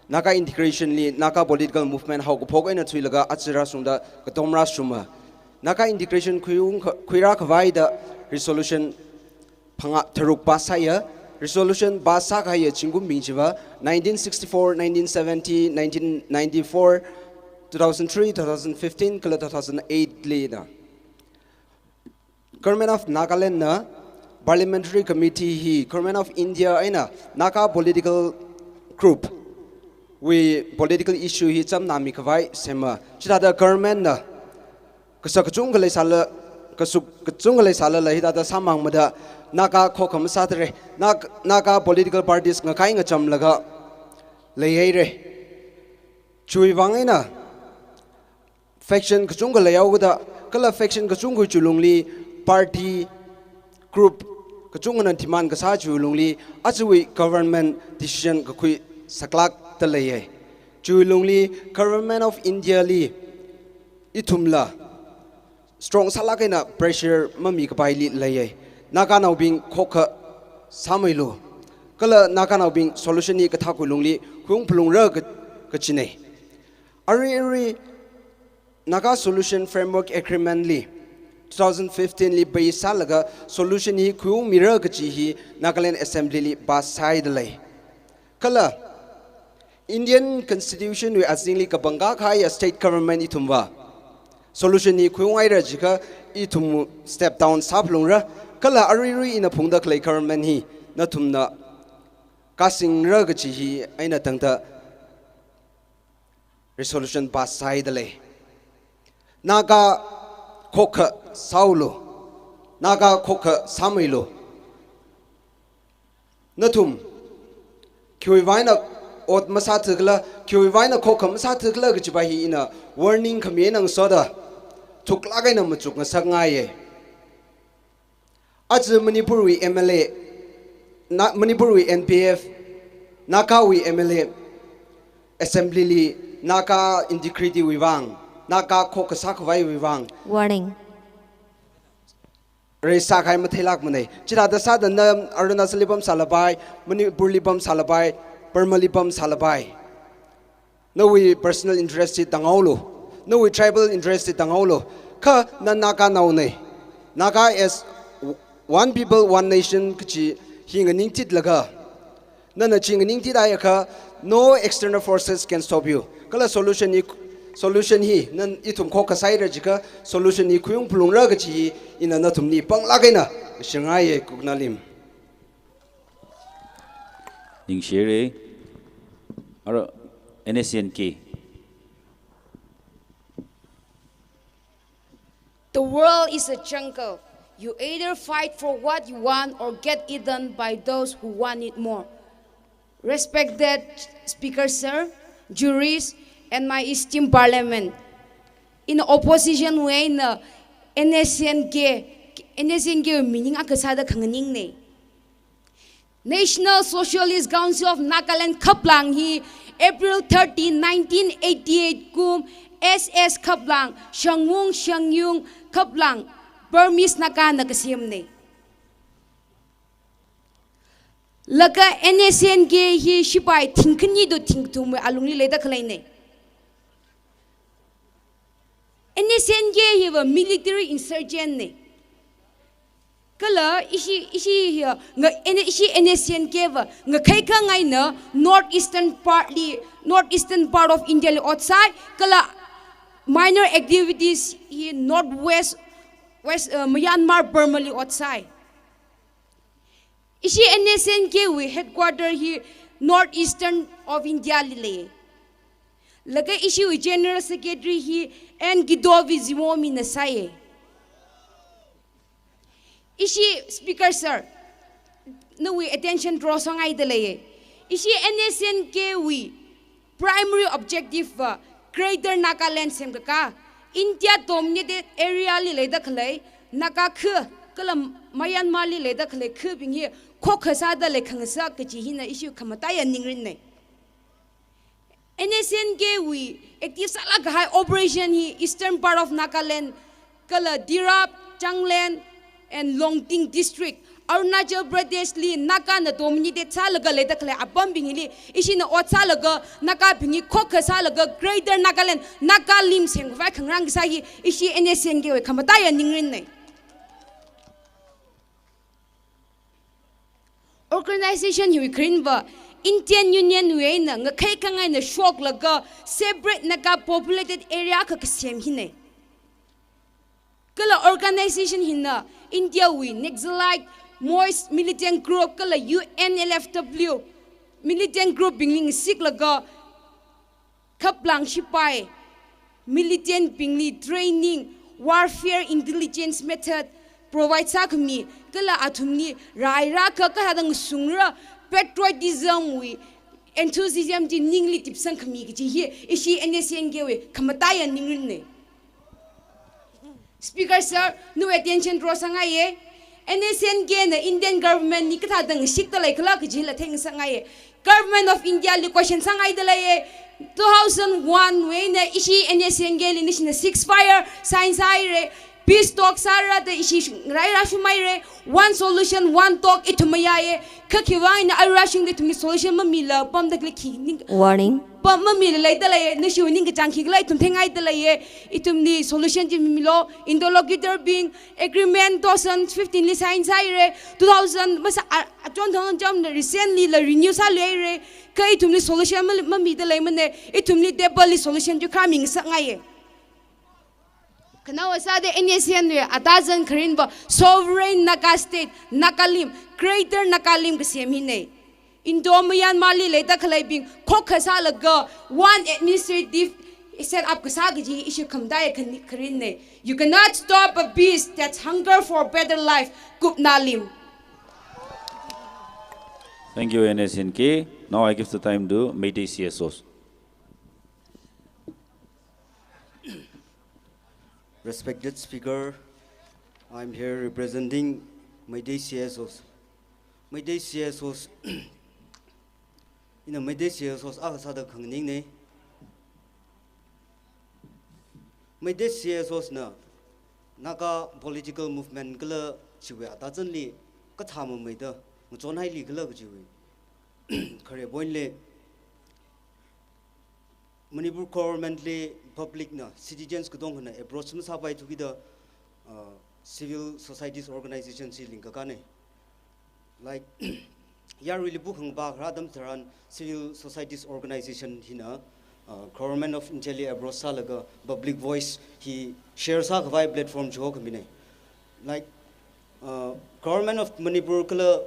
Naga integration li Naga political movement haokaphok eina chuilaga aja rāshungda katom rāshuma. Naga integration khuiung kha-, khuirā khavai da resolution phangā tharuk pass sāya. Resolution pass sākahaiya zingkumbing chiva nineteen sixty-four, nineteen seventy, nineteen ninety-four, two thousand three, two thousand fifteen kala two thousand eight li na. Government of Nagaland na Parliamentary Committee hi Government of India eina Naga political group wui political issue hi chamnāmi khavai sema. Chithāda government na kasak kachungkha leisāla, kasuk kachungkha leisālala hithāda sāmangmada Naga khokkha masāthare, Nag-, Naga political parties ngakai ngachamlaga leihaire. Chiwui vang eina faction kachungkha leihaokada, kala faction kachungkha chiwui lungli party group kachungkhana demand kasā chiwui lungli, ajawui government decision kakhui saklākda leiya. Chiwui lungli Government of India li ithumla strong sālāk eina pressure mami kapaili leiya. Naganaobing khokkha sāmeilu. Kala Naganaobing solution hi kathākwui lungli khuiung phalungra ka-, kachina. Arui arui Naga Solution Framework Agreement li two thousand fifteen li base sālaga solution hi khuiungmira kachi hi Nagaland Assembly li pass sāhaida lei. Kala Indian Constitution wui azingli kapangkā kahaiya state government ithumva solution hi khuiunghaira jiakha ithum step down sāphalungra. Kala aruirui ina phungda khalei government hi nathumna kāsingra kachi hi eina tangda resolution pass sāhaida lei. Naga khokkha sāulu. Naga khokha sāmeilu. Nathum, khiwuivang eina ot masāthukhala, khiwuivang eina khokha masāthukhala kajiva hi ina warning khami eina ngasoda, thuklāk eina machuk ngasakngaiye. Aja Manipurwui M L A, na, Manipurwui N P F, Nagawui M L A, Assembly li Naga integrity wui vang, Naga khokha sākhavaiwui vang. Warning. Reisākahai matheilākmanei. Chithāda sāda na Arunachal li pamsālapai, Manipur li pamsālapai, Burma li pamsālapai. Nawui personal interest hi tanghaolu. Nawui tribal interest hi tanghaolu. Kha na Naganaonei. Naga as one people, one nation kaji hi nganingtitlaga, nana chi nganingtithaiakha, no external forces can stop you. Kala solution hi, solution hi, na ithum khokha sāhaira jiakha, solution hi khuiung phalungra kaji hi, ina nathumli panglāk eina shingaiye, Kuknalim. Ningshire. Aro, N S C N K. The world is a jungle. You either fight for what you want or get eaten by those who want it more. Respected Speaker, sir, jurist, and my esteemed Parliament. In opposition wui eina N S C N K, N S C N K meaning akha sāda khanganingnei. National Socialist Council of Nagaland khaplāng hi April thirteen, nineteen eighty-eight kum S S khaplāng, Shangwung Shangyung khaplāng, Burmese Nagana kasemnei. Laga N S C N K hi shipai thingkhani to thingkathumwui alungli leida khaleinei. N S C N K hiva military insurgent nei. Kala ishi, ishi hi, nga, N-, ishi N S C N K va ngakhai khangaina north eastern part li, north eastern part of India li ot sāi, kala minor activities hi northwest, west, uh, Myanmar, Burma li ot sāi. Ishi N S C N K wui headquarter hi north eastern of India li lei. Laga ishiwui general secretary hi N Kitovi Zimomina sāi. Ishi Speaker sir, nawui attention draw sāngaida lei. Ishi N S C N K wui primary objective va Greater Nagaland semkaka, India dominated area li leida khalei Naga khu, kala Myanmar li leida khalei khubing hi khokha sāda leikhangasak kaji hina ishi khamataiya ningrinnei. N S C N K wui active sālāk kahai operation hi eastern part of Nagaland, kala Tirap, Changland, and Longting District, Arunachal Pradesh li Nagana dominated sālaga leida khalei apambing hili, ishina ot sālaga, Nagabing hi khokha sālaga, Greater Nagaland, Nagalim semkhavai khangarān kasā hi, ishi N S C N K wui khamataiya ningrinnei. Organization hiwui kharin va Indian Union wui eina ngakhai khangaina shoklaga separate Naga populated area akha kasem hinei. Kala organization hina India wui Naxalite, Maoist militant group kala U N L F W militant group bingli ngasiklaga khaplāng shipai, militant bingli training, warfare intelligence method provide sākhami, kala athumli raira kha kathāda ngasungra patriotism wui enthusiasm chi ningli tipsangkhami kaji hi ishi N S C N K wui khamataiya ningrinnei. Speaker sir, nawui attention draw sāngaiye. N S C N K na Indian government li kathāda ngashikda leikhala kajila theingasakngaiye. Government of India li question sāngaida leiye. Two thousand one wui eina ishi N S C N K li nashina ceasefire sign sāhaire. Peace talk sāra da ishi raira shumhaire. One solution, one talk ithum mayāye. Kha khiwui vang eina arui rāshungda ithumli solution mamila pamda khalei khi ning Warning. Pam mamila leida leiye, nashiwui ningkachāng khikhala ithum theingaida leiye, ithumli solution chi mimilo, interlocutor bing, agreement two thousand fifteen li sign sāhaire, two thousand masa, a, achon thang chamna recently la renew sāluihaire, kha ithumli solution ma, mamida leimanei, ithumli table li solution chi khami ngasakngaiye. Khanaowa sāda N S C N wui atazan kharin va sovereign Naga state, Nagalim, Greater Nagalim kasem hinei. Indo-Myanmar li leida khaleibing khokha sālaga one administrative Set up kasā kaji ishi khamdai khan-, kharinne. You cannot stop a beast that's hunger for better life. Kupna lim. Thank you, N S N K. Now I give the time to Meitei C S Os. Respected Speaker, I'm here representing Meitei C S Os. Meitei C S Os, ina Meitei C S Os akha sāda khanganingne. Meitei C S Os na Naga political movement kala chiwui atazanli kathā mameida ngachonhaili kala kachiwui khare point li Manipur government li public na, citizens katonga na approach masāpai thukida, uh, civil societies organization chi lingkakane. Like, yaruili pukhangpa kharā atam tharan civil societies organization hina, uh, Government of India li approach sālaga public voice hi share sākhavai platform chihokhamine. Like, uh, Government of Manipur kala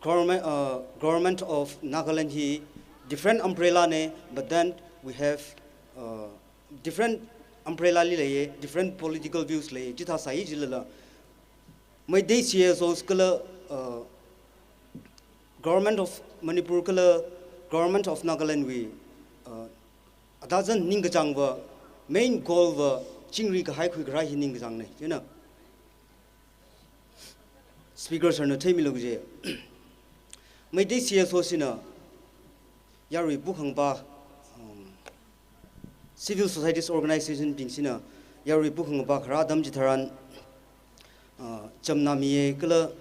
government, uh, Government of Nagaland hi different umbrella ne, but then we have, uh, different umbrella li leiye, different political views leiye, chithā sāi jilala. Meitei C S Os kala, uh, Government of Manipur kala Government of Nagaland wui, uh, atazan ningkachāngva, main goal va chingri kahai khuikharā hi ningkachāngne, you know. Speaker sir na theimilu kaje. Meitei C S Os na yarui pukhangpa, um, civil societies organization bing sina yarui pukhangpa kharā atam chitharan, uh, chamna miye kala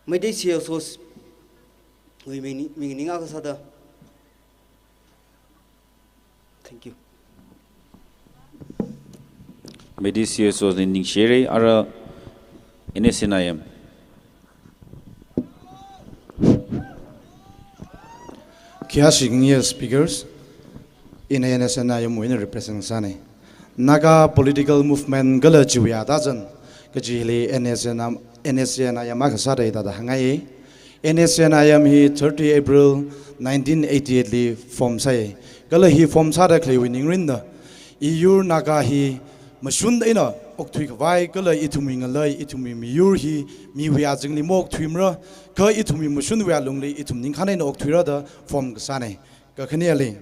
Meitei C S Os wui ming, ming ning akha sāda. Thank you. Meitei C S Os li ningshire, ara N S N I M. Khayāshi ngiya speakers, ina N S N I M wui ina represent sāne. Naga political movement kala chiwui atazan kajili N S N M, N S N I M akha sāda ithāda hāngngai. N S N I M hi thirty April nineteen eighty-eight li form sāi. Kala hi form sāda khaleiwui ningrinna, iyur Naga hi mashun eina okthuikhavai kala ithumwui ngalei, ithumwui miyur hi miwui azingli maokthuimara, kha ithumwui mashunwui alungli ithum ningkhān eina okthuira da form kasāne. Kakhaneli,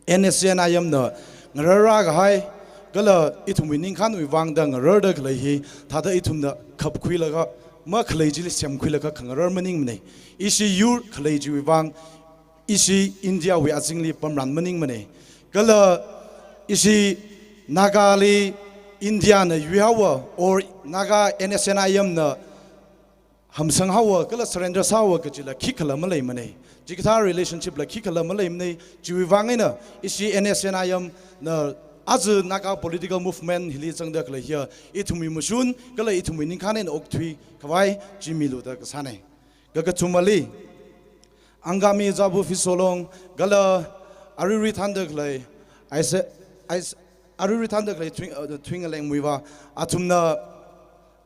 N S N I M na ngararra kahai, kala ithumwui ningkhānwui vangda ngararda khalei hi, thāda ithumna khapkhuilaga, makhalei chili semkhuilaga khangarar maningmane. Ishi yur khalei chiwui vang, ishi India wui azingli pamran maningmane. Kala ishi Naga li India na yuihaowa, or Naga N S N I M na hamsanghaowa, kala surrender sāhaowa kajila khikhala maleimane. Chikathā relationship la khikhala maleimane, chiwui vang eina ishi N S N I M na aja Naga political movement hili zangda khalei hiya, ithumwui mashun, kala ithumwui ningkhān eina okthuikhavai chi milu da kasāne. Kakathumali, Angami Zabu Fisolong, kala aruirui thānda khalei, Aise, Aise, aruirui thānda khalei Thui, uh, Thuingaleng Muivah, athumna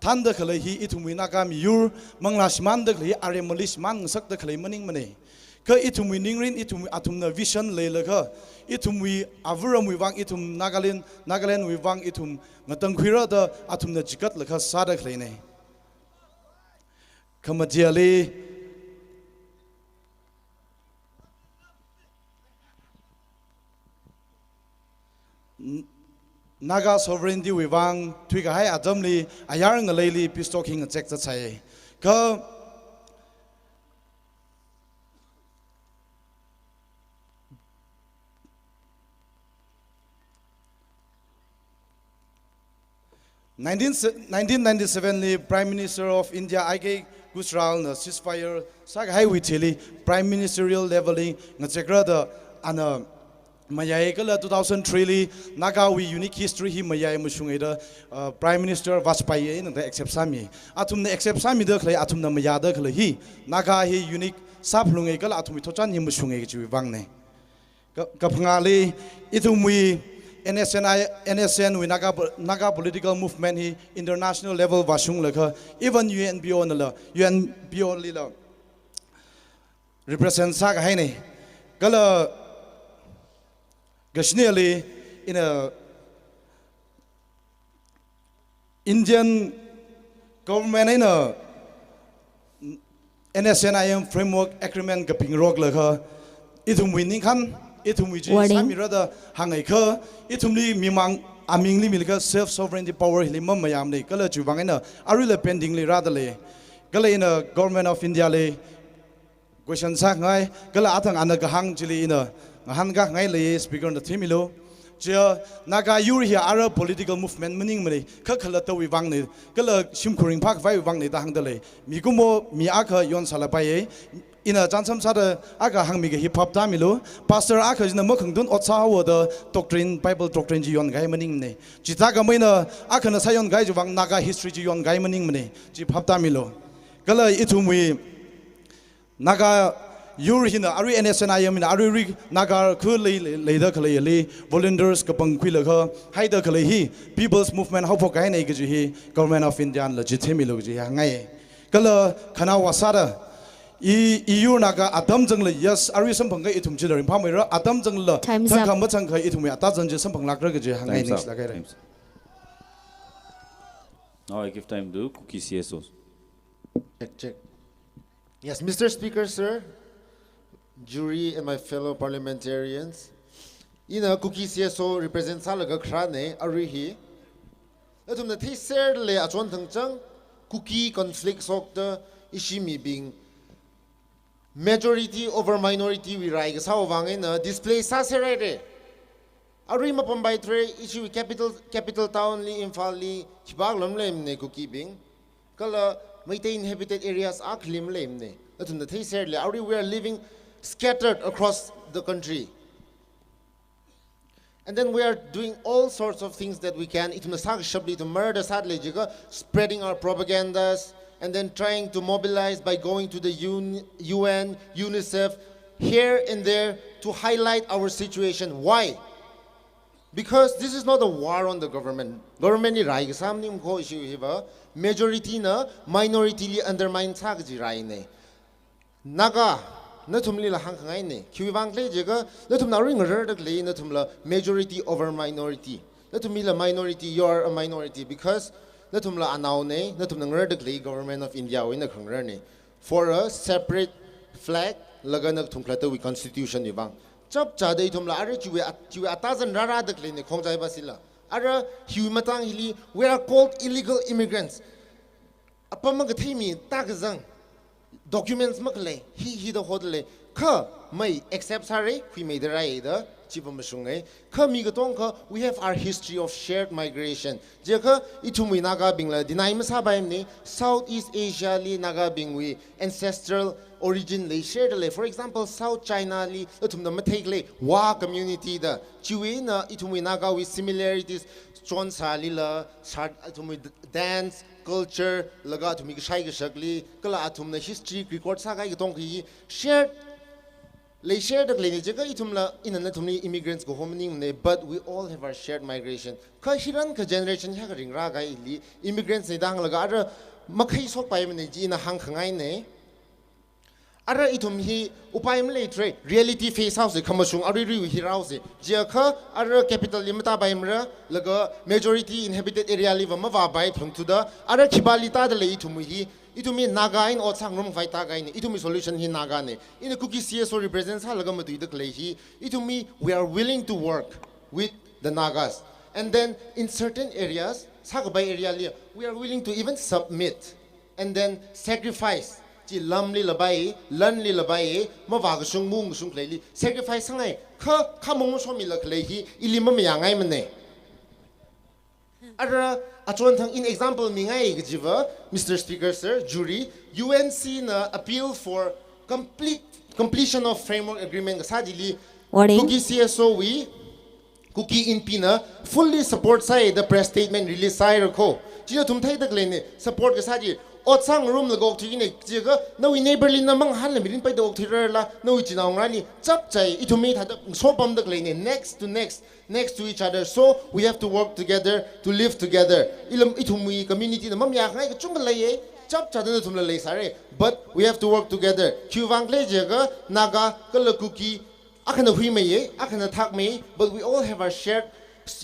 thānda khalei hi ithumwui Naga miyur manglā shimānda khalei, aremali shimān ngasakda khalei maningmane. Kha ithumwui ningrin, ithumwui athumna vision leilaga, ithumwui avāramwui vang, ithum Nagaland, Nagaland wui vang, ithum ngatangkhuira da athumna chigatlaga sāda khaleine. Khamajiali, N-, Naga sovereignty wui vang thuikahai atamli ayar ngaleili peace talk hi ngazek zatsai. Kha nineteen, nineteen ninety-seven li Prime Minister of India I K Gujral na ceasefire sākahaiwui thili Prime Ministerial level li ngazekra da ana mayai kala two thousand three li Naga wui unique history hi mayai mashunge da, uh, Prime Minister Vajpayee na da accept sāmi. Athumna accept sāmida khalei, athumna mayāda khalei hi Naga hi unique sāphalunge kala athumwui thotchan hi mashunge kajiwui vangne. Ka-, kaphangāli, ithumwui N S N I, N S N wui Naga, Naga political movement hi international level vāshunglaga, even U N P O nala, U N P O lila represent sākahaina. Kala kashineli ina Indian government eina N S N I M framework agreement kapingrok laga, ithumwui ningkhān, ithumwui chi Warning. Sāmira da hāngaikha, ithumli mimang amingli milaga self sovereignty power hili mamayāmana, kala chiwui vang eina aruila pending li rāda lei. Kala ina Government of India li question sāngai, kala athang ana kahāng chili ina ngahānkāngai lei, Speaker na themilo. Chia Naga yur hi ara political movement maningmana, kha khalattawui vangna, kala shimkhur ringphākhavaiwui vangna da hāngda lei. Mikumo mi akha yonsālapai. Ina chānsam sāda akha hāngmikahai phap tāmilo. Pastor akha china makhangdun ot sāhaowa da doctrine, Bible doctrine chi yonkahai maningmana. Chithākhamei eina akhana sāyonkahai chiwui vang Naga history chi yonkahai maningmana. Chi phap tāmilo. Kala ithumwui Naga yur hina, arui N S N I M hina, aruirui Naga khu lei, lei, leida khaleili volunteers kapangkhuilaga haida khalei hi People's Movement haophokkahaina kaji hi Government of India nala chi themilo kaji hi hāngngai. Kala khanaowa sāda, i, i yur Naga atam zangla, yes, arui samphangkha ithum chila ringphāmeira, atam zangla, Time's up. Thangkha mathangkha ithumwui atazan chi samphanglākra kaji hāngngai. Time's up. Ningshilākhaira. Time's up. Now I give time to Kuki C S Os. Check, check. Yes, Mister Speaker, sir, jury, and my fellow parliamentarians. Ina Kuki C S O represent sālaga kharāna, arui hi. Nathumna theiserlei achon thangchang, Kuki conflict shokta ishi mibing majority over minority wui rai kasāwui vang eina displace sāserhaira. Arui mapampai thre, ishiwui capital, capital town li, Imphal li, khipākhala maleimana Kukibing. Kala Meitei inhabited areas akhali maleimana. Nathumna theiserlei, arui we are living scattered across the country. And then we are doing all sorts of things that we can. Ithumna sākashapli ithum marda sāda lei jiakha, spreading our propagandas, and then trying to mobilize by going to the UN, UNICEF, here and there to highlight our situation. Why? Because this is not a war on the government. Government li rai kasā maningmana issue hiva, majority na minority li undermine sā kaji raina. Naga, nathumlila hāngkhangaina. Khiwui vang khala jiakha, nathumna arui ngararda khalei, nathumla majority over minority. Nathumlila minority, you are a minority because nathumla anaona, nathumna ngararda khalei Government of India wui eina khangararna. For a separate flag, laga nathum khalattawui constitution wui vang. Chapchāda ithumla arui chiwui at-, chiwui atazan rārāda khaleina khongchai basila. Ara hiwui matang hili, we are called illegal immigrants. Apam makathei mi tākazang, documents makhalei, hi hida hoda lei, kha mai accept sāra, khuimeida rai da, chi pamashunga. Kha mi katongkha, we have our history of shared migration. Jiakha ithumwui Nagabingla deny masāpaimana, Southeast Asia li Nagabingwui ancestral origin leisherda lei. For example, South China li athumna matheikhalei Wa community da. Chiwui eina ithumwui Nagawui similarities chonsālila, sā, athumwui d-, dance, culture, laga athumwui kashai kashakli, kala athumna history record sākahai katongkha hi shared leisherda khaleina jiakha ithumla, ina nathumli immigrants kaho maningmana, but we all have our shared migration. Kha hirankha generation hiyākha ringrākahaili immigrants na da hānglaga ara makhei shokpaimana chi ina hāngkhangaina. Ara ithum hi upai maleithre, reality face haosa, khamashung aruiruiwui hi rāhaosa. Jiakha ara capital li matāpaimara, laga majority inhabited area liva mavāpai phlung thuda, ara khipāli tāda lei ithumwui hi, ithum hi Naga eina ot sāngarumkhavai tākahaina, ithumwui solution hi Nagana. Ina Kuki C S O represent sālaga matuida khalei hi, ithum hi, we are willing to work with the Nagas. And then in certain areas, sākapai area li, we are willing to even submit. And then sacrifice, chi lamlila pai, lanlila pai, mavākashung mungkashung khaleili sacrifice sāngai, kha, khamong shomila khalei hi, ili mamayāngaimana. Ara, achonthang in example mingai kajiva, Mister Speaker, sir, jury, U N C na appeal for complete, completion of framework agreement kasā chili, Warning. Kuki C S O wui, Kuki Inpi na fully support sāi da press statement release sāhaira kho. Chi nathum theida khaleina, support kasā chi Ot sāngarumlaga okthuine, chiakha nawui neighbor li na mangahānla mirin paida okthuirarla, nawui chinaongarāli chapchai, ithum mi thāda sopamda khaleine, next to next, next to each other. So we have to work together to live together. Ilam ithumwui community na mamayākhangai kachungkha leiye, chapchāda nathumla leisāre. But we have to work together. Khiwuivang khala chiakha Naga kala Kuki akhana huimeiye, akhana thakmei, but we all have our shared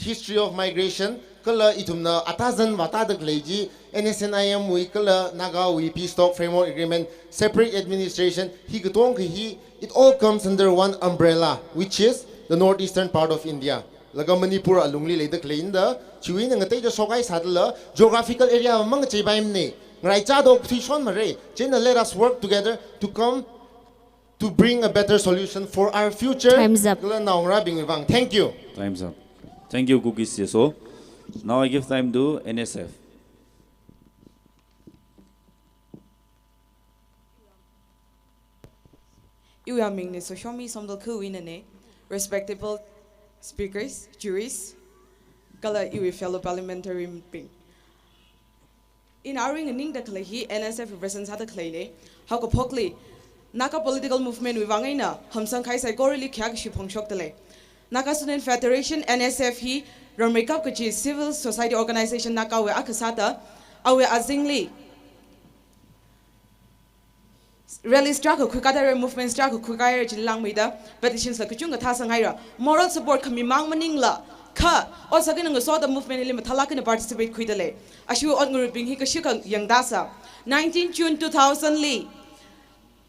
history of migration. Kala ithumna atazan vātāda khalei chi, N S N I M wui kala Naga wui peace talk framework agreement, separate administration, hi katonga hi, it all comes under one umbrella, which is the northeastern part of India. Laga Manipur alungli leida khaleina da, chiwui eina ngateida shokhai sādala, geographical area va mangachei paimane, ngaraichāda okthuishon mare, chieina let us work together to come to bring a better solution for our future. Time's up. Kala naongarābingwui vang. Thank you. Time's up. Thank you, Kuki C S O. Now I give time to N S F. Iwui aming Mister Shomi Somdal Khuinane, respectable speakers, jurors, kala iwui fellow parliamentary bing. Ina aring ningda khalei hi N S F represent sāda khaleine. Haokaphokli, Naga political movement wui vang eina hamsangkahai saikorali khayākashi phongshokdalei. Naga Student Federation, N S F hi ramreikap kachi civil society organization Naga wui akha sāda, awui azingli rallies tarākha khuikādalei, movements tarākha khuikādalei, chili langmeida petitions la kachungkha thāsanghaira. Moral support khamimang maningla, kha ot sākahai eina ngasoda movement hili mathālāk eina participate khuidalei. Ashi ot ngarumbing hi kashikha yangdasa. Nineteen June two thousand li,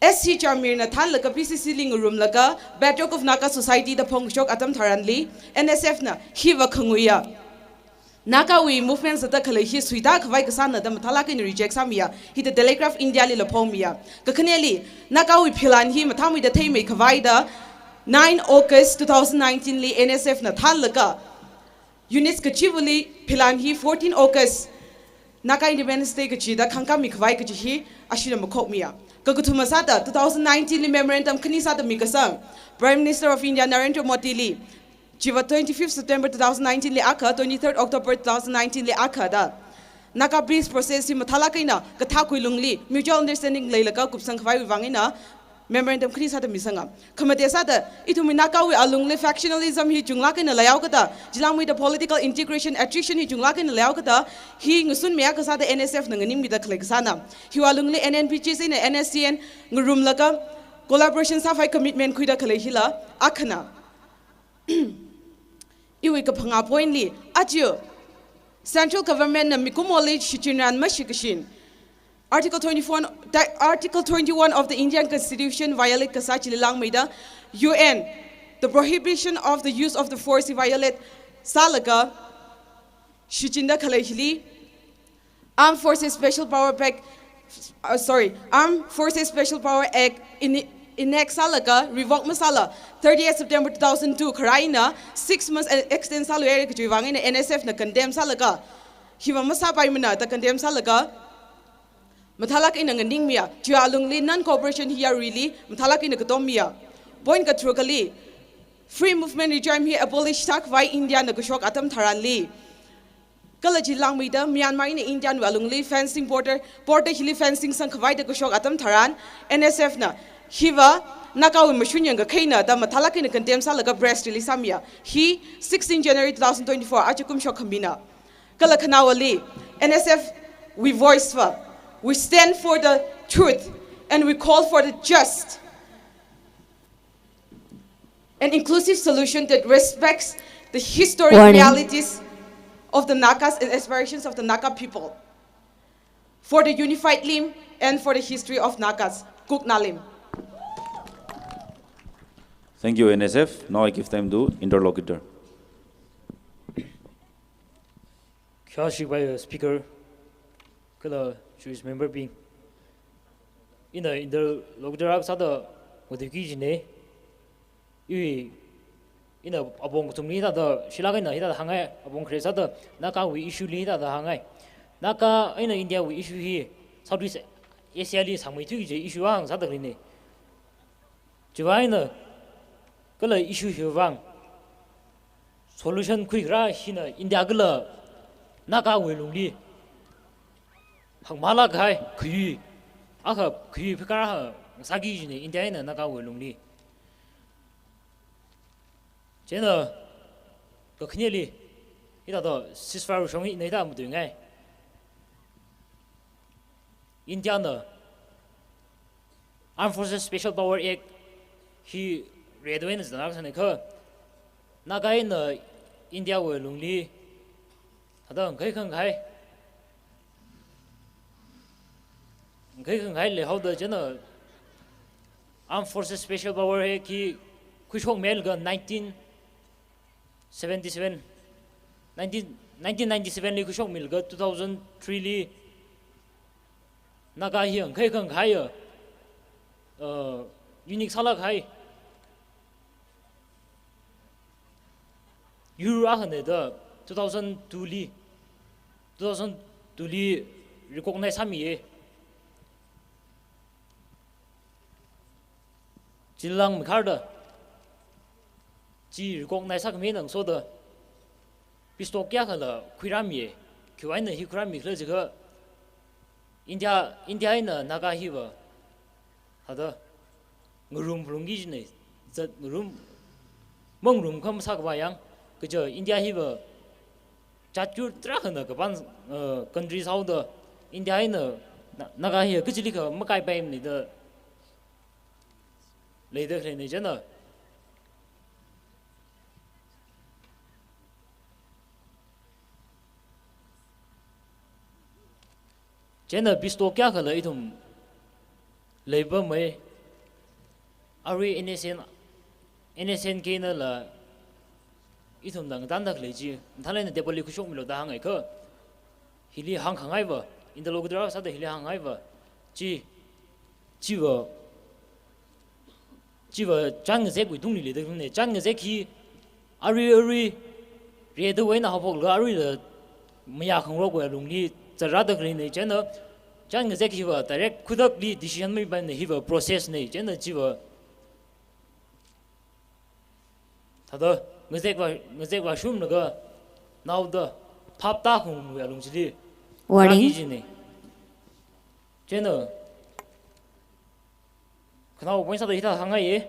S C Chamir na thānlaga P C C li ngarumlaga, Bedrock of Naga Society da phongshok atam tharanli, N S F na hiva khanguiya Naga wui movement sāda khalei hi suitākhavai kasāna da mathālāk eina reject sāmiya, hithāda Telegraph India lila phongmiya. Kakhaneli, Naga wui philan hi mathāmeida theimeikhavai da, nine August two thousand nineteen li N S F na thānlaga, units kachivali philan hi fourteen August, Naga Independence Day kachida khangkāmikhavai kachi hi ashina makhokmiya. Kakathuma sāda, two thousand nineteen li memorandum khani sāda mikasang, Prime Minister of India Narendra Modi li, chiva twenty-fifth September two thousand nineteen li akha, twenty-third October two thousand nineteen li akha da, Naga peace process hi mathālāk eina kathākwui lungli mutual understanding leilaga kupsangkhavaiwui vang eina memorandum khani sāda misanga. Khamate sāda, ithumwui Naga wui alungli factionalism hi chunglāk eina leihaokada, chili langmeida political integration, attrition hi chunglāk eina leihaokada, hi ngasunmi akha sāda N S F na nganingmida khalei kasāna. Hiwui alungli N N P G C na N S C N ngarumlaga collaboration sākhavai commitment khuida khalei hila akhana. Iwui kaphangā point li, aja Central Government na mikumoli shichinran mashikashin, Article twenty-one, di-, Article twenty-one of the Indian Constitution violate kasā chili langmeida, U N, the prohibition of the use of the force violate sālaga shichinda khalei hili, Armed Forces Special Power Act, uh, sorry, Armed Forces Special Power Act in, enact sālaga, revoke masāla, thirtieth September two thousand two kharā eina six months e-, extend sāluihaira kachiwui vang eina N S F na condemn sālaga, hiva masāpaimana da condemn sālaga, mathālāk eina nganingmiya, chiwui alungli non-cooperation hi yaruili mathālāk eina katommiya. Point katharukali, free movement regime hi abolish sākhavai India na kashok atam tharanli, kala chili langmeida Myanmar eina India wui alungli fencing border, border hili fencing sangkhavai da kashok atam tharan, N S F na hiva Naga wui mashun yangkakhaina da mathālāk eina condemn sālaga press release sāmiya. Hi sixteen January two thousand twenty-four, aja kumshok khamina. Kala khanaowali, N S F wui voice va, we stand for the truth and we call for the just and inclusive solution that respects the historic Warning. Realities of the Nagas and aspirations of the Naga people, for the unified Lim and for the history of Nagas. Kuknalim. Thank you, N S F. Now I give time to interlocutor. Khayāshikhavai speaker, kala jurist member bing. Ina interlocutor akha sāda ngateiki kajine. Iwui, ina apong kathumli hithāda, shilāk eina hithāda hāngngai, apong khare sāda, Naga wui issue li hithāda hāngngai. Naga eina India wui issue hi, Southeast Asia li sangmeithui kaji issue akha sāda khaleine. Chiwui vang eina, kala issue hiwui vang solution khuikharā hina India kala Naga wui lungli Hangmala kahai, khui. Akha khui phikar ha, sāki jine, India eina Naga wui lungli. Chieina, kakhaneli, hithāda ceasefire shong hi nei da mutui ngai. India na Armed Forces Special Power Act hi red win zana sane kha, Naga eina India wui lungli, hada ngai khang khai, ngai khang khai le hao da chieina Armed Forces Special Power Act hi khuishok mel ga nineteen seventy-seven, nineteen, nineteen ninety-seven li khuishok mel ga two thousand three li Naga hi ngai khang khai ya, uh, unique sāla khai. Yur akhane da two thousand two li, two thousand two li recognize sāmiye. Chieina lang mikharda, chi recognize sākhami nang soda, pisto kayākhala khuirāmiye, khiwui eina hi khuirāmi khala jiakha, India, India eina Naga hiva, hada, ngarum phalungki jine, zat ngarum, mangarum kham sākhavai yang, kaja India hiva, jat yur tarākhana kapan, uh, country sāhaoda, India eina Na-, Naga hi kachili kha makaipaimane da, leida khaleine chieina. Chieina pisto kayākhala ithum leipamei, arui N S N, N S N K nala ithum dang dan dak lei chi, mathālāk eina table li khuishokmilu da hāngngai kha, hili hāngkhangaiva, interlocutor sāda hili hāngngaiva, chi, chiva, chiva chān ngazekwui tungli leida khaleine, chān ngazek hi, arui, arui, red win eina haophoklaga aruila mayā khangarokwui lungli zatrāda khaleine, chieina chān ngazek hiva direct khudakli decision mipaimane, hiva process ne, chieina chiva. Thāda, ngazek vā, ngazek vāshunglaga, naoda, phap tākhungwui lung chili. Warning. Rāki jine. Chieina, khanao point sāda hithā hāngngaiye.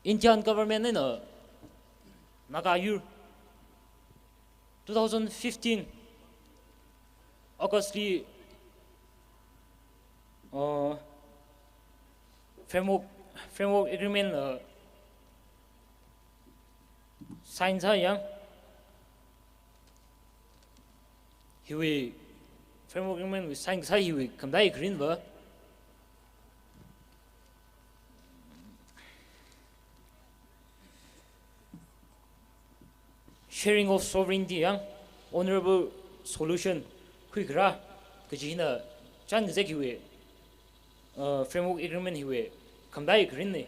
Indian government eina Naga yur two thousand fifteen August li, uh, framework, framework agreement, uh, sign sāya. Hiwui framework agreement wui sign sā hiwui khamataiya kharinva, sharing of sovereignty yang honourable solution khuikharā kaji hina chān ngazek hiwui, uh, framework agreement hiwui khamataiya kharinne.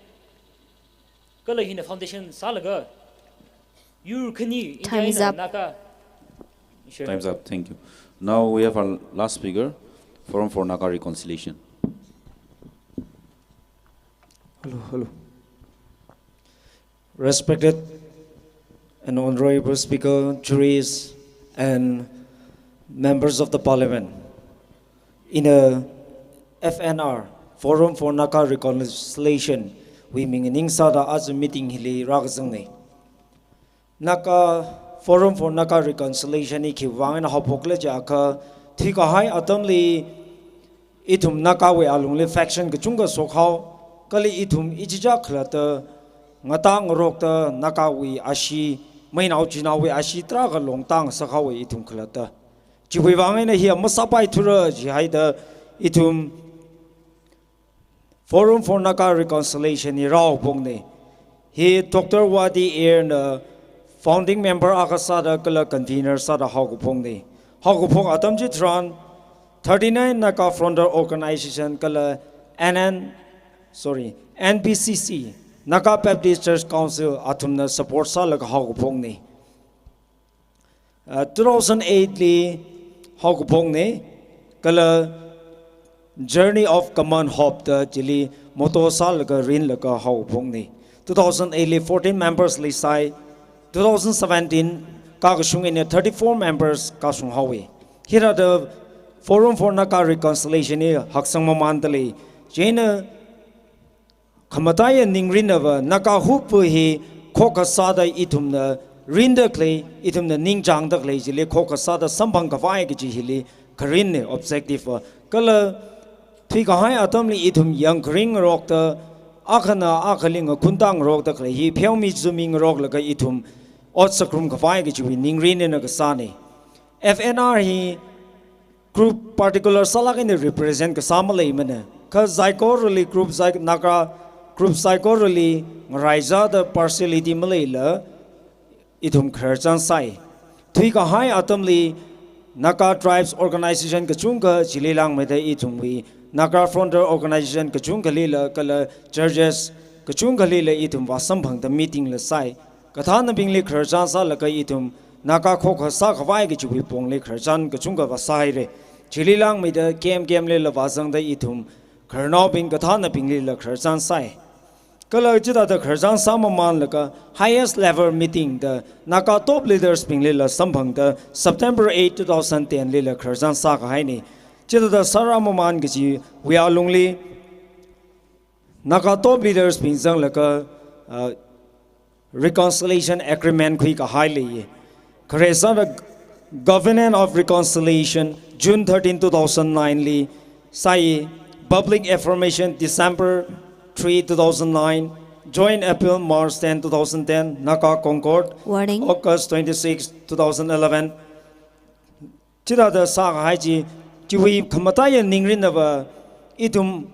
Kala hina foundation sālaga yur khani India eina Naga. Time's up. Thank you. Now we have our last speaker, Forum for Naga Reconciliation. Hello, hello. Respected and honorable speaker, juries, and members of the parliament. Ina F N R, Forum for Naga Reconciliation, wui ming ningsāda aja meeting hili rākazangne. Naga, Forum for Naga Reconciliation hi khiwui vang eina haophokle jiakha, thuikahai atamli ithum Nagawui alungli faction kachungkha shokhao, kala ithum ichicha khalatta, ngatā ngarokta Nagawui ashee, meinao chinaowui ashee tarākha longtang sākhaowa ithum khalatta. Chiwui vang eina hi masāpaithura jihaida ithum Forum for Naga Reconciliation hi rāhaophokne. Hi Doctor Wadi Ayer na founding member akha sāda kala convener sāda haokaphokne. Haokaphok atam chitharan thirty-nine Naga Frontier Organization kala N N, sorry, N B C C, Naga Baptist Church Council athumna support sālaga haokaphokne. Uh, two thousand eight li haokaphokne, kala Journey of Common Hope da chili motto sālaga rinlaga haokaphokne. Two thousand eight li fourteen members leisai, two thousand seventeen kakashung eina thirty-four members kashung haowa. Hithāda Forum for Naga Reconciliation hi haksang mamanda lei. Chieina khamataiya ningrin ava Naga hupu hi khokkha sāda ithumna rinda khalei, ithumna ningchāngda khalei chili khokkha sāda samphang khavai kaji hili kharinna objective va. Kala thuikahai atamli ithum yangkharing ngarokta, akhana akhali ngakhunta ngarokta khalei hi pheomi zumi ngaroklaga ithum ot sākharum khavai kajiwui ningrin eina kasāna. F N R hi group particular sālāk eina represent kasā maleimana. Kha saikorali group sai-, Naga group saikorali ngaraizāda partiality maleila ithum khararchan sāi. Thuikahai atamli Naga Tribes Organization kachungkha chili langmeida ithumwui Naga Frontier Organization kachungkhalila kala churches kachungkhalila ithum vāsamphangda meeting la sāi. Kathānabingli khararchan sālaga ithum Naga khokkha sākhavai kajiwui pongli khararchan kachungkha vāsāhaira. Chili langmeida camp camp lila vāzangda ithum khararnaobing kathānabinglila khararchan sāi. Kala chithāda khararchan sāmamanlaga highest level meeting da Naga top leaders binglila samphangda September eight, two thousand ten lila khararchan sākahaina. Chithāda sārāmaman kajiwui alungli Naga top leaders bing zanglaga, uh, reconciliation agreement khuikahai lei. Khare sāda Covenant of Reconciliation, June thirteen, two thousand nine li sāi, public affirmation, December three, two thousand nine, joint appeal, March ten, two thousand ten, Naga Concord, warning, August twenty-six, two thousand eleven. Chithāda sākahai chi, chiwui khamataiya ningrin ava ithum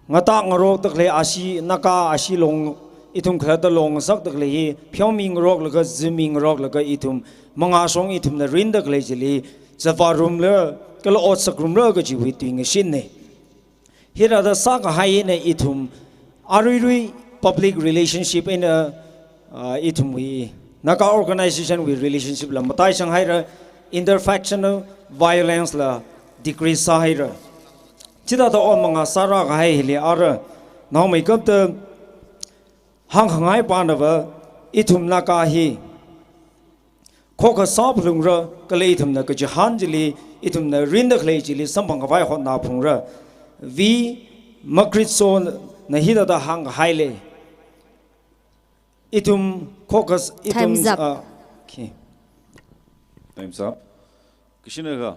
ngatak ngarokta khalei ashi, Naga ashi long, ithum khalatta long ngasakta khalei hi pheomi ngaroklaga, zimi ngaroklaga ithum mangāshong ithumna rinda khalei chili zavārumra, kala ot sākharumra kajiwui tuingashinna. Hithāda sākahai eina ithum aruirui public relationship eina, ah, ithumwui Naga organization wui relationship la mataishang haira, interfactional violence la decrease sāhaira. Chithāda ot mangā sārākahai hili ara naomeikapta hāngkhangai panava ithum Naga hi khokkha sāphalungra, kala ithumna kachihān chili, ithumna rinda khalei chili samphang khavai hotnāphalungra. V Makritso na hithāda hāngkahai lei. Ithum khokkha s-, ithum, time's up. Ah, okay. Time's up. Kashinakha,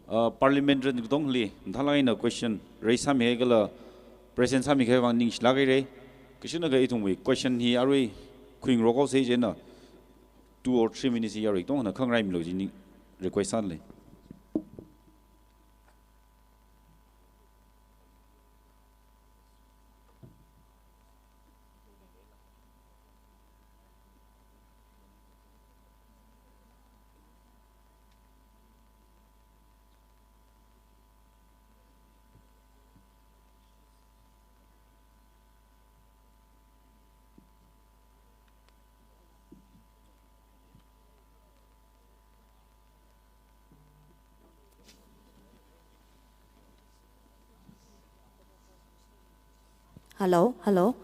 ah, parliamentary katongli, nthalai na question raise sāmihai kala present sāmihai vang ningshilāk haira. Kashinakha ithumwui question hi arui khuingarok haosa chieina two or three minutes hi yarui tongna khangarai milu jini request sālei. Hello, hello.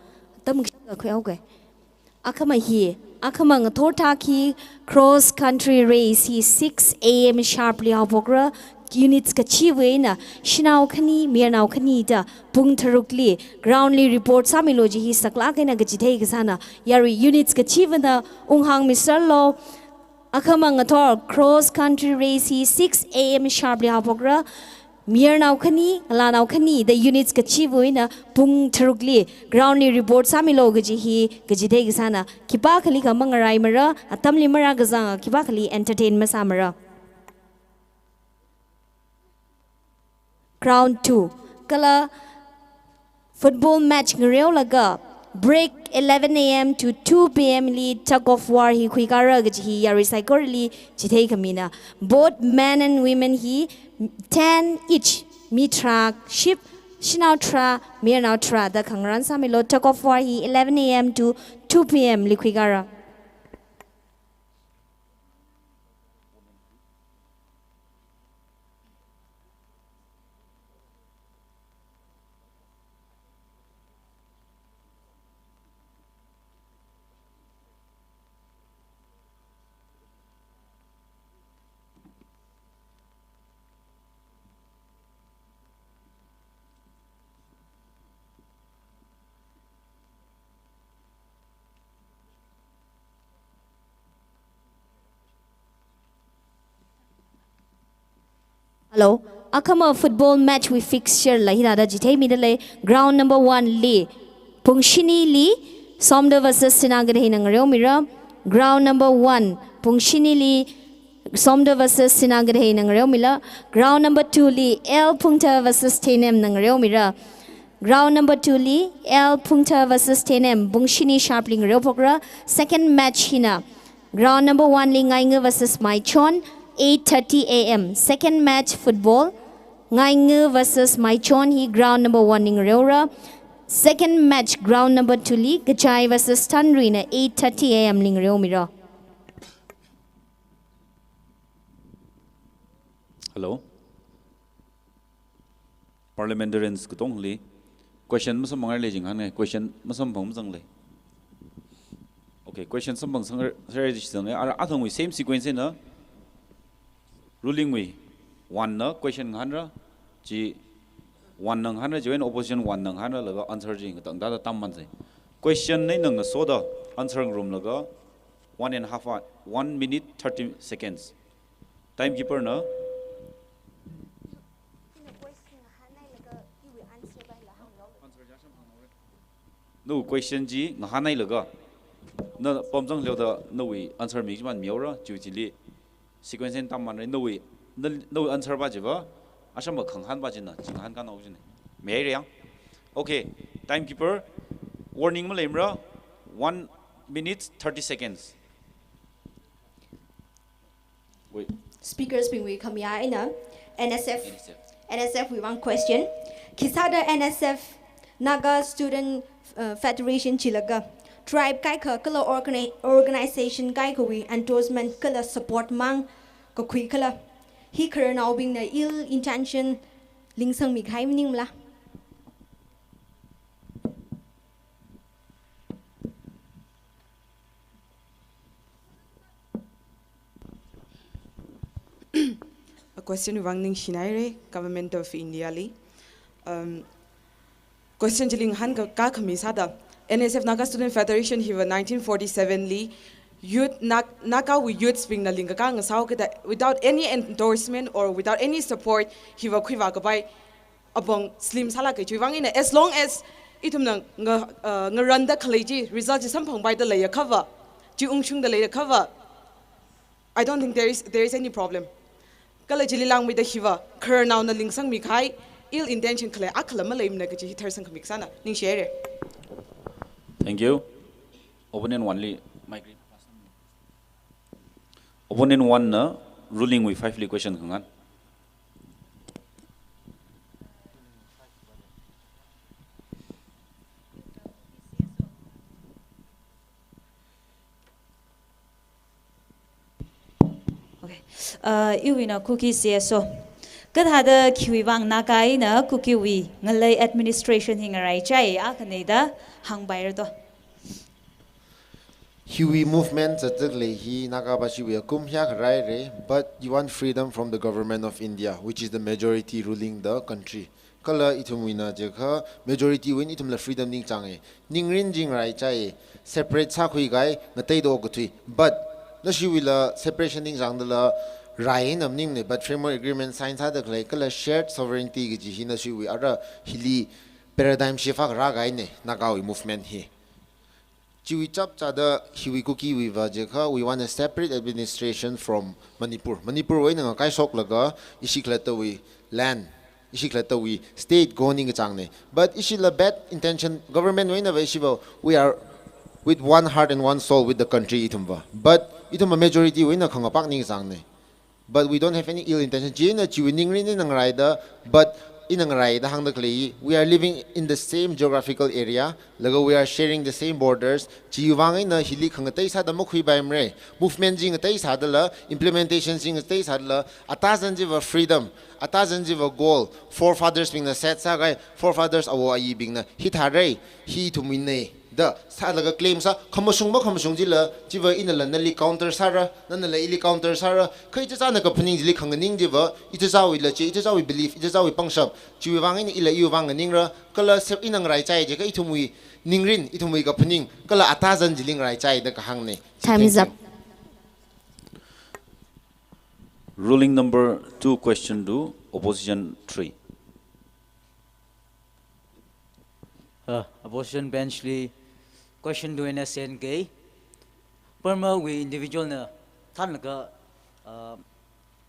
Tam khuihaoke. Akhama hi, akhama ngathor thak hi cross country race hi six A M sharply haophokra, units kachiwui eina, shanao khani, mayarnao khani da, pung tharukli, ground li report sāmilu ji hi saklāk eina kachithei kasāna, yarui units kachivana, unghāngmi sālu, akhama ngathor cross country race hi six A M sharply haophokra, mayarnao khani, ngalānao khani da units kachiwui eina pung tharukli ground li report sāmilu kaji hi kachithei kasāna, khipākhali kha mangaraimara, atamli marākazanga khipākhali entertain masāmara. Round two. Kala football match ngareolaga break eleven A M to two P M li tug of war hi khuikara kaji hi yarui saikorali chithei khamina. Both men and women hi ten each, mi tharā ship, shanao tharā, mayarnao tharā da khangarān sāmilu. Tug of war hi eleven A M to two P M li khuikara. Hello. Akhama football match wui fixture la hithāda chitheimidalei. Ground number one li, pung shinili, Somdal versus Sinakeithei na ngareomira. Ground number one, pung shinili, Somdal versus Sinakeithei na ngareomila. Ground number two li, L Phungthar versus Theinem na ngareomira. Ground number two li, L Phungthar versus Theinem, pung shini sharp li ngareophokra. Second match hina, ground number one li Ngainga versus Maichon, eight thirty A M. Second match football, Ngainga versus Maichon hi ground number one li ngareora. Second match ground number two li, Kachai versus Thanrui na eight thirty A M li ngareomira. Hello. Parliamentarians katongli question masamphangra, lei jing hāngai, question masamphang mazanglei. Okay, question samphang sangrai, sangrai chi zangai. Ara athangwui same sequence na, ruling wui one na question ngahānra, chi one na ngahānra, chiwui eina opposition one na ngahānra, laga answer chi ngatang dada tam mansai. Question nei nang ngasoda answer ngarumlaga one and a half hour, one minute thirty seconds. Timekeeper na. Nawui question chi ngahānhailaga, na pamzang leoda nawui answer mi chiman mihaora, chiwui chili sequence tam manrai, nawui, na, nawui answer pa chiva, ashamba khangahān pa china, chi ngahānkānao china. Mihaira yang. Okay, timekeeper, warning maleimara, one minute thirty seconds. Wait. Speakers bingwui khamayā eina N S F, N S F. N S F wui vang question. Khisāda N S F, Naga Student, uh, Federation chilaga, tribe kaikha kala organi-, organization kaikhawui endorsement kala support mang kakhui khala. Hi khararnaobingna ill intention lingsangmi kahai maningmala? A question wui vang ningshinaira, Government of India li. Um, question chili ngahānkā, kākhami sāda, N S F Naga Student Federation hiva nineteen forty-seven li youth, Na-, Nagawui youths bingna lingkakā ngasāhaokida, without any endorsement or without any support, hiva khuivā kapai apong slim sālāka. Chiwui vang eina, as long as ithumna nga, uh, ngaranda khalei chi, result chi samphangpaida leiakhava, chi ungshungda leiakhava, I don't think there is, there is any problem. Kala chili langmeida hiva khararnaona lingsangmi kahai ill intention khalei akhala maleimana kaji hi tharsang khami kasāna. Ningshihaira. Thank you. Opponent one li mic. Opponent one na ruling wui five li question khangahān. Okay. Uh, iwui eina Kuki C S O. Kathāda khiwui vang Naga eina Kukiwui ngalei administration hi ngaraichai, akhana da hāngpaira to. Hiwui movement zatda khalei hi Naga bashiwui akum hiyākha rāhaira, but you want freedom from the government of India, which is the majority ruling the country. Kala ithumwuina jiakha majority wui eina ithumla freedom ningchānga. Ningrin chi ngaraichai, separate sākhui kahai ngateida okathui. But nashiwuila separation ningchāngdala rai eina maningmana, but framework agreement sign sāda khalei kala shared sovereignty kaji hi nashiwui ara hili paradigm shift akha rākahaina, Nagawui movement hi. Chiwui chapchāda hiwui Kukiwuiva jiakha, we want a separate administration from Manipur. Manipurwui eina ngakaishoklaga ishi khalattawui land, ishi khalattawui state go ningkachāngna. But ishila bad intention, government wui einava ishiva, we are with one heart and one soul with the country ithumva. But ithumva majority wui eina khangapak ningkachāngna. But we don't have any ill intention. Chieina chiwui ningrin ina ngaraida, but ina ngaraida hāngda khalei, we are living in the same geographical area, laga we are sharing the same borders. Chiwui vang eina hili khangatei sāda makhuipaimara. Movement chi ngatei sādala, implementation chi ngatei sādala, atazan chiva freedom, atazan chiva goal, forefathers bingna set sākahai, forefathers awo ayibingna hithāra, hi ithumwuina da sālaga claim sā, khamashung makhamashung chila, chiva inala nali counter sāra, nanala ili counter sāra, kha ichichāna kaphaning chili khanganing chiva, ichichāwuila chi, ichichāwui belief, ichichāwui pangshap, chiwui vang eina ila iwui vang nganingra, kala sep ina ngaraichai jiakha ithumwui ningrin, ithumwui kaphaning, kala atazan chili ngaraichai da kahāngna. Time is up. Thank you. Ruling number two question to Opposition three. Uh, opposition bench li question to N S C N K. Burma wui individual na thanlaga, uh,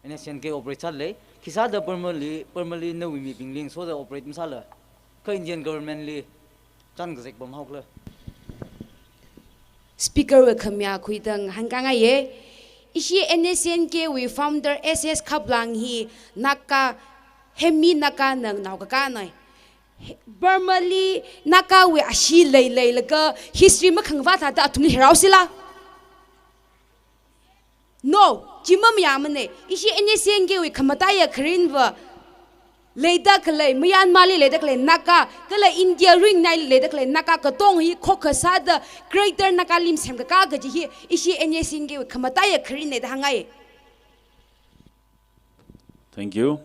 N S C N K operate sālei. Khisāda Burma li, Burma li nawui mibingli ngasoda operate masāla. Kha Indian government li chān kazek pam haokhala. Speaker wui khamayā khuida ngahānkāngaiye. Ishi N S C N K wui founder S S Khaplang hi Naga, Hemi Naga na naokakānei. Burma li Naga wui ashee leileilaga history makhangavā thāda athumli hiraosila. No, chi mamayāmanei. Ishi N S C N K wui khamataiya kharinva leida khalei, Myanmar li leida khalei Naga, kala India ringnai leida khalei Naga katonga hi khokkha sāda Greater Nagalim semkakā kaji hi ishi N S C N K wui khamataiya kharinnei da hāngngai. Thank you.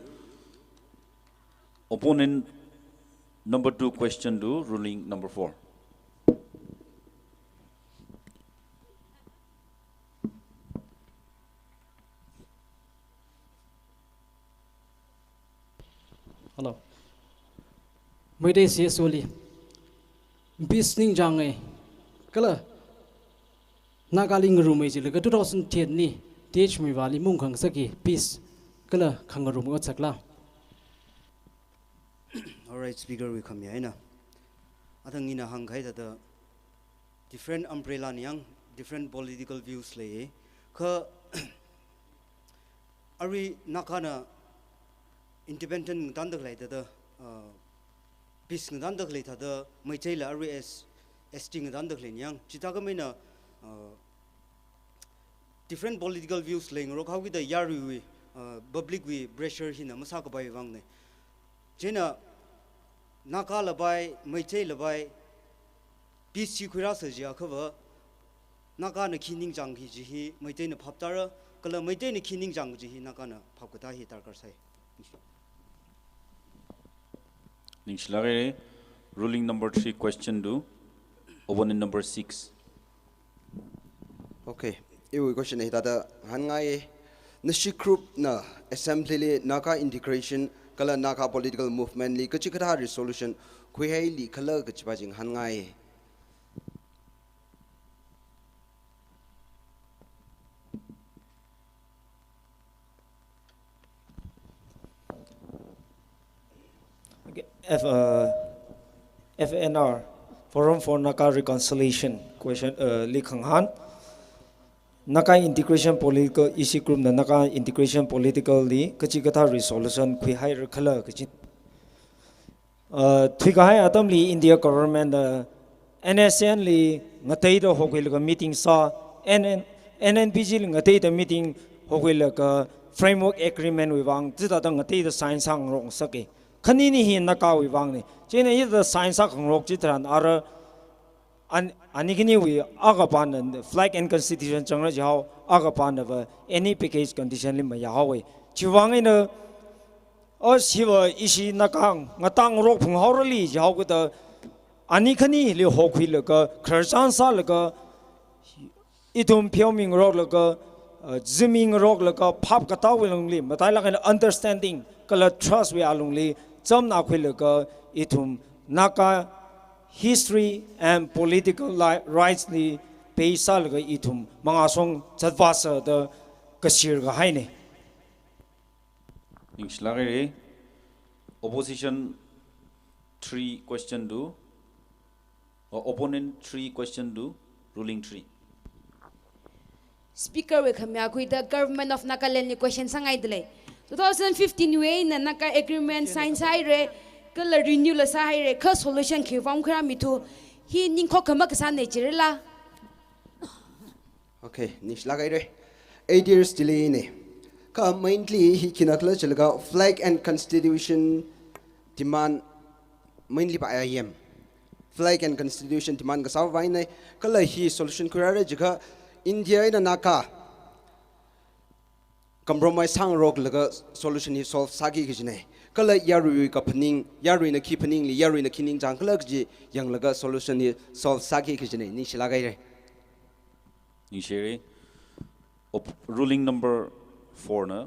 Opponent number two question to ruling number four. Hello. Meitei C S O li peace ningchānge. Kala Naga li ngarumei jilaga two thousand ten li T H Muivah li mung khangasakki peace kala khangarum ngasakkhala. All right, Speaker wui khamayā eina. Athang ina hāngkahai thāda different umbrella na yang different political views lei. Kha arui Naga na independent ngatanda khalei thāda, uh, peace ngatanda khalei thāda, Meiteila arui as S T ngatanda khalei na yang. Chithākhamei eina, uh, different political views leingarok haokida yaruiwui, uh, public wui pressure hina masākapai vāngnei. Chieina Naga lapai, Meitei lapai, peace chi khuirāsa jiakhava, Naga na khi ningchāngki kaji hi Meitei na phap tāra, kala Meitei na khi ningchāng kaji hi Naga na phap katā hi darkar sai. Ningshilāke, ruling number three question to opponent number six. Okay, iwui question hithāda hāngngai. Nashi group na assembly li Naga integration kala Naga political movement li kachikathā resolution khuihaili khala kajipa chi ngahānngai. Okay, F, uh, F N R, Forum for Naga Reconciliation, question, uh, li khangahān. Naga integration political, ishi group na Naga integration political li kachikathā resolution khuihaira khala kaji. Uh, thuikahai atamli India government na N S C N li ngateida hokhuilaga meeting sā, N N, N N P G li ngateida meeting hokhuilaga framework agreement wui vāng chithāda ngateida sign sāngarok ngasake. Khanini hi Naga wui vāngnei. Chieina hithāda sign sākhangarok chitharan ara an-, ani khaniwui akha pana flag and constitution changra jihao, akha panava any package condition li mayāhaowe. Chiwui vāng eina, o, siva ishi Naga ngatā ngarok phunghaorali jihaokida, ani khanili hokhuilaga, khararchan sālaga, ithum pheomingaroklaga, uh, zimimingaroklaga, phap katāwui lungli, matailāk eina understanding kala trust wui alungli, chamna khuilaga, ithum Naga history and political li-, rights li base sālaga ithum mangāshong zatvāsa da kashir kahainei. Ningshilāke, opposition three question to, or opponent three question to ruling three. Speaker wui khamayā khuida Government of Nagaland li question sāngaidalei. Two thousand fifteen wui eina Naga agreement sign sāhaire, kala renew la sāhaire, kha solution khi vāng khuirāmithu, hi ningkhok khamak kasānei jirala. Okay, ningshilāk haire. Eight years delay nei. Kha mainly hi khina khala jilaga flag and constitution demand mainly pa I M. Flag and constitution demand kasā vainei. Kala hi solution khuirāra jiakha India eina Naga compromise sāngaroklaga solution hi solve sāki kajinei. Kala yarui kaphaning, yaruina khi phaningli, yaruina khi ningchāng khala kaji yanglaga solution hi solve sāki kajinei. Ningshilāk haire. Ningshire. Op-, ruling number four na,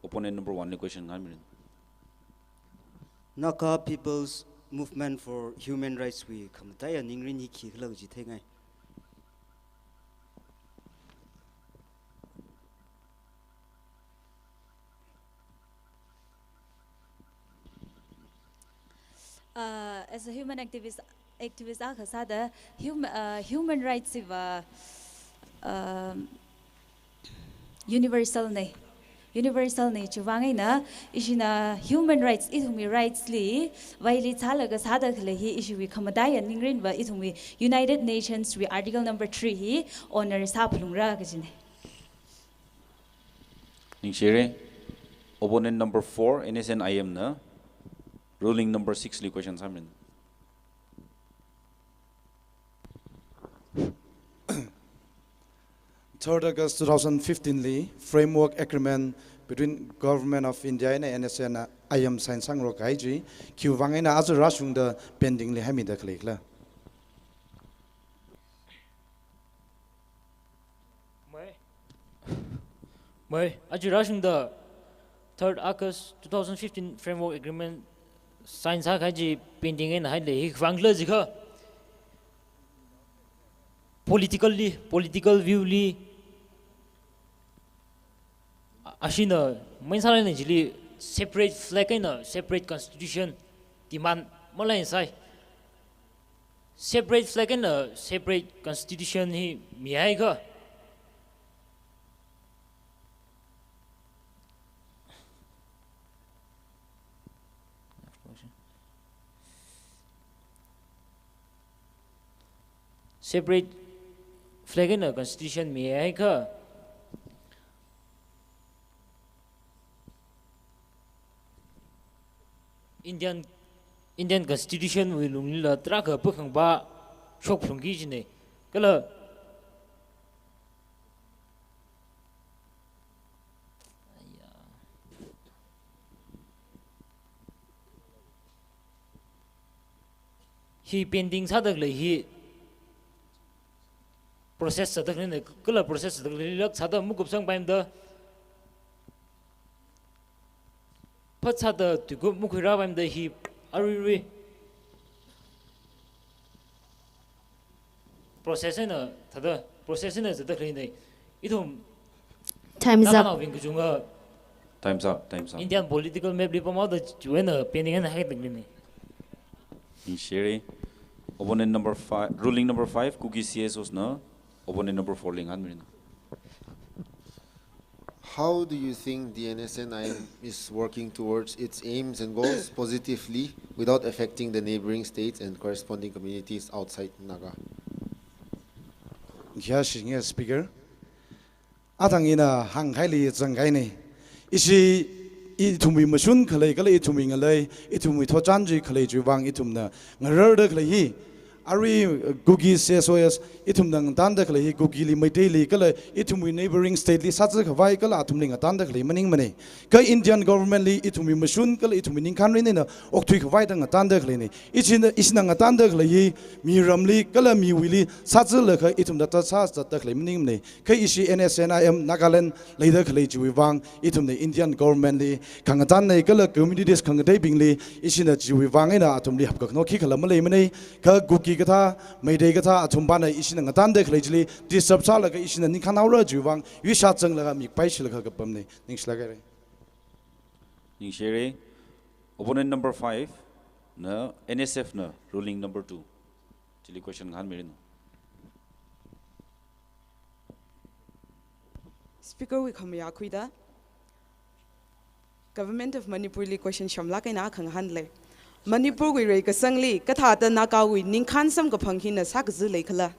opponent number one li question ngahānmirin. Naga People's Movement for Human Rights wui khamataiya ningrin hi khikhala kaji theingai. Uh, as a human activist, activist akha sāda, hum-, uh, human rights hiva, um, universal nei. Universal nei chiwui vang eina, ishina human rights, ithumwui rights li, vaili chālaga sāda khalei hi, ishiwui khamataiya ningrinva, ithumwui United Nations wui Article number three hi, honor sāphalungra kajinei. Ningshire. Opponent number four, N S N I M na, ruling number six li question sāmirin. Third August two thousand fifteen li Framework Agreement between Government of India and N S N I M sign sāngarok kahai chi, khiwui vang eina aja rāshungda pending li haimida khalei khala? Mai. Mai, aja rāshungda third August two thousand fifteen Framework Agreement sign sākahai chi pending eina hailei hi vang khala jiakha, politically, political view li, a-, ashina, main sālai eina chili separate flag eina separate constitution demand malai sai. Separate flag eina separate constitution hi mihaiakha. Separate flag eina constitution mihaiakha. Indian, Indian Constitution wui lunglila tarākha pakhangpa shokphalungki jinei. Kala hi pending sāda khalei hi process sāda khalei nei, kala process sāda khalei lāk sāda makupsangpaimada, phat sāda tuikup makhuirāpai mada hi aruirui process eina thāda, process eina zatda khalei nei. Ithum Time's up. Naga naobing kachungkha Time's up, time's up. Indian political map li pamhaoda chiwui eina pending eina haida khalei nei. Ningshire. Opponent number five, ruling number five, Kuki C S Os na, opponent number four li ngahānmirin. How do you think the N S N I M is working towards its aims and goals positively without affecting the neighboring states and corresponding communities outside Naga? Kya shinge Speaker. Athang ina hāngkhaili zangkahai nei. Ishi ithumwui mashun khalei kala ithumwui ngalei, ithumwui thotchan chi khalei chiwui vang ithumna ngararda khalei hi. Arui, uh, Kuki C S O S, ithumna ngatanda khalei hi Kukili, Meiteili, kala ithumwui neighboring state li sāzakhavai kala athumli ngatanda khalei maningmanei. Kha Indian government li ithumwui mashun kala ithumwui ningkhān rin eina okthuikhavaida ngatanda khalei nei. Ishina, ishina ngatanda khalei hi miramli kala miwuili sāzalaga ithumda ta sāzatda khalei maningmanei. Kha ishi N S N I M Nagaland leida khalei chiwui vang, ithumna Indian government li khangatannei kala communities khangateibingli, ishina chiwui vang eina athumli hapkakhanao khikhala maleimanei. Kha Kuki kathā, Meitei kathā, athumpana ishina ngatanda khalei chili disturb sālaga ishina ningkhān haora chiwui vang, yuishā zanglaga mikpai shilaga kapamnei. Ningshilāk haira. Ningshire. Opponent number five na, N S F na, ruling number two. Chili question ngahānmirin. Speaker wui khamayā khuida, Government of Manipur li question shamlāk eina khangahān lei. Manipur wui reikasangli kathāda Naga wui ningkhān samkaphang hina sākaza leikhala?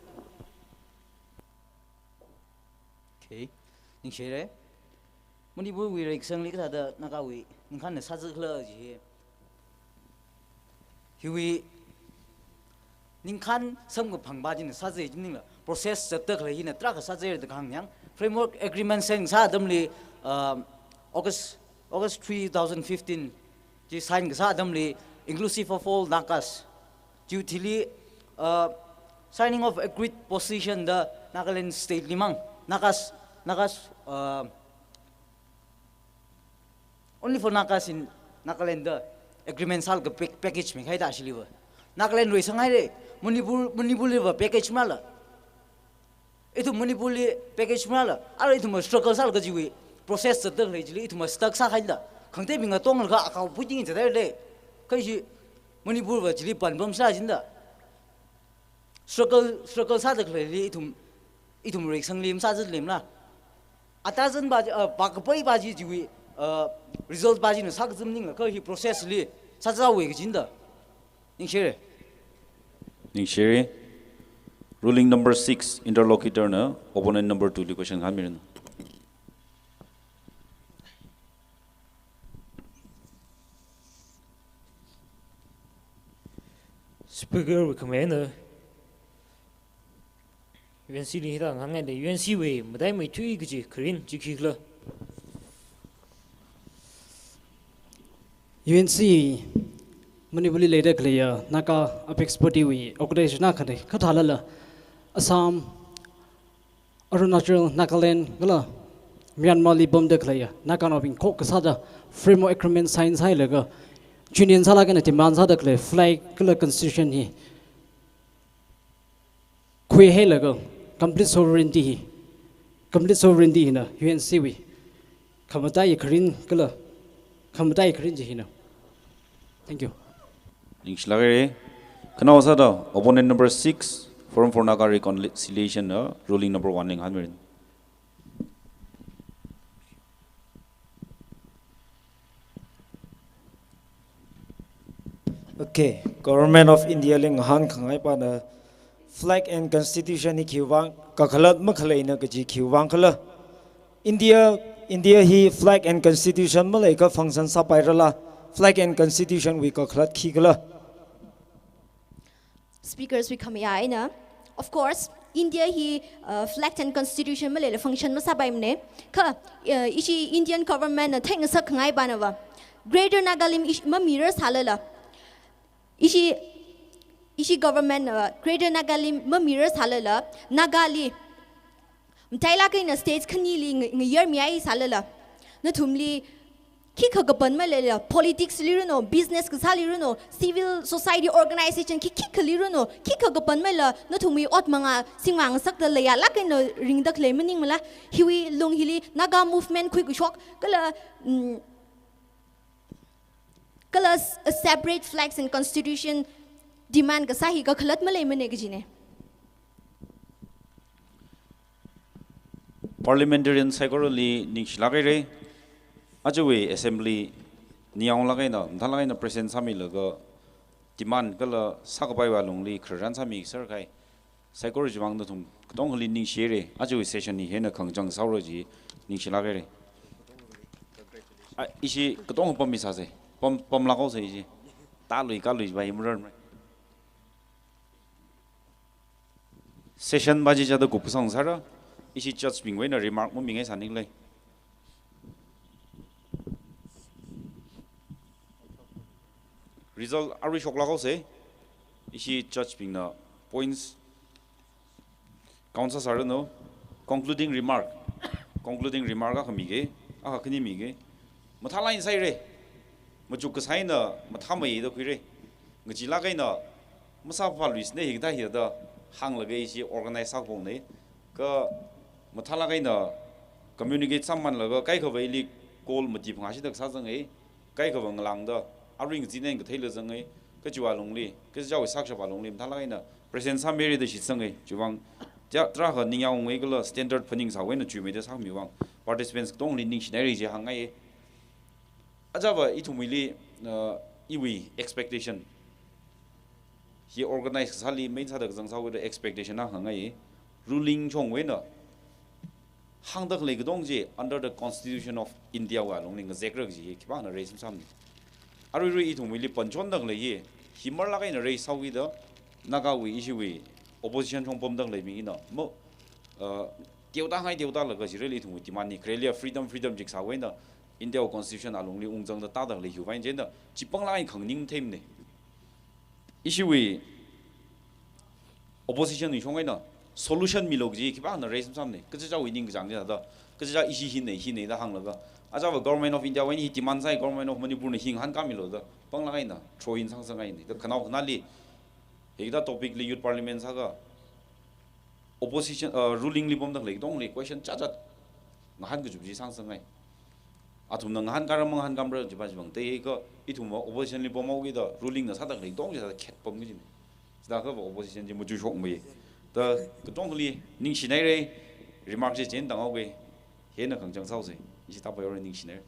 Okay. Ningshire. Manipur wui reikasangli kathāda Naga wui ningkhānna sāzakhala ji hi. Hiwui ningkhān samkaphangpa china sāzai chi maningla, process zatda khalei hina tarākha sāzaira da kahāng yang. Framework Agreement sign sā atamli, um, August, August three, two thousand fifteen chi sign kasā atamli, inclusive of all Nagas. Chiwui thili, uh, signing of agreed position da Nagaland state li mang, Nagas, Nagas, uh, only for Nagas in Nagaland da Agreement sālaga pack-, package mikahai da shiliva. Nagaland wui sanghaire, Manipur, Manipur liva package mala. Ithum Manipur li package mala, ara ithum struggle sālaga chiwui process zatda khalei chili ithum stuck sāhaida. Khangatei mi ngatonglaga akau puting zatda lei. Kha ishi Manipur va chili pan bam sā jinda. Struggle, struggle sāda khaleili ithum, ithum riksangli masāzat lemla. Atazan ba, uh, ba kapai ba chi chiwui, uh, result ba china sākazam ningla kha hi process li sāzawui kajinda. Ningshire. Ningshire. Ruling number six, interlocutor na, opponent number two li question hāngmirin. Speaker wui khamei eina U N C li hithāda hāngngai lei, U N C wui mataimeithui kaji kharin chi khikhala? U N C Manipur li leida khaleiya Naga Apex Body wui organization akhana, kha thālala Assam, Arunachal, Nagaland kala Myanmar li pamda khaleiya Naganaobing khokkha sāda framework agreement sign sāhailaga union sālaga na demand sāda khalei flag kala constitution hi khuihailaga complete sovereignty hi, complete sovereignty hina U N C wui khamataiya kharin kala, khamataiya kharin chi hina. Thank you. Ningshilak haire. Khanao sāda opponent number six, Forum for Naga Reconciliation na ruling number one li ngahānmirin. Okay, Government of India li ngahānkhangai pana flag and constitution hi khiwui vang kakhalat makhaleina kaji khiwui vang khala? India, India hi flag and constitution maleikha function sāpairala, flag and constitution wui kakhalat khikhala? Speakers wui khamayā eina, of course, India hi, uh, flag and constitution maleila function masāpaimana. Kha, uh, ishi Indian government na theingasakkhangai pana va Greater Nagalim ish-, mamirar sālala, ishi, ishi government na Greater Nagalim mamirar sālala, Naga li matailak eina states khanili nga-, ngayarmiya sālala, nathumli khikha kapan maleila, politics li runo, business kasāli runo, civil society organization khi khikhali runo, khikha kapan maleila, nathumwui ot manga singmang sakda leiyalak eina ringda khalei maningmala? Hiwui lung hili Naga movement khuikashok kala, mm, kala s-, a separate flags and constitution demand kasā hi kakhalat maleimana kajina. Parliamentarian saikorali ningshilak haire. Ajawui assembly ningyānglak eina, mathālak eina present sāmilaga demand kala sākapaiwui lungli khararchan sāmiserkahai saikora chimang nathum katongali ningshire. Ajawui session hi hina khangachang sāra kaji ningshilak haire. A, ishi katonga pammisāsa. Pam, pamlak haosa ishi. Tālui kālui va imrar mai. Session va chi chāda kupsang sāra, ishi judge bingwui eina remark mamingai sāninglei. Result arui shoklak haosa, ishi judge bingna points count sāsāranu, concluding remark, concluding remark akha miki, akha khani miki. Mathālak eina sāhaire. Machuk kasā eina mathāmeida khuire. Ngacheelak eina masāphaluisana hikathā hithāda hānglaga ishi organize sākaphokna. Kha mathālak eina communicate sāmanlaga kaikhava ili call mati phangā shida kasā zangai. Kaikhava ngalāngda arui ngazin eina katheila zangai. Kha chiwui lungli, kha chiwui sakshapwui lungli mathālak eina present sāmira da shitsangai. Chiwui vang, tia, tarākha ningyāngai kala standard phaningsāwui eina chuimeida sākhamiwui vang participants katongli ningshinaire chi hāngngai. Ajava ithumwuili, uh, iwui expectation hi organize kasāli main sāda kazang sāwui da expectation akha ngai. Ruling chungwui eina hāngda khalei katong chi under the Constitution of India wui lungli ngazekra kaji hi khipāna raise masāmana. Aruirui ithumwuili panchonda khalei hi, hi marlak eina raise sāhaoda, Nagawui ishiwui opposition chungpamda khaleibing eina, mo, uh, teoda ngai teoda laga chirali ithumwui demand hi, khareli freedom, freedom jik sāwui eina, India Constitution alungli ungzangda tāda khalei hiwui vang chieina, chi panglāk eina khanganing matheimana. Ishiwui opposition wui shong eina solution milo kaji khipāna raise masāmana. Kachichāwui ningkachāng chi thāda, kachichā ishi hina, hina da hānglaga, Ajava Government of India wui eina hi demand sāi, Government of Manipur na hi ngahānkāmilu da, panglāk eina throw in sāngasakngaina. Da khanaowa khanāli, hikathā topic li Youth Parliament sākha, opposition, uh, ruling li pamda khalei katongli question chachat ngahānkachuk chi sāngasakngai. Athumna ngahānkāra mangahānkāmara chiva chivang teikha, ithumva opposition li pamhaokida, ruling na sāda khalei katong chi sāda khetpam kajina. Chithākhava opposition chi machuishokmei. Da katongali ningshinaira, remark chi chieina tānghaoga, hina khangachang sāhaosa. Ishi tāpaihaora, ningshinaira.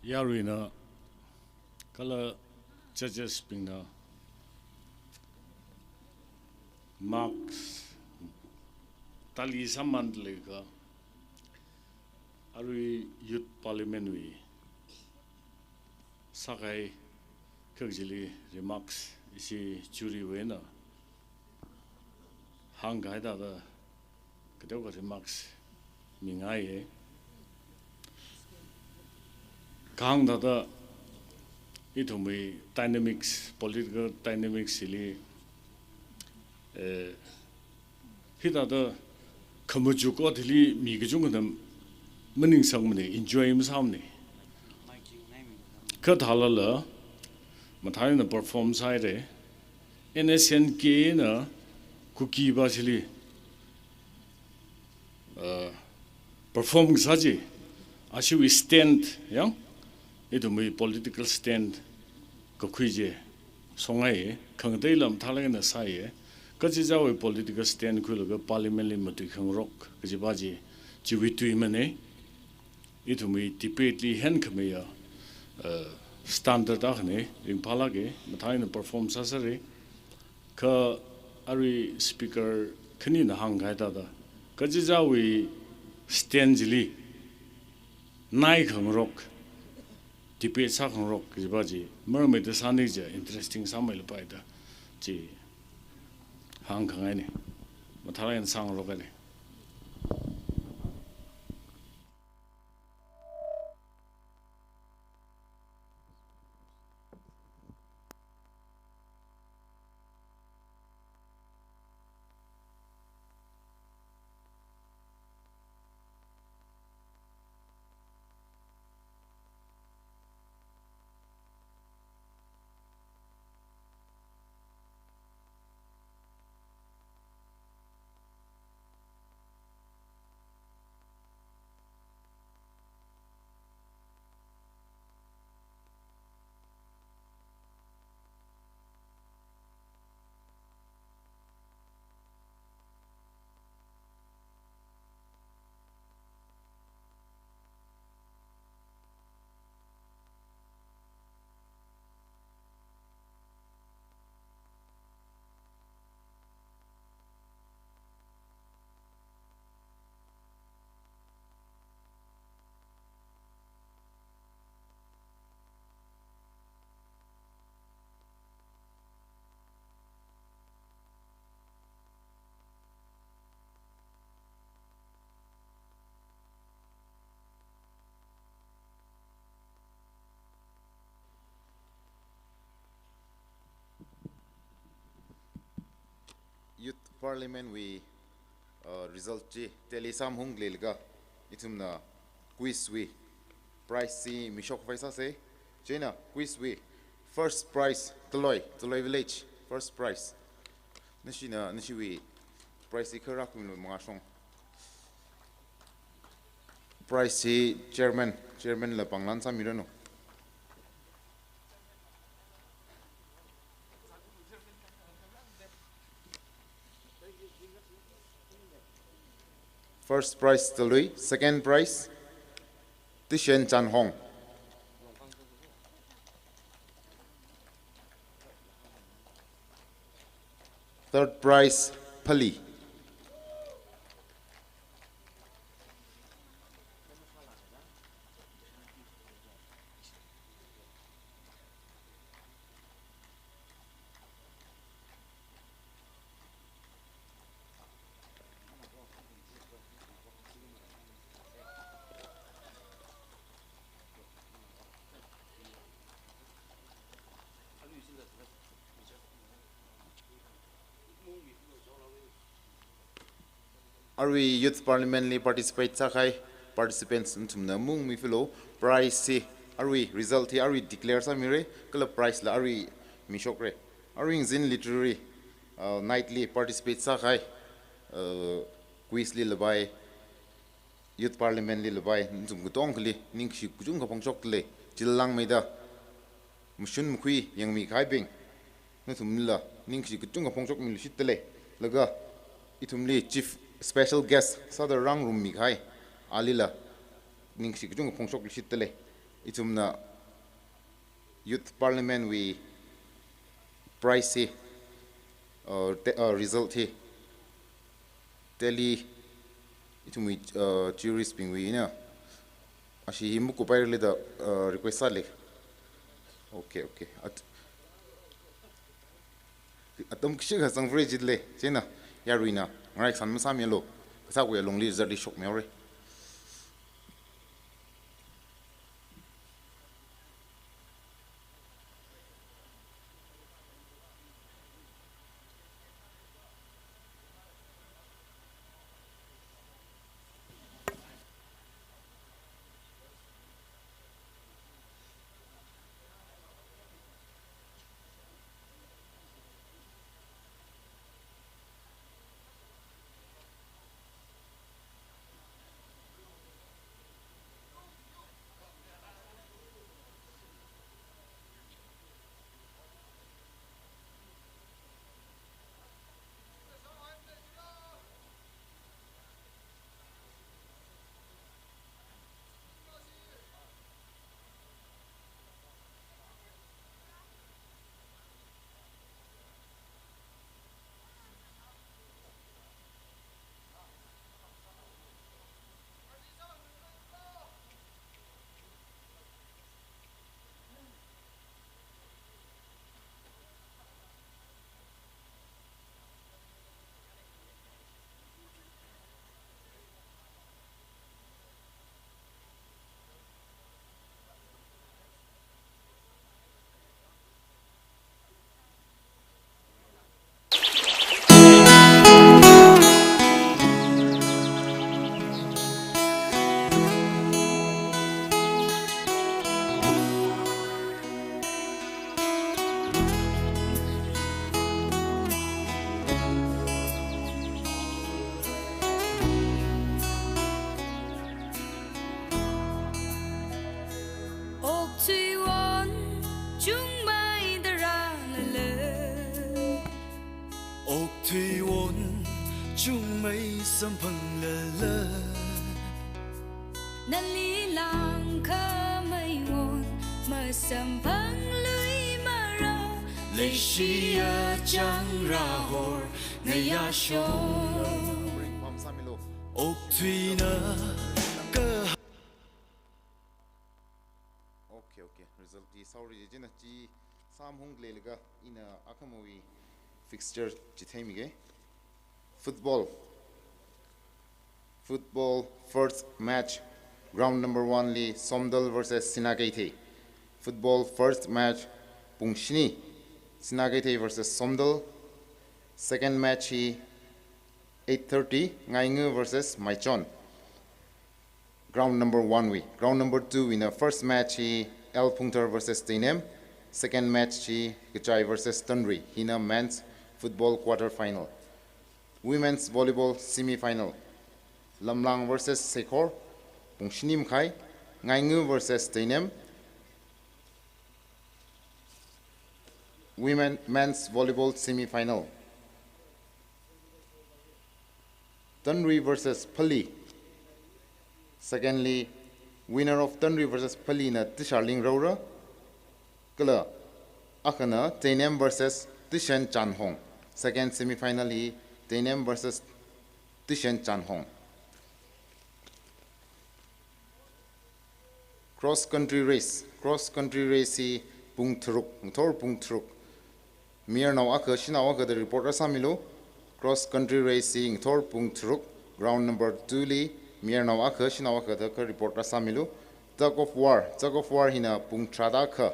Yaruina kala judges bingna marks tally sāmānlaga, arui Youth Parliament wui sākahai kha chili remarks ishi jury wui eina hāngkahai thāda kateokha remarks mingaiya. Kahāng thāda ithumwui dynamics, political dynamics chili, eh, hithāda khamachuk ot hili mi kachungkhana maningsangmana, enjoy masāmana. Kha thālala, mathālāk eina perform sāhaira, N S N K na Kuki va chili, uh, perform kasā chi, ashiwui stand, yang, ithumwui political stand kakhui chi songhai, khangateila mathālāk eina sāya, kachichāwui political stand khuilaga Parliament li matui khangarok kajiva chi, chiwui tuimana, ithumwui debate li henkhameiya, uh, standard akhana, ringphālāka, mathālāk eina perform sāsāra, kha arui speaker khanina hāngkahai thāda, kachichāwui stand chili nai khangarok, debate sā khangarok kajiva chi, maram eina sāni kaja interesting sāmeilapai da chi hāngkhangaina. Mathālāk eina sāngarokhaina. Youth Parliament wui, uh, result chi tally sāmahungkhalei laga, ithumna quiz wui prize chi mishok phai sāsa. Chieina quiz wui first prize Taloi, Taloi Village, first prize. Nashina, nashiwui prize chi kha rākhuimilu mangāshong. Prize chi chairman, chairman la pānglan sāmiranu. First prize Taloi, second prize Tishen Chanhong. Third prize Phali. Arui Youth Parliament li participate sākahai participants nathumna mung mifilu, prize hi arui, result hi arui declare sāmira, kala prize la arui mishokra. Arui ngazin literary, uh, night li participate sākahai, uh, quiz li lapai, Youth Parliament li lapai nathum katongali ningshi kachungkha phongshokdalei. Chillang meida mashun makhui yangmikahaibing nathumlila ningshi kachungkha phongshokmilushitdalei. Laga ithumli chief, special guest sāda rāngarummikahai alila ningshi kachungkha phongshoklushitdalei. Ithumna Youth Parliament wui prize hi, uh, te-, uh, result hi tally ithumwui, uh, jurys bingwui eina ashi hi makupairali da, uh, request sālei. Okay, okay. At-, atam kashikha zangfrei jidalei, chieina yaruina ngarai san masāmilu, kasā kuya longli zali shokmihaora. Okthuiwon chungmeida rālala. Okthuiwon chungmei samphanglala. Nali langkhameiwon masamphangluimara. Leishiya changrahor ngayāshon. Okthuina ka Okay, okay. Result hi sauri jina chi sam hung leilaga ina akhamawui fixture chitheimige. Football. Football first match, ground number one li Somdal versus Sinakeithei. Football first match pung shini, Sinakeithei versus Somdal. Second match hi eight thirty, Ngainga versus Maichon. Ground number one wui. Ground number two wuina first match hi L Phungthar versus Teinem. Second match hi Kachai versus Tanrui. Hina men's football quarter final. Women's volleyball semi final. Lamlang versus Seikhor. Pung shini makhai. Ngainga versus Teinem. Women men's volleyball semi final. Tanrui versus Pali. Secondly, winner of Tanrui versus Pali na Tisharling Raora. Kala akhana Teinem versus Tishen Chanhong. Second semi final hi Teinem versus Tishen Chanhong. Cross country race. Cross country race hi pung tharuk, ngathor pung tharuk. Mayarnao akha, sha̱nao akha da report rāsāmilu. Cross country race hi ngathor pung tharuk, ground number two li mayarnao akha, sha̱nao akha da kha report rāsāmilu. Tug of war. Tug of war hina pung tharāda akha.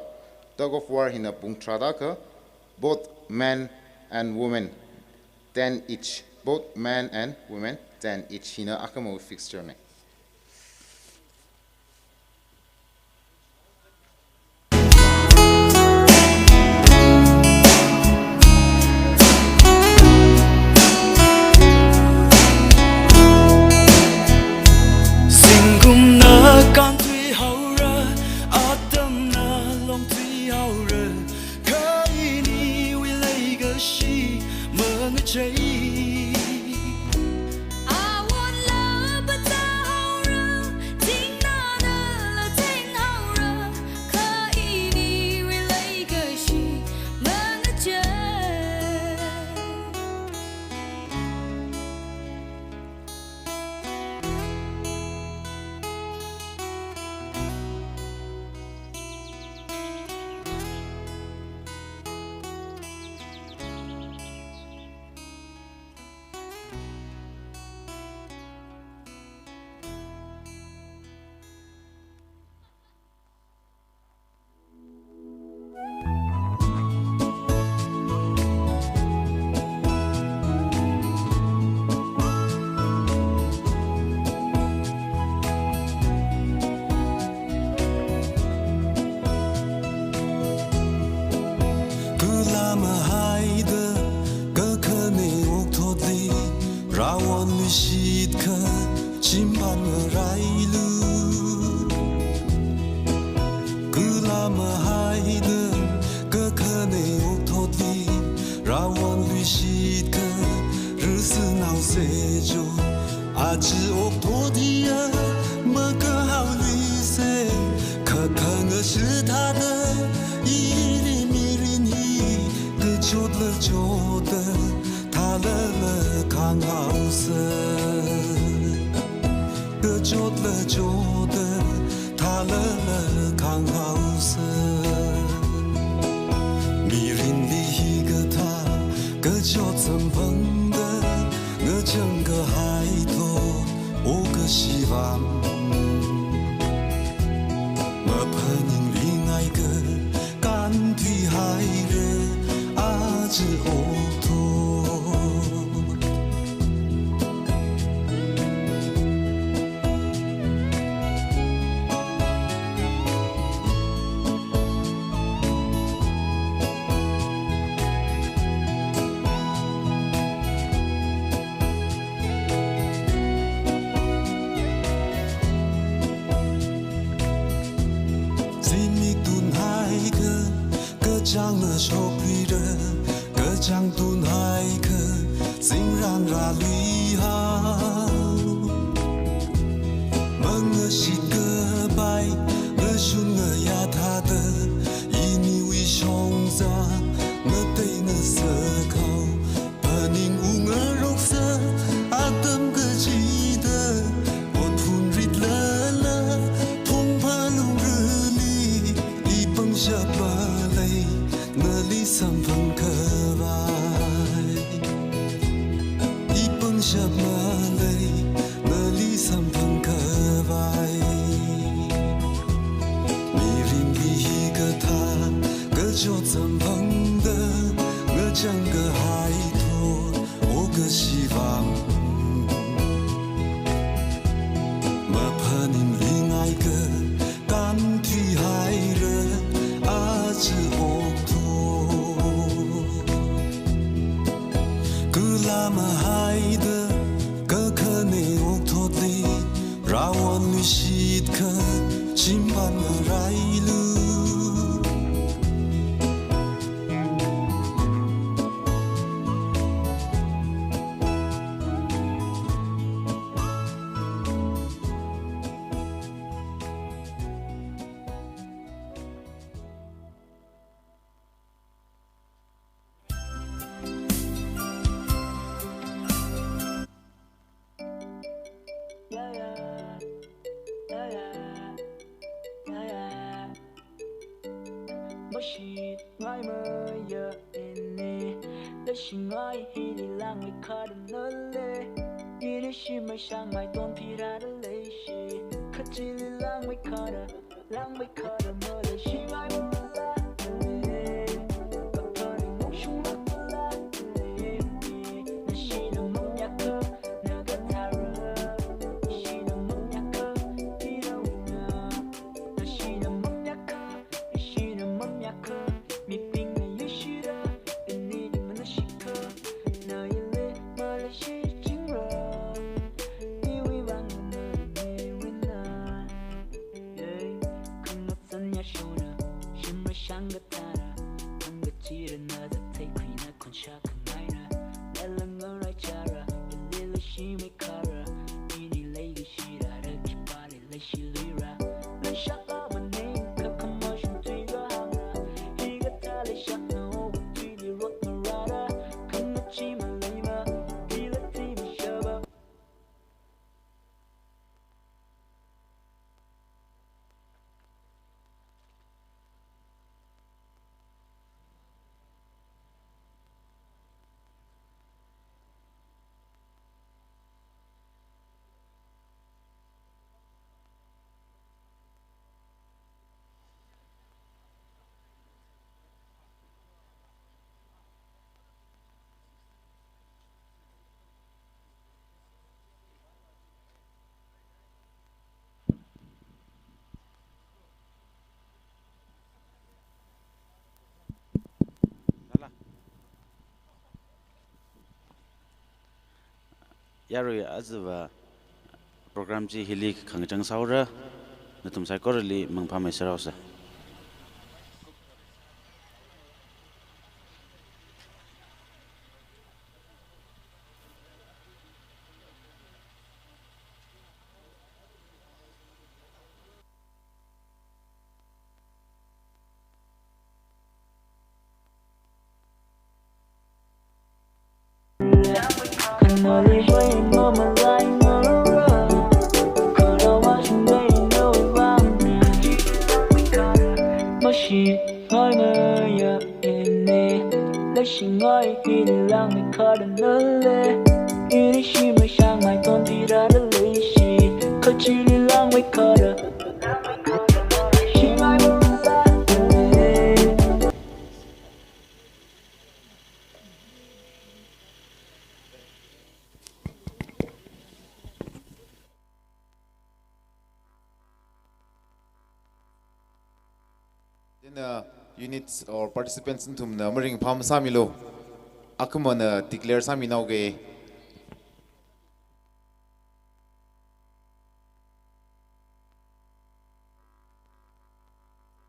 Tug of war hina pung tharāda akha. Both men and women, ten each. Both men and women, Ten each hina akhama fixture ne. Zingkumna kānthui haora, atamna longthui haora, kha iniwui leikashi mangachei. Awonla pata haora, thingnanala theng haora, kha iniwui leikashi mangachei. Kala mahaida, kakhane okthotli, rawon luishitkha, chimban ngarailu. Kala mahaida, kakhane okthotli, rawon luishitkha, rüsānao sejo. Aja okthot hiya, makahao luise, kha khangashit thāda, ili mirin hi, kachotla chotda, thālala khanghaosa. Kachotla chotda, thālala khanghaosa. Mirinli hikathā, kachot samphangda, ngachang kahai thot, okashivam. Maphaningringaikha, kānthui haira, aja okthot. Zimik tunhaikha, kachāngna shokluira, kachāng tunhaikha, zingran raluihao. Mangashit kapai, mashun ngayā thāda, iniwui shongza, ngateina sākhao. Phaningung ngaroksa, atam kachida, ot phunritlala, phungpha lungrili, i pangshap malei, nali samphang khavai. I pangshap malei, nali samphang khavai. Mirinli hikathā, kachot samphangda, ngachang kahai thot, okashivam. Maphaningringaikha, kānthui haira, aja okthot. Kala mahaida, kakhane okthotli, rawon luishitkha, chimban ngarailu. Yeah, yeah. Yeah, yeah. Yeah, yeah. Mashitngai maya ini. Leishingai hili langmei khada nale. Ini shimei shangmei tonpirada leishi. Kachili langmei khada, langmei khada maleishingai mala. Kaphaning mungshung mala. Nashina mungyaka, naga thar Yarui, ajava program chi hili khangachang sāhaora, nathum saikorali mangphāmeisāra sa. Then, uh, units or participants nathumna maringphā masāmilu. Akhumana declare sāminaoga.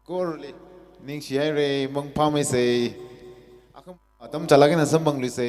Korali ningshihaira, mangphāmeisa. Akhum atam chālāk eina samphanglui sa.